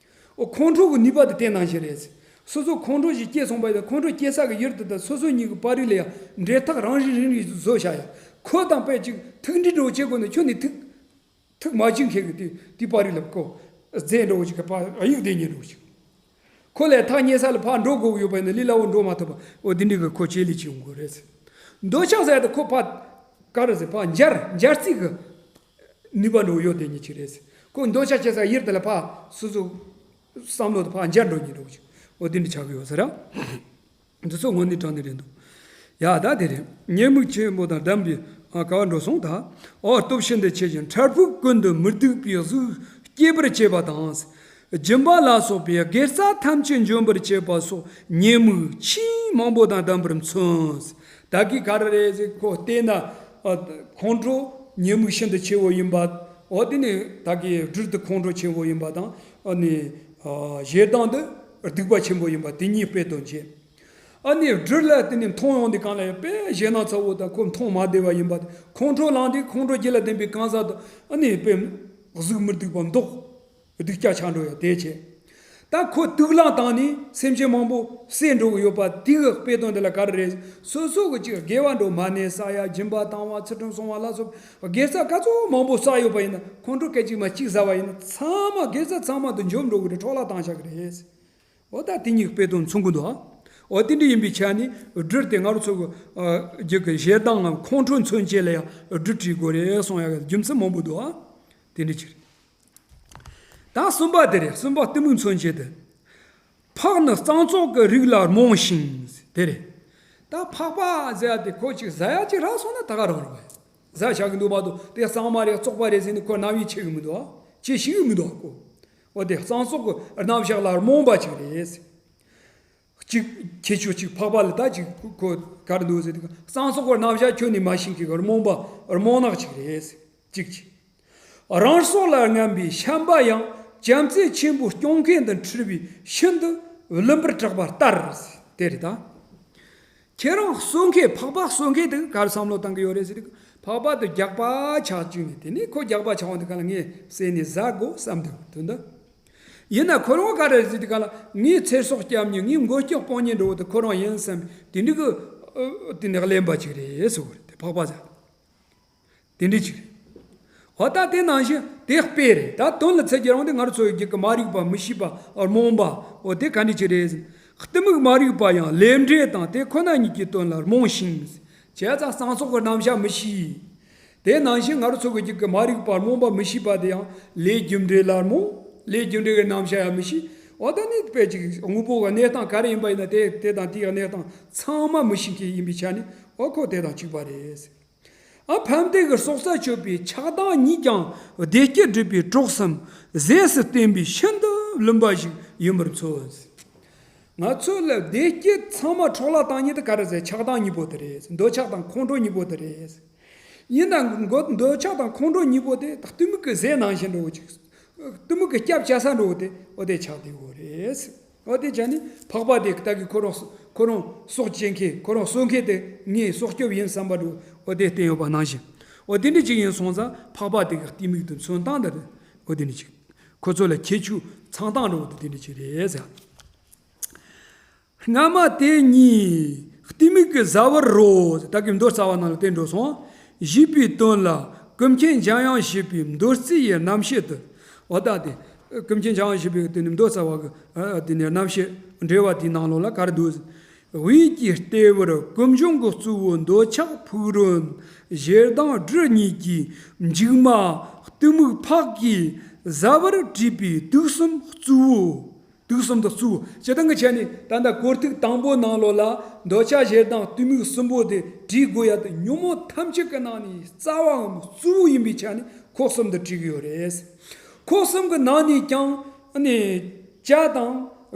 ཨོ་ཁོང་ཁྲོ་གི་ནུས་པ་དེ་དེ་ནང་བཞིན་རེད། སོ་སོ་ཁོང་ཁྲོ་ཞིག་སྐྱེས་སོང་པ་ཡིན་ན། ཁོང་ཁྲོ་སྐྱེ་ས་གི་ཡུལ་དེ་དང་སོ་སོ་གཉིས་ཀྱི་བར་རིགས་ལ་ཡང་འབྲེལ་ཐག་རང་བཞིན་རང་བཞིན་བཟོས་བཞག་ཡ། ཁོ་དང་དཔེ་ཅིག་ཐུག་འཕྲད་འདྲ་བོ་བྱེད་དགོས་ན། ཁྱོད་ནི་ཐུག་ཐུག་མ་བྱེད་མཁན་གྱི་དེ་དེ་བར་རིགས་ལ་ཁོ་རྫས་འདྲ་བོ་ཞིག་གི་བར་གཡུག་བསྡད་མཁན་འདྲ་བོ་ཞིག་ཁོ་ལས་ཐག་ཉེ་ས་ལ་ཕར་འགྲོ་དགོས་ཀྱི་ཡོད་པ་ཡིན་ན་ལས་སླ་བོ་འགྲོ་མ་ཐུབ་པ། འོ་དེ་འདྲའི་གི་ཁོ་ཆེད་ལས་བྱེད་ཡོང་དགོས་རེད། འདོད་ཆགས་ཟེར་ཡ་དེ་ཁོ་ཕར་ག་རེ་ཟེར། ཕར་འབྱར་འབྱར་རྩིས་གི་ནུས་པ་འདྲ་བོ་ཡོད་དེ་ཉིད་ཅིག་རེད། ཁོ་འདོད་ཆགས་སྐྱེ་ས་ཡུལ་དེ་ལ་ཕར་སོ་སོ་བསམ་བློ་དེ་ཕར་འབྱར་འགྲོ་མཁན་འདྲ་བོ་ཅིག་འོ་དེ་འདྲ་ཆགས་ཀྱི་ཡོད་ས་རེད། འདི་ཚོ་དངོས་གནས་དྲང་གནས་རེད་འདུག་ཡ་ད་དེ་རེད། ཉེས་དམིགས་ཆེན་པོ་དང་ལྡན་པའི། ཨ། ག་བ་འགྲོ་སོང་ད། ཨོ་སྟོབས་ཤིན་ཏུ་ཆེ་ཞིང་འཕྲལ་ཕུགས་ཀུན་ཏུ་མི་སྡུག་པའི་གཟུགས་སྐྱེ་བར་བྱེད་པ་དང་། སྦྱིན་པ་ལ་སོགས་པའི་དགེ་རྩ་ཐམས་ཅད་འཇོམས་པར་བྱེད་པ་སོགས་ཉེས་དམིགས་ཆེས་མང་པོ་དང་ལྡན་པར་མཚོན། ད་གི་ག་རེ་རེད་ཟེར། ཁོ་བལྟས་ན། ཨ། ཁོང་ཁྲོ་ཉེས་དམིགས་ཤིན་ཏུ་ཆེ་བོ་ཡིན་པ། འོ་དེ་ནི་ད་གི་སྦྲུལ་དེ་ཁོང་ཁྲོ་ཆེན་པོ་ཡིན་པ་དང་། ཨ་ནི། ཨ། ཞེ་སྡང་དེ་སྡིག་པ་ཆེན་པོ་ཡིན་པ་དེ་གཉིས་དཔེ་དོན་བྱས། ཨ་ནི་སྦྲུལ་ལ་དེ་ནི་མཐོང་ཡོང་དུས་སྒང་ལ་ཡང་དཔེ་ཞེད་སྣང་ཚ་བོ་དང་ཁོ་མཐོང་མ་བདེ་བ་ཡིན་པ། ཁོང་ཁྲོ་ལངས་དུས་ཁོང་ཁྲོ་རྒྱུད་ལ་ལྡན་པའི་གང་ཟག་དེ་ཨ་ནི་དཔེ་གཟུགས་མི་སྡུག་པ། མདོག་སྡུག་ཅག་ཆགས་འགྲོ་ཡ་དེ་བྱས། ད་ཁོ་དུག་རླངས་བཏང་ནས་སེམས་ཅན་མང་པོ་བསད་འགྲོ་གི་ཡོད་པ་དེ་གི་དཔེ་དོན་དེ་ལ་ག་རེ་རེད། སོ་སོ་གི་ཅིག་དགེ་བ་འགྲོ་མ་ཎི་བསགས་ཡ། སྦྱིན་པ་བཏང་བ། ཚུལ་ཁྲིམས་སྲུང་བ་ལ་སོགས་དགེ་རྩ་ག་ཚོད་མང་པོ་བསགས་ཡོད་པ་ཡིན་ན། ཁོང་ཁྲོ་སྐད་ཅིག་མ་གཅིག་ཟ་བ་ཡིན་ན་ཚང་མ་དགེ་རྩ་ཚང་མ་དེ་འཇོམས་འགྲོ་གི་རེད། འཕྲོ་བརླག་བཏང་བཞག་གི་རེད། འོ་ད་དེ་གཉིས་དཔེ་དོན་མཚུངས་གི་འདུག་ཨ། འོ་དེ་འདྲ་ཡིན་པའི་ཆ་ནས་སྦྲུལ་དེ་ང་རང་ཚོ་གི་རྒྱུད་ཀྱི་ཞེ་སྡང་ངམ་ཁོང་ཁྲོ་མཚོན་བྱེད་ལ་ཡང་སྦྲུལ་བྲིས་དགོས་རེད་གསུང་ཡ་གི་རྒྱུ་མཚན་མང་པོ་འདུག་ཨ། དེ་འདྲ་ཅིག་རེད། ད་གསུམ་པ་དེ་རེད། གསུམ་པ་གཏི་མུག་མཚོན་བྱེད་དེ། ཕག་ནི་གཙང་བཙོག་གི་རིགས་ལ་རྨོངས་ཤིང་། དེ་རེད། ད་ཕག་པ་ཟེར་ཡ་དེ་ཁོ་ཅིག་ཟ་ཡ་ཅིག་རག་སོང་ན་ད་ག་རང་རེད་པ། ཟ་བཞག་གི་འདུག་མ་གཏོགས་དེ་གཙང་མ་རེད་བཙོག་པ་རེད་ཟེར་ནས་ཁོ་རྣམ་གཡེང་བྱེད་གི་མི་འདུག་ཨ། བྱེད་ཤེས་གི་མི་འདུག་ཨ་ཁོ། འོ་དེ་གཙང་བཙོག་གི་རྣམ་གཞག་ལ་རྨོངས་པ་ཅིག་རེད། གཅིག་ཁྱེད་ཆོ་གཅིག་ཕག་པ་ལ་ད་ཅིག་ཁོ་ག་རེ་འདུག་ཟེར་དུས། གཙང་བཙོག་གི་རྣམ་གཞག་ཁྱོན་ནས་མ་ཤེས་མཁན་གྱི་རྨོངས་པ་རྨོངས་ནག་ཅིག་རེད། གཅིག་གཅིག་རང་སྲོག་ལ་རྔམ་པའི་བཤན་པ་ཡང་། བྱམས་བརྩེ་ཆེན་པོ་སྐྱོང་མཁན་དུ་འཁྲུལ་བའི་ཤིན་ཏུ་བླུན་པར་གྲགས་པ་ལྟར། དེ་རེད་ད། ཁྱེད་རང་གསོད་མཁན། ཕག་པ་གསོད་མཁན་དེ་ག་རེ་བསམ་བློ་བཏང་གི་ཡོད་རེད་ཟེར་དུས། ཕག་པ་དེ་རྒྱགས་པ་ཆགས་བཅུག་ནས། དེ་ནས་ཁོ་རྒྱགས་པ་ཆགས་འོང་དུས་སྒང་ལ་ངས་བསད་ནས་ཟ་དགོས་བསམ་འདུག་དོན་དུ། ཡིན་ན་ཁོ་རང་ག་རེ་ཟེར་དུས་སྒང་ལ། ངའི་ཚེ་སྲོག་སྐྱབས་མཁན། ངའི་མགོན་སྐྱོབ་སྤོང་མཁན་འདྲ་བོ་དེ་ཁོ་རང་ཡིན་བསམ། དེ་འདྲ་གི་དེ་ནས་གླེན་པ་ཅིག་རེད་ཟེར་བ་རེད། དེ་ཕག་པ་ཟེར། དེ་འདྲ་ཅིག་རེད། འོ་ད་དེ་ནང་བཞིན་དེ་དཔེ་རེད། ད་དོན་ལ་ཚུར་བསྒྱུར་འོང་དུས་ང་རང་ཚོའི་རྒྱུད་ཀྱི་མ་རིག་པ། མི་ཤེས་པ། རྨོངས་པ། འོ་དེ་ག་འདྲ་ཅིག་རེད་ཟེར། གཏི་མུག་མ་རིག་པ་ཡང་ལས་འབྲས་དང་དེ་ཁོ་ན་ཉིད་ཀྱི་དོན་ལ་རྨོངས་ཤིང་། བྱས་ཙང་གཙང་བཙོག་གི་རྣམ་གཞག་མི་ཤེས། དེ་ནང་བཞིན་ང་རང་ཚོ་གི་རྒྱུད་ཀྱི་མ་རིག་པ་རྨོངས་པ་མི་ཤེས་པ་དེ་ཡང་ལས་རྒྱུ་འབྲས་ལ་རྨོངས། ལས་རྒྱུ་འབྲས་ཀྱི་རྣམ་གཞག་ཡང་མི་ཤེས། འོ་ད་ནི་དཔེ་ཅིག་དངོས་པོ་གི་གནས་སྟངས་ག་རེ་ཡིན་པ་ཡིན་ན་དེ་དེ་དང་དེའི་གནས་སྟངས་ཚང་མ་མི་ཤེས་མཁན་ཡིན་པའི་ཆ་ནས། འོ་ཁོ་དེ་དང་གཅིག་པ་རེད། ཨ་ཕན་བདེ་གི་སྲོག་རྩ་གཅོད་པའི་ཆགས་སྡང་གཉིས་ཀྱང་བདེ་སྐྱིད་སྒྲུབ་པའི་གྲོགས་སམ་ཟས་སུ་བསྟེན་པའི་ཤིན་ཏུ་བླུན་པ་ཞིག་ཡིན་པར་མཚོན། ང་ཚོ་ལ་བདེ་སྐྱིད་ཚང་མ་འཕྲོག་བརླག་བཏང་མཁན་དེ་ག་རེ་ཟེར། ཆགས་སྡང་གཉིས་པོ་དེ་རེད། འདོད་ཆགས་དང་ཁོང་ཁྲོ་གཉིས་པོ་དེ་རེད། ཡིན་ན་འགོ་འདོད་ཆགས་དང་ཁོང་ཁྲོ་གཉིས་པོ་དེ་གཏི་མུག་གི་ཟས་ནང་བཞིན་འདྲ་བོ་ཅིག་གཏི་མུག་གི་སྐྱབས་བཅའ་ས་འདྲ་བོ་དེ་འོ་དེ་ཆགས་བསྡད་ཡོད་རེད། འོ་དེ་བྱས་ནས་ཕག་པ་དེ་ད་གི་ཁོ་རང་ཁོ་རང་སྲོག་བཅད་མཁན་ཁོ་རང་གསོད་མཁན་དེ་ངའི་སྲོག་སྐྱོབ་ཡིན་བསམ་པ་འདྲ་བོ་འོ་དེ་བསྟན་ཡོད་པ་ནང་བཞིན། འོ་དེ་འདྲ་ཅིག་ཡིན་སོང་ཙང་ཕག་པ་དེ་གི་གཏི་མུག་དེ་མཚོན་སྟངས་དེ་རེད། འོ་དེ་འདྲ་ཅིག་ཁོ་ཚོ་ལ་ཁྱད་ཆོས་ཚང་སྟངས་འདྲ་བོ་དེ་དེ་འདྲ་ཅིག་རེད་ཟེར། སྔ་མ་དེ་གཉིས་གཏི་མུག་གི་བཟའ་བར་རོ། ད་གི་མདོ་རྩ་བ་ནང་ལ་བསྟན་འགྲོ་སོང་། ཞེས་པའི་དོན་ལ་ཀུན་མཁྱེན་འཇམ་དབྱངས་བཞད་པའི་མདོ་རྩིས་ཡི་རྣམ་བཤད་དུ། འོ་ད་དེ་ཀུན་མཁྱེན་འཇམ་དབྱངས་བཞད་པའི་དེ་ནི་མདོ་རྩ་བ་གི་ཨ་དེ་ནི་རྣམ་བཤད་འགྲེལ་བ་དེའི་ནང་ལོགས་ལ་ག་རེ་འདུག། དབུས་ཀྱི་ལྟེ་བར་ཀུན་འབྱུང་གི་གཙོ་བོ་འདོད་ཆགས་ཕུག་རོན། ཞེ་སྡང་སྦྲུལ་གཉིས་ཀྱི་མཇུག་མ་གཏི་མུག་ཕག་གིས་བཟའ་བར་བྲིས་པའི་དུག་གསུམ་གཙོ་བོ། དུག་གསུམ་དང་གཙོ་བོ་སྤྱིར་བཏང་གི་ཆ་ནས་ད་ལྟ་སྐོར་ཐིག་དང་པོ་ནང་ལོགས་ལ་འདོད་ཆགས་ཞེ་སྡང་གཏི་མུག་གསུམ་པོ་དེ་བྲིས་དགོས་ཡ་དེ་ཉོན་མོངས་ཐམས་ཅད་ཀྱི་ནང་ནས་རྩ་བའམ་གཙོ་བོ་ཡིན་པའི་ཆ་ནས་ཁོག་གསུམ་དུ་བྲིས་ཀྱི་ཡོད་རེད། ཁོག་གསུམ་གྱི་ནང་ནས་ཀྱང་ཨ་ནི་བྱ་དང་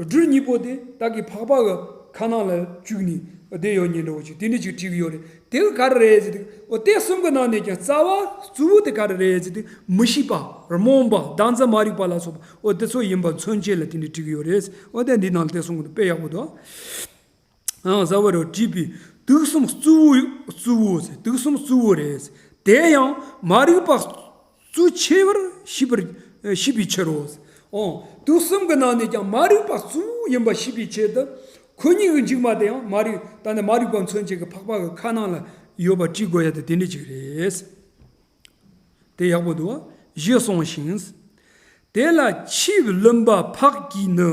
སྦྲུལ་གཉིས་པོ་དེ་ད་གི་ཕག་པ་གི་ཁ་ནང་ལ་བཅུག་ནས་བསྡད་ཡོད་ཉེན་འདྲ་བོ་ཅིག་དེ་འདྲ་ཅིག་བྲིས་ཀྱི་ཡོད་རེད། དེ་ག་ག་རེ་རེད་ཟེར་དུས་འོ་དེ་གསུམ་གྱི་ནང་ནས་ཀྱང་རྩ་བ་གཙོ་བོ་དེ་ག་རེ་རེད་ཟེར་དུས་མི་ཤེས་པ་རྨོངས་པ་བདག་འཛིན་མ་རིག་པ་ལ་སོགས་པ་འོ་དེ་ཚོ་ཡིན་པ་མཚོན་བྱེད་ལ་དེ་འདྲ་བྲིས་ཀྱི་ཡོད་རེད། འོ་དེ་འདི་ནང་ལ་དེ་གསུམ་གྱི་དཔེ་ཡག་པོ་འདུག་ཨང་། བཟའ་བར་བྲིས་པའི་དུག་གསུམ་གཙོ་བོ་གཙོ་བོ་ཟེར། དུག་གསུམ་གཙོ་བོ་རེད། དེ་ཡང་མ་རིག་པ་གཙོ་ཆེ་བར་ཤེས་པར་ཤེས་པའི་ཕྱིར་རོ། ཨང་། དུག་གསུམ་གྱི་ནང་ནས་ཀྱང་མ་རིག་པ་གཙོ་བོ་ཡིན་པ་ཤེས་པའི་ཆེད་དུ་ཁོ་གཉིས་ཀྱི་མཇུག་མ་དེ་ཡང་མ་རིག་ད་ནི་མ་རིག་པ་མཚོན་བྱེད་ཀྱི་ཕག་པ་གི་ཁ་ནང་ལ་ཡོད་པ་བྲིས་དགོས་ཡ་དེ་དེ་འདྲ་ཅིག་རེད། དེ་ཡག་པོ་འདུག་བ། ཞེས་གསུངས་ཤིང་། དེ་ལ་ཆེས་བླུན་པ་ཕག་གིས་ནི།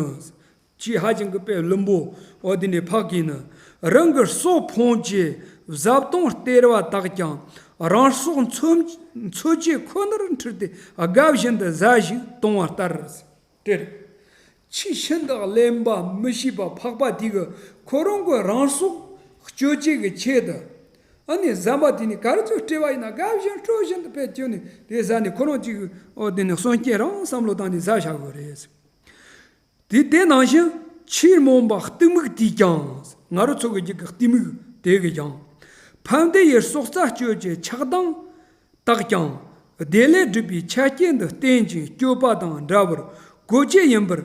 ཆེས་ཧ་ཅང་གི་དཔེ་བླུན་པོ་འོ་དེ་འདྲའི་ཕག་གིས་ནི། རང་གི་སྲོག་ཕོངས་ཀྱི་བཟའ་བཏུང་སྟེར་བ་དག་ཀྱང་རང་སྲོག་འཚོ་འཚོ་བྱེད་ཁོ་ནར་འཁྲུལ་ཏེ་དགའ་བཞིན་དུ་ཟ་ཞིང་གཏོང་བ་ལྟར། དེར། ཆེས་ཤིན་ཏུ་གླེན་པ་མི་ཤེས་པ་ཕག་པ་དེ་གིས་ཁོ་རང་གི་རང་སྲོག་གཅོད་བྱེད་ཀྱི་ཆེད་དུ། ཨ་ནི་ཟ་མ་དེ་ནི་ག་རེ་ཚོད་སྤྲད་པ་ཡིན་ན་དགའ་བཞིན་སྤྲོ་བཞིན་དུ་ཕེབས་བྱུང་ནས་དེ་ཟ་ནས་ཁོ་རང་གཅིག་ཨོ་དེ་ནི་གསོན་སྐྱེ་རང་བསམ་བློ་བཏང་ནས་ཟ་བཞག་དགོས་རེད། དེ་དེ་ནང་བཞིན་ཆེས་རྨོངས་པ་གཏི་མུག་དེས་ཀྱང་ང་རོ་ཚོ་གི་རྒྱུད་ཀྱི་གཏི་མུག་དེ་གིས་ཀྱང་ཕན་བདེ་ཡི་སྲོག་རྩ་གཅོད་ཀྱི་ཆགས་སྡང་དག་ཀྱང་བདེ་ལེགས་སྒྲུབ་པའི་ཆ་རྐྱེན་དུ་བསྟན་ཅིང་སྤྱོད་པ་དང་འདྲ་བར་གོ་ཆེ་ཡིན་པར་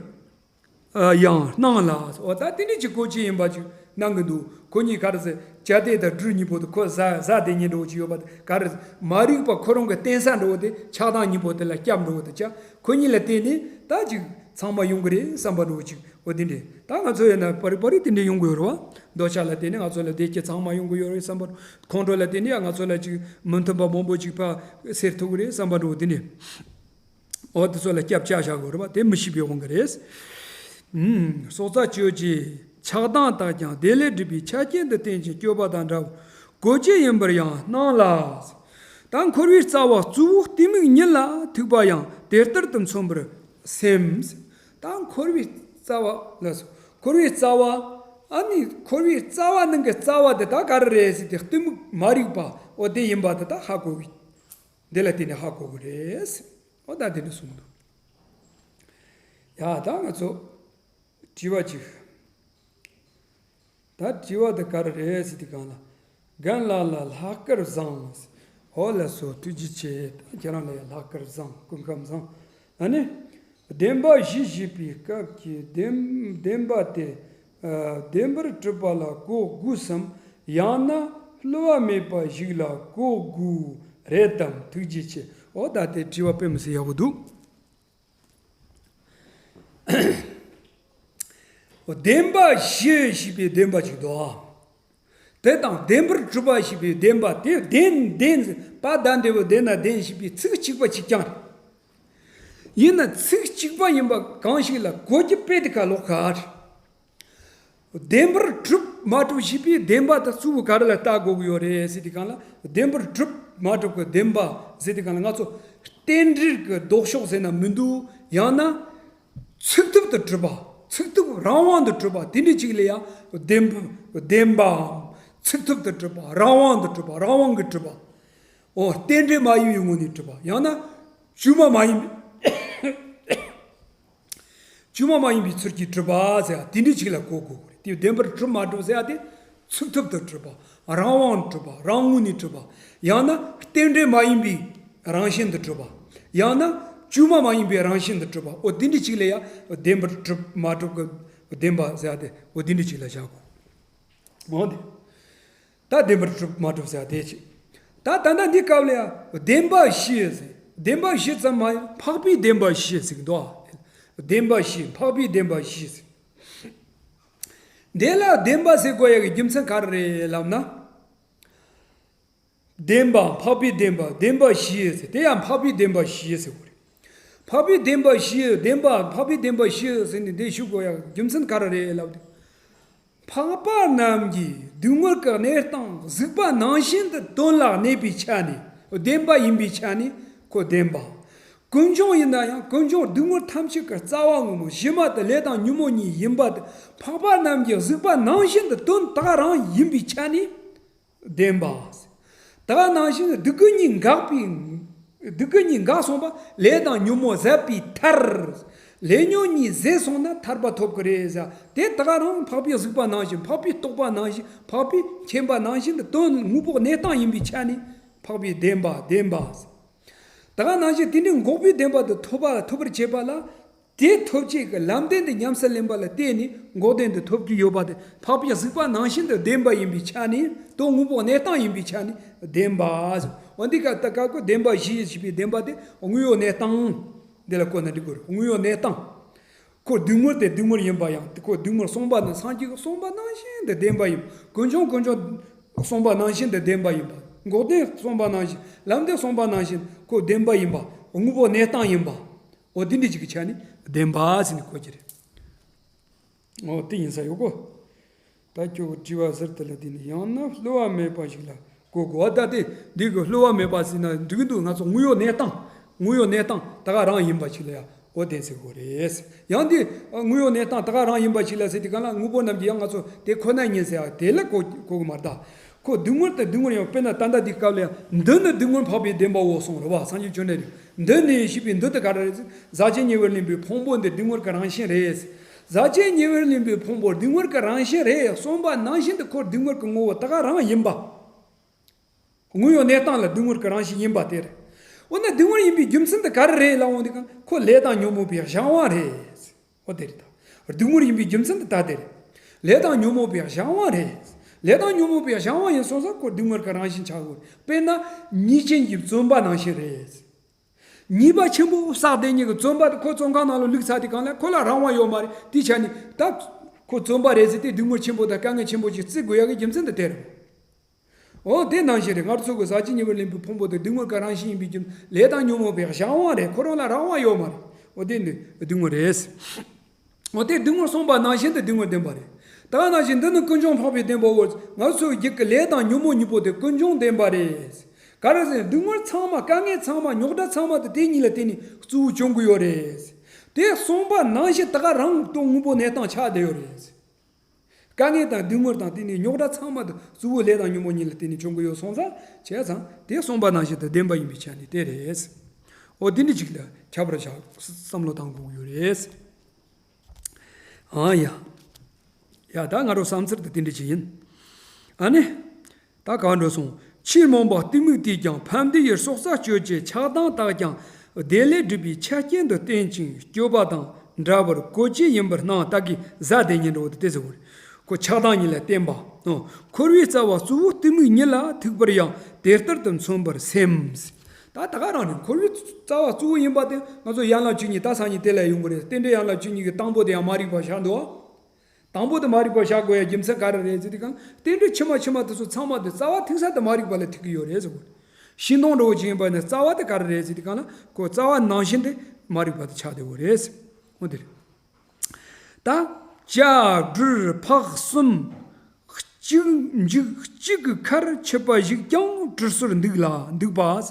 ཡང་སྣང་ལ། འོ་ད་དེ་འདྲ་ཅིག་གོ་ཆེ་ཡིན་པ་ཅིག་སྣང་གི་འདུག་ཁོ་གཉིས་ག་རེ་ཟེར་བྱ་དེ་དང་སྦྲུལ་གཉིས་པོ་དེ་ཁོ་ཟ་ཟ་དེ་གཉིས་འདྲ་བོ་ཅིག་ཡོད་པ་དེ་ག་རེ་ཟེར་མ་རིག་པ་ཁོ་རང་གི་བསྟེན་ས་འདྲ་བོ་དེ་ཆགས་སྡང་གཉིས་པོ་དེ་ལ་སྐྱབས་འདྲ་བོ་དེ་བྱ་ཁོ་གཉིས་ལ་བརྟེན་ནས་ད་ཅིག་ཚང་མ་ཡོང་གི་རེད་བསམ་པ་འདྲ་བོ་ཅིག་འོ་དེ་འདྲས་ད་ང་ཚོ་ཡིན་ན་པར་པར་རིས་དེ་འདྲས་ཡོང་གི་ཡོད་རེད་བ། འདོད་ཆགས་ལ་བརྟེན་ནས་ང་ཚོ་ལ་བདེ་སྐྱིད་ཚང་མ་ཡོང་གི་ཡོད་རེད་བསམ་པ། ཁོང་ཁྲོ་ལ་བརྟེན་ནས་ང་ཚོ་ལ་ཅིག་མི་མཐུན་པ་མང་པོ་ཅིག་ཕར་སེལ་ཐུབ་ཀྱི་རེད་བསམ་པ་འདྲ་བོ་དེ་འདྲས། འོ་དེ་ཚོ་ལ་སྐྱབས་བཅའ་བཞག་དགོས་རེད་བ། དེ་མི་ཤེས་པའི་དབང་གིས་རེད། ཨུམ། སྲོག་རྩ་གཅོད་ཀྱི་ཆགས་སྡང་དག་ཀྱང་བདེ་ལེགས་སྒྲུབ་པའི་ཆ་རྐྱེན་དུ་བསྟན་ཅིང་སྤྱོད་པ་དང་འདྲ་བར་གོ་ཆེ་ཡིན་པར་ཡང་སྣང་ལ། ད་འཁོར་བའི་རྩ་བ་གཙོ་བོ་གཏི་མུག་ཉིད་ལ་ཐུག་པ་ཡང་དེ་ལྟར་དུ་མཚོན་པར་སེམས། ད་འཁོར་བའི་རྩ་བ་ལ་སོགས་འཁོར་བའི་རྩ་བ་ཨ་ནི་འཁོར་བའི་རྩ་བ་ནང་གི་རྩ་བ་དེ་ད་ག་རེ་རེད་ཟེར་ཏེ་གཏི་མུག་མ་རིག་པ་འོ་དེ་ཡིན་པ་དེ་ད་ཧ་གོ་གི། འདི་ལ་བརྟེན་ནས་ཧ་གོ་གི་རེད། འོ་ད་དེ་འདྲ་གསུངས་འདུག་ཡ་ད་ང་ཚོ་དྲི་བ་གཅིག་ད་དྲི་བ་དེ་ག་རེ་རེད་ཟེར་དུས་སྒང་ལ། རྒན་ལགས་ལ་ལྷག་དཀར་བཟང་། འོ་ལགས་སོ་ཐུགས་རྗེ་ཆེ། ད་ཁྱེད་རང་ལ་ཡང་ལྷག་དཀར་བཟང་སྐུ་ཁམས་བཟང་། ཨ་ནི། བདེན་པ་བཞི་ཞེས་པའི་སྐབས་ཀྱི་བདེན་བདེན་པ་དེ། ཨ་བདེན་པར་གྲུབ་པ་ལ་གོ་དགོས་སམ། ཡང་ན་བསླུ་བ་མེད་པ་ཞིག་ལ་གོ་དགོས་རེད་དམ། ཐུགས་རྗེ་ཆེ། འོ་ད་དེ་དྲི་བ་དཔེ་མི་སྲིད་ཡག་པོ་འདུག་བདེན་པ་བཞི་ཞེས་པའི་བདེན་པ་ཅིག་འདུག་ཨ། དེ་དང་བདེན་པར་གྲུབ་པ་ཞེས་པའི་བདེན་པ་དེ་བདེན་བདེན་པ་ད་འདྲ་བོ་བདེན་ན་བདེན་ཞེས་པའི་ཚིག་གཅིག་པ་གཅིག་རྐྱང་རེད། ཡིན་ན་ཚིག་གཅིག་པ་ཡིན་པ་གང་ཞིག་ལ་གོ་རྒྱུ་དཔེ་དེ་ག་ལོག་ག་རེད། བདེན་པར་གྲུབ་མ་གྲུབ་ཞེས་པའི་བདེན་པ་དེ་གཙོ་བོ་ག་རེ་ལ་ལྟ་དགོས་ཀྱི་ཡོད་རེད་ཟེར་དུས་སྒང་ལ། བདེན་པར་གྲུབ་མ་གྲུབ་ཀྱི་བདེན་པ་ཟེར་དུས་སྒང་ལ་ང་ཚོ་རྟེན་འབྲེལ་གྱི་ལྡོག་ཕྱོགས་ཟེར་ན་མི་འདུག་ཡང་ན་ཚུགས་ཐུབ་ཏུ་གྲུབ་པ། ཚུགས་ཐུབ་རང་དབང་དུ་གྲུབ་པ་དེ་འདྲ་ཅིག་ལ་ཡང་བདེན་པ་བདེན་པའམ་ཚུགས་ཐུབ་ཏུ་གྲུབ་པ། རང་དབང་དུ་གྲུབ་པ། རང་དབང་གིས་གྲུབ་པ། ཨོ་རྟེན་འབྲེལ་མ་ཡིན་པའི་ངོས་ནས་གྲུབ་པ། ཡང་ན་བཅོས་མ་མ་ཡིན་པའི་བཅོས་མ་མ་ཡིན་པའི་ཚུལ་གྱིས་གྲུབ་པ་ཟེར་ཡ་དེ་འདྲའི་ཅིག་ལ་གོ་དགོས་པ་རེད། དེ་བདེན་པར་གྲུབ་མ་གྲུབ་ཟེར་ཡ་དེ་ཚུགས་ཐུབ་ཏུ་གྲུབ་པ། རང་དབང་གྲུབ་པ། རང་ངོས་ནས་གྲུབ་པ། ཡང་ན་རྟེན་འབྲེལ་མ་ཡིན་པའི་རང་བཞིན་དུ་གྲུབ་པ། ཡང་ན་བཅོས་མ་མ་ཡིན་པའི་རང་བཞིན་དུ་གྲུབ་པ། ཨོ་དེ་འདྲའི་ཅིག་ལ་ཡ་བདེན་པར་གྲུབ་མ་གྲུབ་ཀྱི་བདེན་པ་ཟེར་ཡ་དེ་ཨོ་དེ་འདྲའི་ཅིག་ལ་བཞག་དགོས། འོ་དེ། ད་བདེན་པར་གྲུབ་མ་གྲུབ་ཟེར་བ་དེ་ཅིག་ད་ད་ལྟ་འདི་སྐབས་ལ་ཡང་བདེན་པ་བཞི་ཟེར། བདེན་པ་བཞི་ཙམ་མ་ཡིན་འཕགས་པའི་བདེན་པ་བཞི་ཟེར་གྱི་འདུག་བདེན་པ་བཞི། འཕགས་པའི་བདེན་པ་བཞི་ཟེར། འདི་ལ་བདེན་པ་ཟེར་དགོས་ཡ་གི་རྒྱུ་མཚན་ག་རེ་རེད་ལབ་ན། བདེན་པ། འཕགས་པའི་བདེན་པ། བདེན་པ་བཞི་ཟེར། དེ་ཡང་འཕགས་པའི་བདེན་པ་བཞི་ཟེར་དགོས་རེད། འཕགས་པའི་བདེན་པ་བཞི། བདེན་པ། འཕགས་པའི་བདེན་པ་བཞི་ཟེར་ནས་འདི་ཞུ་དགོས་ཡ་རྒྱུ་མཚན་ག་རེ་རེད་ལབ་དུས། འཕགས་པ་རྣམས་ཀྱིས་སྡུག་བསྔལ་གྱི་གནས་སྟངས་གཟིགས་པ་ནང་བཞིན་དུ་དོན་ལ་གནས་པའི་ཆ་ནས། བདེན་པ་ཡིན་པའི་ཆ་ནས་ཁོ་བདེན་པ། ཀུན་འབྱུང་ཡིན་ན་ཡང་ཀུན་འབྱུང་སྡུག་བསྔལ་ཐམས་ཅད་ཀྱི་རྩ་བ་ངོ་མ་གཞི་མ་དེ་ལས་དང་ཉོན་མོངས་གཉིས་ཡིན་པ་དེ་འཕགས་པ་རྣམས་ཀྱིས་གཟིགས་པ་ནང་བཞིན་དུ་དོན་དག་རང་ཡིན་པའི་ཆ་ནས། བདེན་པ། དེ་ག་ནང་བཞིན་སྡུག་བསྔལ་གཉིས་འགགས་པའི། སྡུག་བསྔལ་གཉིས་འགགས་སོང་བ་ལས་དང་ཉོན་མོངས་ཟད་པའི་མཐར། ལས་ཉོན་གཉིས་ཟད་སོང་ན་ཐར་པ་ཐོབ་ཀྱི་རེད་ཟེར། དེ་དེ་ག་རང་འཕགས་པས་གཟིགས་པ་ནང་བཞིན། འཕགས་པས་རྟོགས་པ་ནང་བཞིན། འཕགས་པས་མཁྱེན་པ་ནང་བཞིན་དུ་དོན་དངོས་པོ་གནས་སྟངས་ཡིན་པའི་ཆ་ནས་འཕགས་པའི་བདེན་པ་བདེན་པ། དེ་ག་ནང་བཞིན་དེ་འདྲའི་འགོག་པའི་བདེན་པ་དེ་ཐོབ་པ་ཐོབ་པར་བྱེད་པ་ལ། དེ་ཐོབ་བྱེད་ཀྱི་ལམ་བདེན་དེ་ཉམས་སུ་ལེན་པ་ལ་བརྟེན་ནས་འགོག་བདེན་དེ་ཐོབ་ཀྱི་ཡོད་པ་དེ་འཕགས་པས་གཟིགས་པ་ནང་བཞིན་དུ་བདེན་པ་ཡིན་པའི་ཆ་ནས། དོན་དངོས་པོ་གནས་སྟངས་ཡིན་པའི་ཆ་ནས་བདེན་པ་ཟེར། འོ་འདི་ག་ད་ག་གོ་བདེན་པ་བཞི་ཞེས་པའི་བདེན་པ་དེ་དངོས་ཡོད་གནས་སྟངས་འདི་ལ་བཀོད་ན་འགྲིག་གི་རེད། དངོས་ཡོད་གནས་སྟངས། ཁོ་སྡུག་བསྔལ་དེ་སྡུག་བསྔལ་ཡིན་པ་ཡང་ཁོ་སྡུག་བསྔལ་གསུངས་པ་ནི་སངས་རྒྱས་ཀྱིས་གསུངས་པ་ནང་བཞིན་དུ་བདེན་པ་ཡིན། ཀུན་འབྱུང་ཀུན་འབྱུང་གསུངས་པ་ནང་བཞིན་དུ་བདེན་པ་ཡིན་པ། འགོག་བདེན་གསུངས་པ་ནང་བཞིན། ལམ་བདེན་གསུངས་པ་ནང་བཞིན་ཁོ་བདེན་པ་ཡིན་པ། དངོས་པོ་གནས་སྟངས་ཡིན་པ། འོ་དེ་འདྲ་ཅིག་གི་ཆ་ནས་བདེན་པ་ཟེར་ནས་གོ་རྒྱུ་རེད། འོ་དེ་ཡིན་ས་ཡོད་གོ། ད་ཁྱོད་ཀྱི་དྲི་བ་ཟུར་དུ་ལ་དེ་ནི་ཡང་ན་བསླུ་བ་མེད་པ་ཞིག་ལ་གོ་དགོས། ད་དེ་འདི་གི་བསླུ་བ་མེད་པ་ཟེར་ན་འགྲིག་གི་འདུག་ང་ཚོ་དངོས་ཡོད་གནས་སྟངས། དངོས་ཡོད་གནས་སྟངས་ད་ག་རང་ཡིན་པ་ཞིག་ལ་ཡང་འོ་དེ་ཟེར་དགོས་རེད། ཡང་འདི་དངོས་ཡོད་གནས་སྟངས་ད་ག་རང་ཡིན་པ་ཞིག་ལ་ཟེར་དུས་གང་ལ་དངོས་པོ་རྣམས་ཀྱི་ཡང་ང་ཚོ་དེ་ཁོ་ན་ཉིད་ཟེར་ཡ་དེ་ལ་གོ་གོ་གི་མ་རེད་ད། ཁོ་སྡུག་བསྔལ་དང་སྡུག་བསྔལ་ཡང་དཔེར་ན་ད་ལྟ་འདི་སྐབས་ལ་ཡང་འདི་ནི་སྡུག་བསྔལ་འཕགས་པའི་བདེན་པའོ་གསུངས་རེད་བ། སངས་རྒྱས་བཅོམ་ལྡན་འདས་འདི་ནི་ཞེས་པའི་འདི་དེ་ག་རེ་རེད། ཟག་བཅས་ཉེ་བར་ལེན་པའི་ཕུང་པོ་འདི་སྡུག་བསྔལ་གྱི་རང་བཞིན་རེད། ཟག་བཅས་ཉེ་བར་ལེན་པའི་ཕུང་པོ་སྡུག་བསྔལ་གྱི་རང་བཞིན་རེད་གསུངས་པ་ནང་བཞིན་དུ་ཁོ་སྡུག་བསྔལ་གྱི་ངོ་བོ་ད་ག་རང་ཡིན་པ། དངོས་ཡོད་གནས་སྟངས་ལ་སྡུག་བསྔལ་གྱི་རང་བཞིན་ཡིན་པ་དེ་རེད། འོ་ན་སྡུག་བསྔལ་ཡིན་པའི་རྒྱུ་མཚན་དེ་ག་རེ་རེད་ལབ་འོང་དུས་གང་ཁོ་ལས་དང་ཉོན་མོངས་པའི་གཞན་དབང་རེད། འོ་དེ་རེད་ད། སྡུག་བསྔལ་ཡིན་པའི་རྒྱུ་མཚན་དེ་ད་དེ་རེད། ལས་དང་ཉོན་མོངས་པའི་གཞན་དབང་རེད། ལས་དང་ཉོན་མོངས་པའི་གཞན་དབང་ཡིན་སོང་ཙང་ཁོ་སྡུག་བསྔལ་གྱི་རང་བཞིན་ཆགས་དགོས། དཔེར་ན་ཉེས་ཅན་གྱི་བཙོན་པ་ནང་བཞིན་རེད། ཉེས་པ་ཆེན་པོ་བསགས་བསྡད་མཁན་གྱི་བཙོན་པ་དེ་ཁོ་བཙོན་ཁང་ནང་ལ་བླུགས་ཚར་དུས་གང་ལ་ཁོ་ལ་རང་དབང་ཡོད་མ་རེད། དེའི་ཆ་ནས་ད་ཁོ་བཙོན་པ་རེད་ཟེར་ཏེ་སྡུག་བསྔལ་ཆེན་པོ་དང་དཀའ་ངལ་ཆེན་པོ་ཞིག་བརྩི་དགོས་ཡག་གི་རྒྱུ་མཚན་དེ་དེ་རེད། འོ་དེ་ནང་བཞིན་རེད། སྔར་ཚོ་གི་ཟག་བཅས་ཉེ་བར་ལེན་པའི་ཕུང་པོ་དེ་སྡུག་བསྔལ་གྱི་རང་བཞིན་ཡིན་པའི་རྒྱུ་ལས་དང་ཉོན་མོངས་པའི་གཞན་དབང་རེད། ཁོ་རང་ལ་རང་དབང་ཡོད་མ་རེད། འོ་དེ་ནི་སྡུག་བསྔལ་རེད། འོ་དེ་སྡུག་བསྔལ་གསུངས་པ་ནང་བཞིན་དུ་སྡུག་བསྔལ་བདེན་པ་རེད། ད་ག་ནང་བཞིན་འདི་ནི་ཀུན་འབྱུང་འཕགས་པའི་བདེན་པའོ། སྔར་ཚོ་གི་རྒྱུད་ཀྱི་ལས་དང་ཉོན་མོངས་གཉིས་པོ་དེ་ཀུན་འབྱུང་བདེན་པ་རེད། ག་རེ་ཟེར་ན་སྡུག་བསྔལ་ཚང་མ་དཀའ་ངལ་ཚང་མ་རྙོག་དྲ་ཚང་མ་དེ་དེ་གཉིས་ལ་བརྟེན་ནས་གཙོ་བོ་བྱུང་གི་ཡོད་རེད། དེ་གསུངས་པ་ནང་བཞིན་ད་ག་རང་དོན་དངོས་པོ་གནས་སྟངས་ཆགས་བསྡད་ཡོད་རེད། དཀའ་ངལ་དང་སྡུག་བསྔལ་དང་དེ་ནི་རྙོག་དྲ་ཚང་མ་དེ་གཙོ་བོ་ལས་དང་ཉོན་མོངས་གཉིས་ལ་བརྟེན་ནས་བྱུང་གི་ཡོད་སོང་ཙང་བྱས་ཙང་དེ་གསུངས་པ་ནང་བཞིན་དུ་བདེན་པ་ཡིན་པའི་ཆ་ནས་དེ་རེད། འོ་དེ་འདྲ་ཅིག་ལ་ཁྱབ་པར་བཞག་བསམ་བློ་བཏང་དགོས་ཀྱི་ཡོད་རེད། ཨང་ཡ། ཡ་ད་ང་རང་བསམ་ཚུལ་དེ་དེ་འདྲ་ཅིག་ཡིན། ཨ་ནི། ད་ག་འགྲོ་སོང་། ཕྱིར་མངོན་པ་གཏི་མུག་དེས་ཀྱང་ཕན་བདེ་ཡི་སྲོག་རྩ་གཅོད་བྱེད་ཆགས་སྡང་དག་ཀྱང་བདེ་ལེགས་སྒྲུབ་པའི་ཆ་རྐྱེན་དུ་བསྟན་ཅིང་སྤྱོད་པ་དང་འདྲ་བར་གོ་བཅས་ཡིན་པར་སྣང་། ད་གི་ཟ་དེ་ཉིད་འགྲོ་དེ་ཟེར་བར། ཁོ་ཆགས་སྡང་ཉིད་ལ་བརྟེན་པ། འཁོར་བའི་རྩ་བ་གཙོ་བོ་གཏི་མུག་ཉིད་ལ་ཐུག་པར་ཡང་དེ་ལྟར་དུ་མཚོན་པར་སེམས། ད་ད་ག་རང་ནས་འཁོར་བའི་རྩ་བ་གཙོ་བོ་ཡིན་པ་དེ་ང་ཚོ་ཡན་ལག་བཅུ་གཉིས་ད་སང་ཉིན་དེ་ལ་ཡོང་གི་རེད། རྟེན་འབྲེལ་ཡན་ལག་བཅུ་གཉིས་ཀྱི་དང་པོ་དེ་ཡང་མ་རིག་པ་བཞག་འདུག་དང་པོ་དེ་མ་རིག་པ་བཞག་དགོས་ཡ་རྒྱུ་མཚན་ག་རེ་རེད་ཟེར་དུས་གང་རྟེན་འབྲེལ་ཕྱི་མ་ཕྱི་མ་དེ་ཚོ་ཚང་མ་དེ་རྩ་བ་ཐུག་ས་དེ་མ་རིག་པ་ལ་ཐུག་གི་ཡོད་རེད་ཟེར་གོ། ཤིང་སྡོང་འདྲ་བོ་ཅིག་ཡིན་པ་ནི་རྩ་བ་དེ་ག་རེ་རེད་ཟེར་དུས་གང་ལ་ཁོ་རྩ་བ་ནང་བཞིན་དེ་མ་རིག་པ་དེ་ཆགས་བསྡད་ཡོད་རེད། འོ་དེ་རེད། ད་བྱ་སྦྲུལ་ཕག་གསུམ། གཅིག་འཇིག་གཅིག་གི་ཁར་འཆི་བ་ཞིག་ཀྱང་གྲུ་ཟུར་འདུག་ལ་འདུག་པ།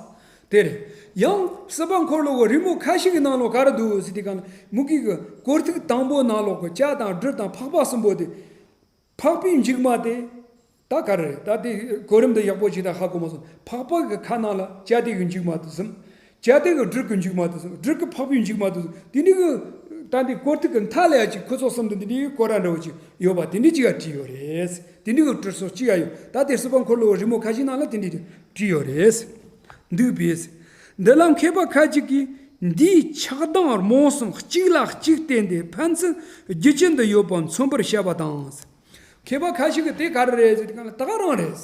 དེ་རེད། ཡང་སྲིད་པ་འཁོར་ལོ་གི་རི་མོ་ཁ་ཤས་ཀྱི་ནང་ལོགས་ག་རེ་འདུག་ཟེར་དུས་གང་ལ་མུ་གེ་གི་སྐོར་ཐིག་དང་པོ་ནང་ལོགས་ཀྱི་བྱ་དང་སྦྲུལ་དང་ཕག་པ་གསུམ་པོ་དེ། ཕག་པའི་མཇུག་མ་དེ། ད་ག་རེ་རེད། ད་དེ་གོ་རིམ་འདི་ཡག་པོ་ཞིག་ད་ཧ་གོ་མ་སོང་། འཕགས་པ་གི་ཁ་ནང་ལ་ཅ་དེ་གི་མཇུག་མ་དེ་ཟིན། ཅ་དེ་གི་སྦྲུལ་གི་མཇུག་མ་དེ་ཟིན། སྦྲུལ་གི་འཕགས་པའི་མཇུག་མ་དེ་ཟིན། དེ་འདྲ་གི་ད་འདི་གོ་ཐིག་གི་མཐའ་ལ་ཡ་ཅིག་ཁོ་ཚོ་གསུམ་དུ་འདི་འདྲའི་སྐོར་ར་འདྲ་བོ་ཅིག་ཡོད་པ་དེ་འདྲ་ཅིག་ཡ་བྲིས་ཡོད་རེད། དེ་འདྲ་གི་བྲིས་སོ་ཅིག་ཡ་ཡོད། ད་དེ་སྲིད་པ་འཁོར་ལོ་རི་མོ་ཁ་ཤས་ནང་ལ་དེ་འདྲ་བྲིས་ཡོད་རེད། འདུག་པས། འདི་ལ་མཁས་པ་ཁ་ཅིག་གིས་འདིའི་ཆགས་སྡང་རྨོངས་གསུམ་གཅིག་ལ་གཅིག་བརྟེན་ཏེ་ཕན་ཚུན་རྒྱུ་ཅན་དུ་ཡོད་པ་མཚོན་པར་བྱ་བ་དང་། མཁས་པ་ཁ་ཤས་ཀྱིས་དེ་ག་རེ་རེད་ཟེར་དུས་སྒང་ལ་ད་ག་རང་རེད།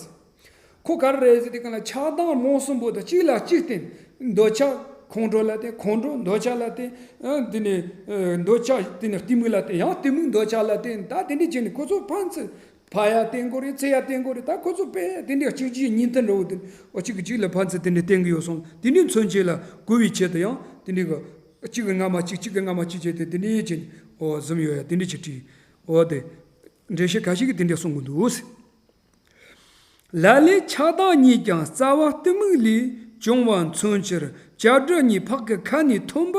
ཁོ་ག་རེ་རེད་ཟེར་དུས་སྒང་ལ་ཆགས་སྡང་རྨོངས་གསུམ་པོ་དང་གཅིག་ལ་གཅིག་བརྟེན། འདོད་ཆགས་ཁོང་ཁྲོ་ལ་བརྟེན། ཁོང་ཁྲོ་འདོད་ཆགས་ལ་བརྟེན། ཨ་དེ་ནས་ཨ་འདོད་ཆགས་དེ་ནས་གཏི་མུག་ལ་བརྟེན། ཡང་གཏི་མུག་འདོད་ཆགས་ལ་བརྟེན། ད་དེ་འདྲ་བྱས་ནས་ཁོ་ཚོ་ཕན་ཚུན་ཕ་ཡ་བརྟེན་དགོས་རེད། ཚེ་ཡ་བརྟེན་དགོས་རེད། ད་ཁོ་ཚོ་དཔེ་དེ་འདྲ་གཅིག་རྗེས་གཉིས་མཐུན་འདྲ་བོ་དེ་འོ་གཅིག་གིས་གཅིག་ལ་ཕན་ཚུན་དེ་འདྲ་བརྟེན་གྱི་ཡོད་སོང་། དེ་འདྲ་མཚོན་བྱེད་ལ་གོ་བའི་ཆེད་དུ་ཡང་དེ་འདྲ་གི་གཅིག་གི་རྔ་མ་གཅིག་གཅིག་གི་རྔ་མ་གཅིག་བྱས་ཏེ་དེ་འདྲ་བྱས་ནས་འོ་བཟུམ་ཡོད་ཡ་དེ་འདྲ་ཅིག་བྲིས། འོ་དེ་འགྲེལ་བཤད་ཁ་ཤས་ཀྱིས་དེ་འདྲ་གསུང་གི་འདུག། ལ་ལས་ཆགས་སྡང་གཉིས་ཀྱང་རྩ་བ་གཏི་མུག་ལས་བྱུང་བ་མཚོན་ཕྱིར་བྱ་སྒྲུབ་གཉིས་འཕགས་ཀྱི་ཁ་ནས་ཐོན་པ་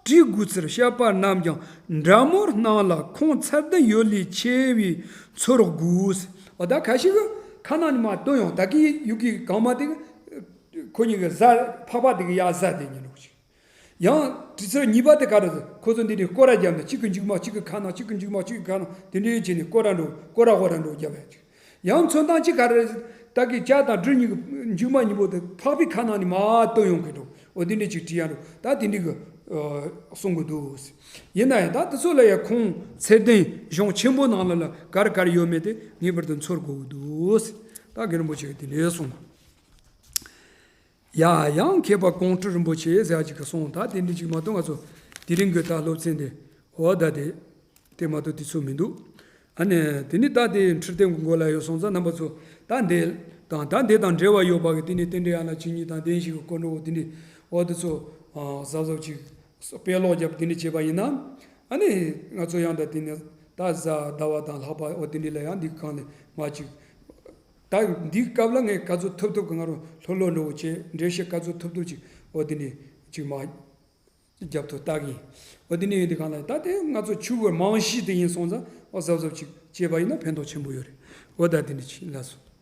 བྲིས་དགོས་ཚུལ་བཤད་པ་རྣམས་ཀྱང་འདྲ་མོར་སྣང་ལ་ཁུངས་ཚད་ལྡན་ཡོད་ལས་ཆེ་བས་ཚོར་དགོས། འོ་ད་ཁ་ཤས་ཀྱིས་ཁ་ནང་ནས་མར་བཏོན་ཡོང་། ད་གི་ཡུ་གི་གང་མ་དེ་གི་ཁོ་གཉིས་ཀྱི་ཟ་འཕགས་པ་དེ་གི་ཡ་ཟ་དེ་ཉིད་ལོག་ཅིག། ཡང་དུས་ཚོད་གཉིས་པ་དེ་ག་རེ་ཟེར། ཁོ་ཚོ་འདི་འདྲའི་སྐོར་ར་བརྒྱབ་ནས་གཅིག་གི་མཇུག་མ་གཅིག་གི་ཁ་ནང་། གཅིག་གི་མཇུག་མ་གཅིག་གི་ཁ་ནང་། དེ་འདྲའི་བྱས་ནས་སྐོར་ར་འགྲོ། སྐོར་ར་སྐོར་ར་འགྲོ་བརྒྱབ་ཡ་ཅིག། ཡང་མཚོན་སྟངས་གཅིག་ག་རེ་རེད་ཟེར། ད་གི་ཅ་དང་སྦྲུལ་གཉིས་ཀྱི་མཇུག་མ་གཉིས་པོ་དེ་འཕགས་པའི་ཁ་ནང་ནས་མར་བཏོན་ཡོང་གི་འགྲོ། འོ་འདི་འདྲ་ཅིག་བྲིས་ཡ་འགྲོ། ད་དེ་འདྲ་གི་གསུང་གི་འདུག། ཡིན་ན་ཡང་ད་དེ་ཚོ་ལ་ཡ་ཁུངས་ཚད་ལྡན་གཞུང་ཆེན་པོ་ནང་ལ་ལ་ག་རེ་ག་རེ་ཡོད་མེད་དེ་ངེས་པར་དུ་ཚོར་དགོས་ཀྱི་འདུག། ད་རྒན་རིན་པོ་ཆེ་གིས་དེ་འདྲ་གསུངས། ཡ་ཡང་མཁས་པ་ཀོང་སྤྲུལ་རིན་པོ་ཆེ་ཟེར་ཡ་ཅིག་གིས་གསུངས། ད་དེ་འདྲ་ཅིག་མ་གཏོགས་ང་ཚོ་དེ་རིང་གི་ད་སློབ་ཚན་དེ་འོ་ད་དེ་དེ་མ་གཏོགས་དུས་ཚོད་མི་འདུག། ཨ་ནི་དེ་ནི་ད་དེ་ཁྲིད་སྟོན་གྱི་མགོ་ལ་ཡོད་སོང་ཙང་། རྣམ་པ་ཚོ་ད་འདི་དང་ད་འདི་དང་འབྲེལ་བ་ཡོད་པ་གི་དེ་ནི་རྟེན་འབྲེལ་ཡན་ལག་བཅུ་གཉིས་དང་བདེན་བཞི་གི་སྐོར་འགྲོ་དེ་ནི་འོ་དེ་ཚོ་གཟབ་གཟབ་ཅིག་དཔེ་ཀློག་བརྒྱབ་དེ་འདྲ་བྱས་པ་ཡིན་ན། ཨ་ནི་ང་ཚོ་ཡང་ད་དེ་ནི་ད་གཟའ་ཟླ་བ་དང་ལྷག་པ་འོ་དེ་འདྲ་ལ་ཡང་འདི་གང་ལས་མ་ཅིག། ད་འདིའི་སྐབས་ལ་ངས་ག་ཚོད་ཐུབ་ཐུབ་ཀྱི་ང་རང་ལྷོད་ལྷོད་འགྲོ་བྱས། འགྲེལ་བཤད་ག་ཚོད་ཐུབ་ཐུབ་ཅིག་འོ་དེ་ནས་ཅིག་མ་རྒྱབ་ཏུ་བལྟ་གིན། འོ་དེ་ནས་ཡིན་དུས་གང་ལ་ད་དེ་ང་ཚོ་ཆོས་སྒོ་རྨང་གཞི་དེ་ཡིན་སོང་ཙང་འོ་གཟབ་གཟབ་ཅིག་བྱས་པ་ཡིན་ན་ཕན་ཐོགས་ཆེན་པོ་ཡོད་རེད། འོ་ད་དེ་འདྲ་ཅིག་ལགས་སོ།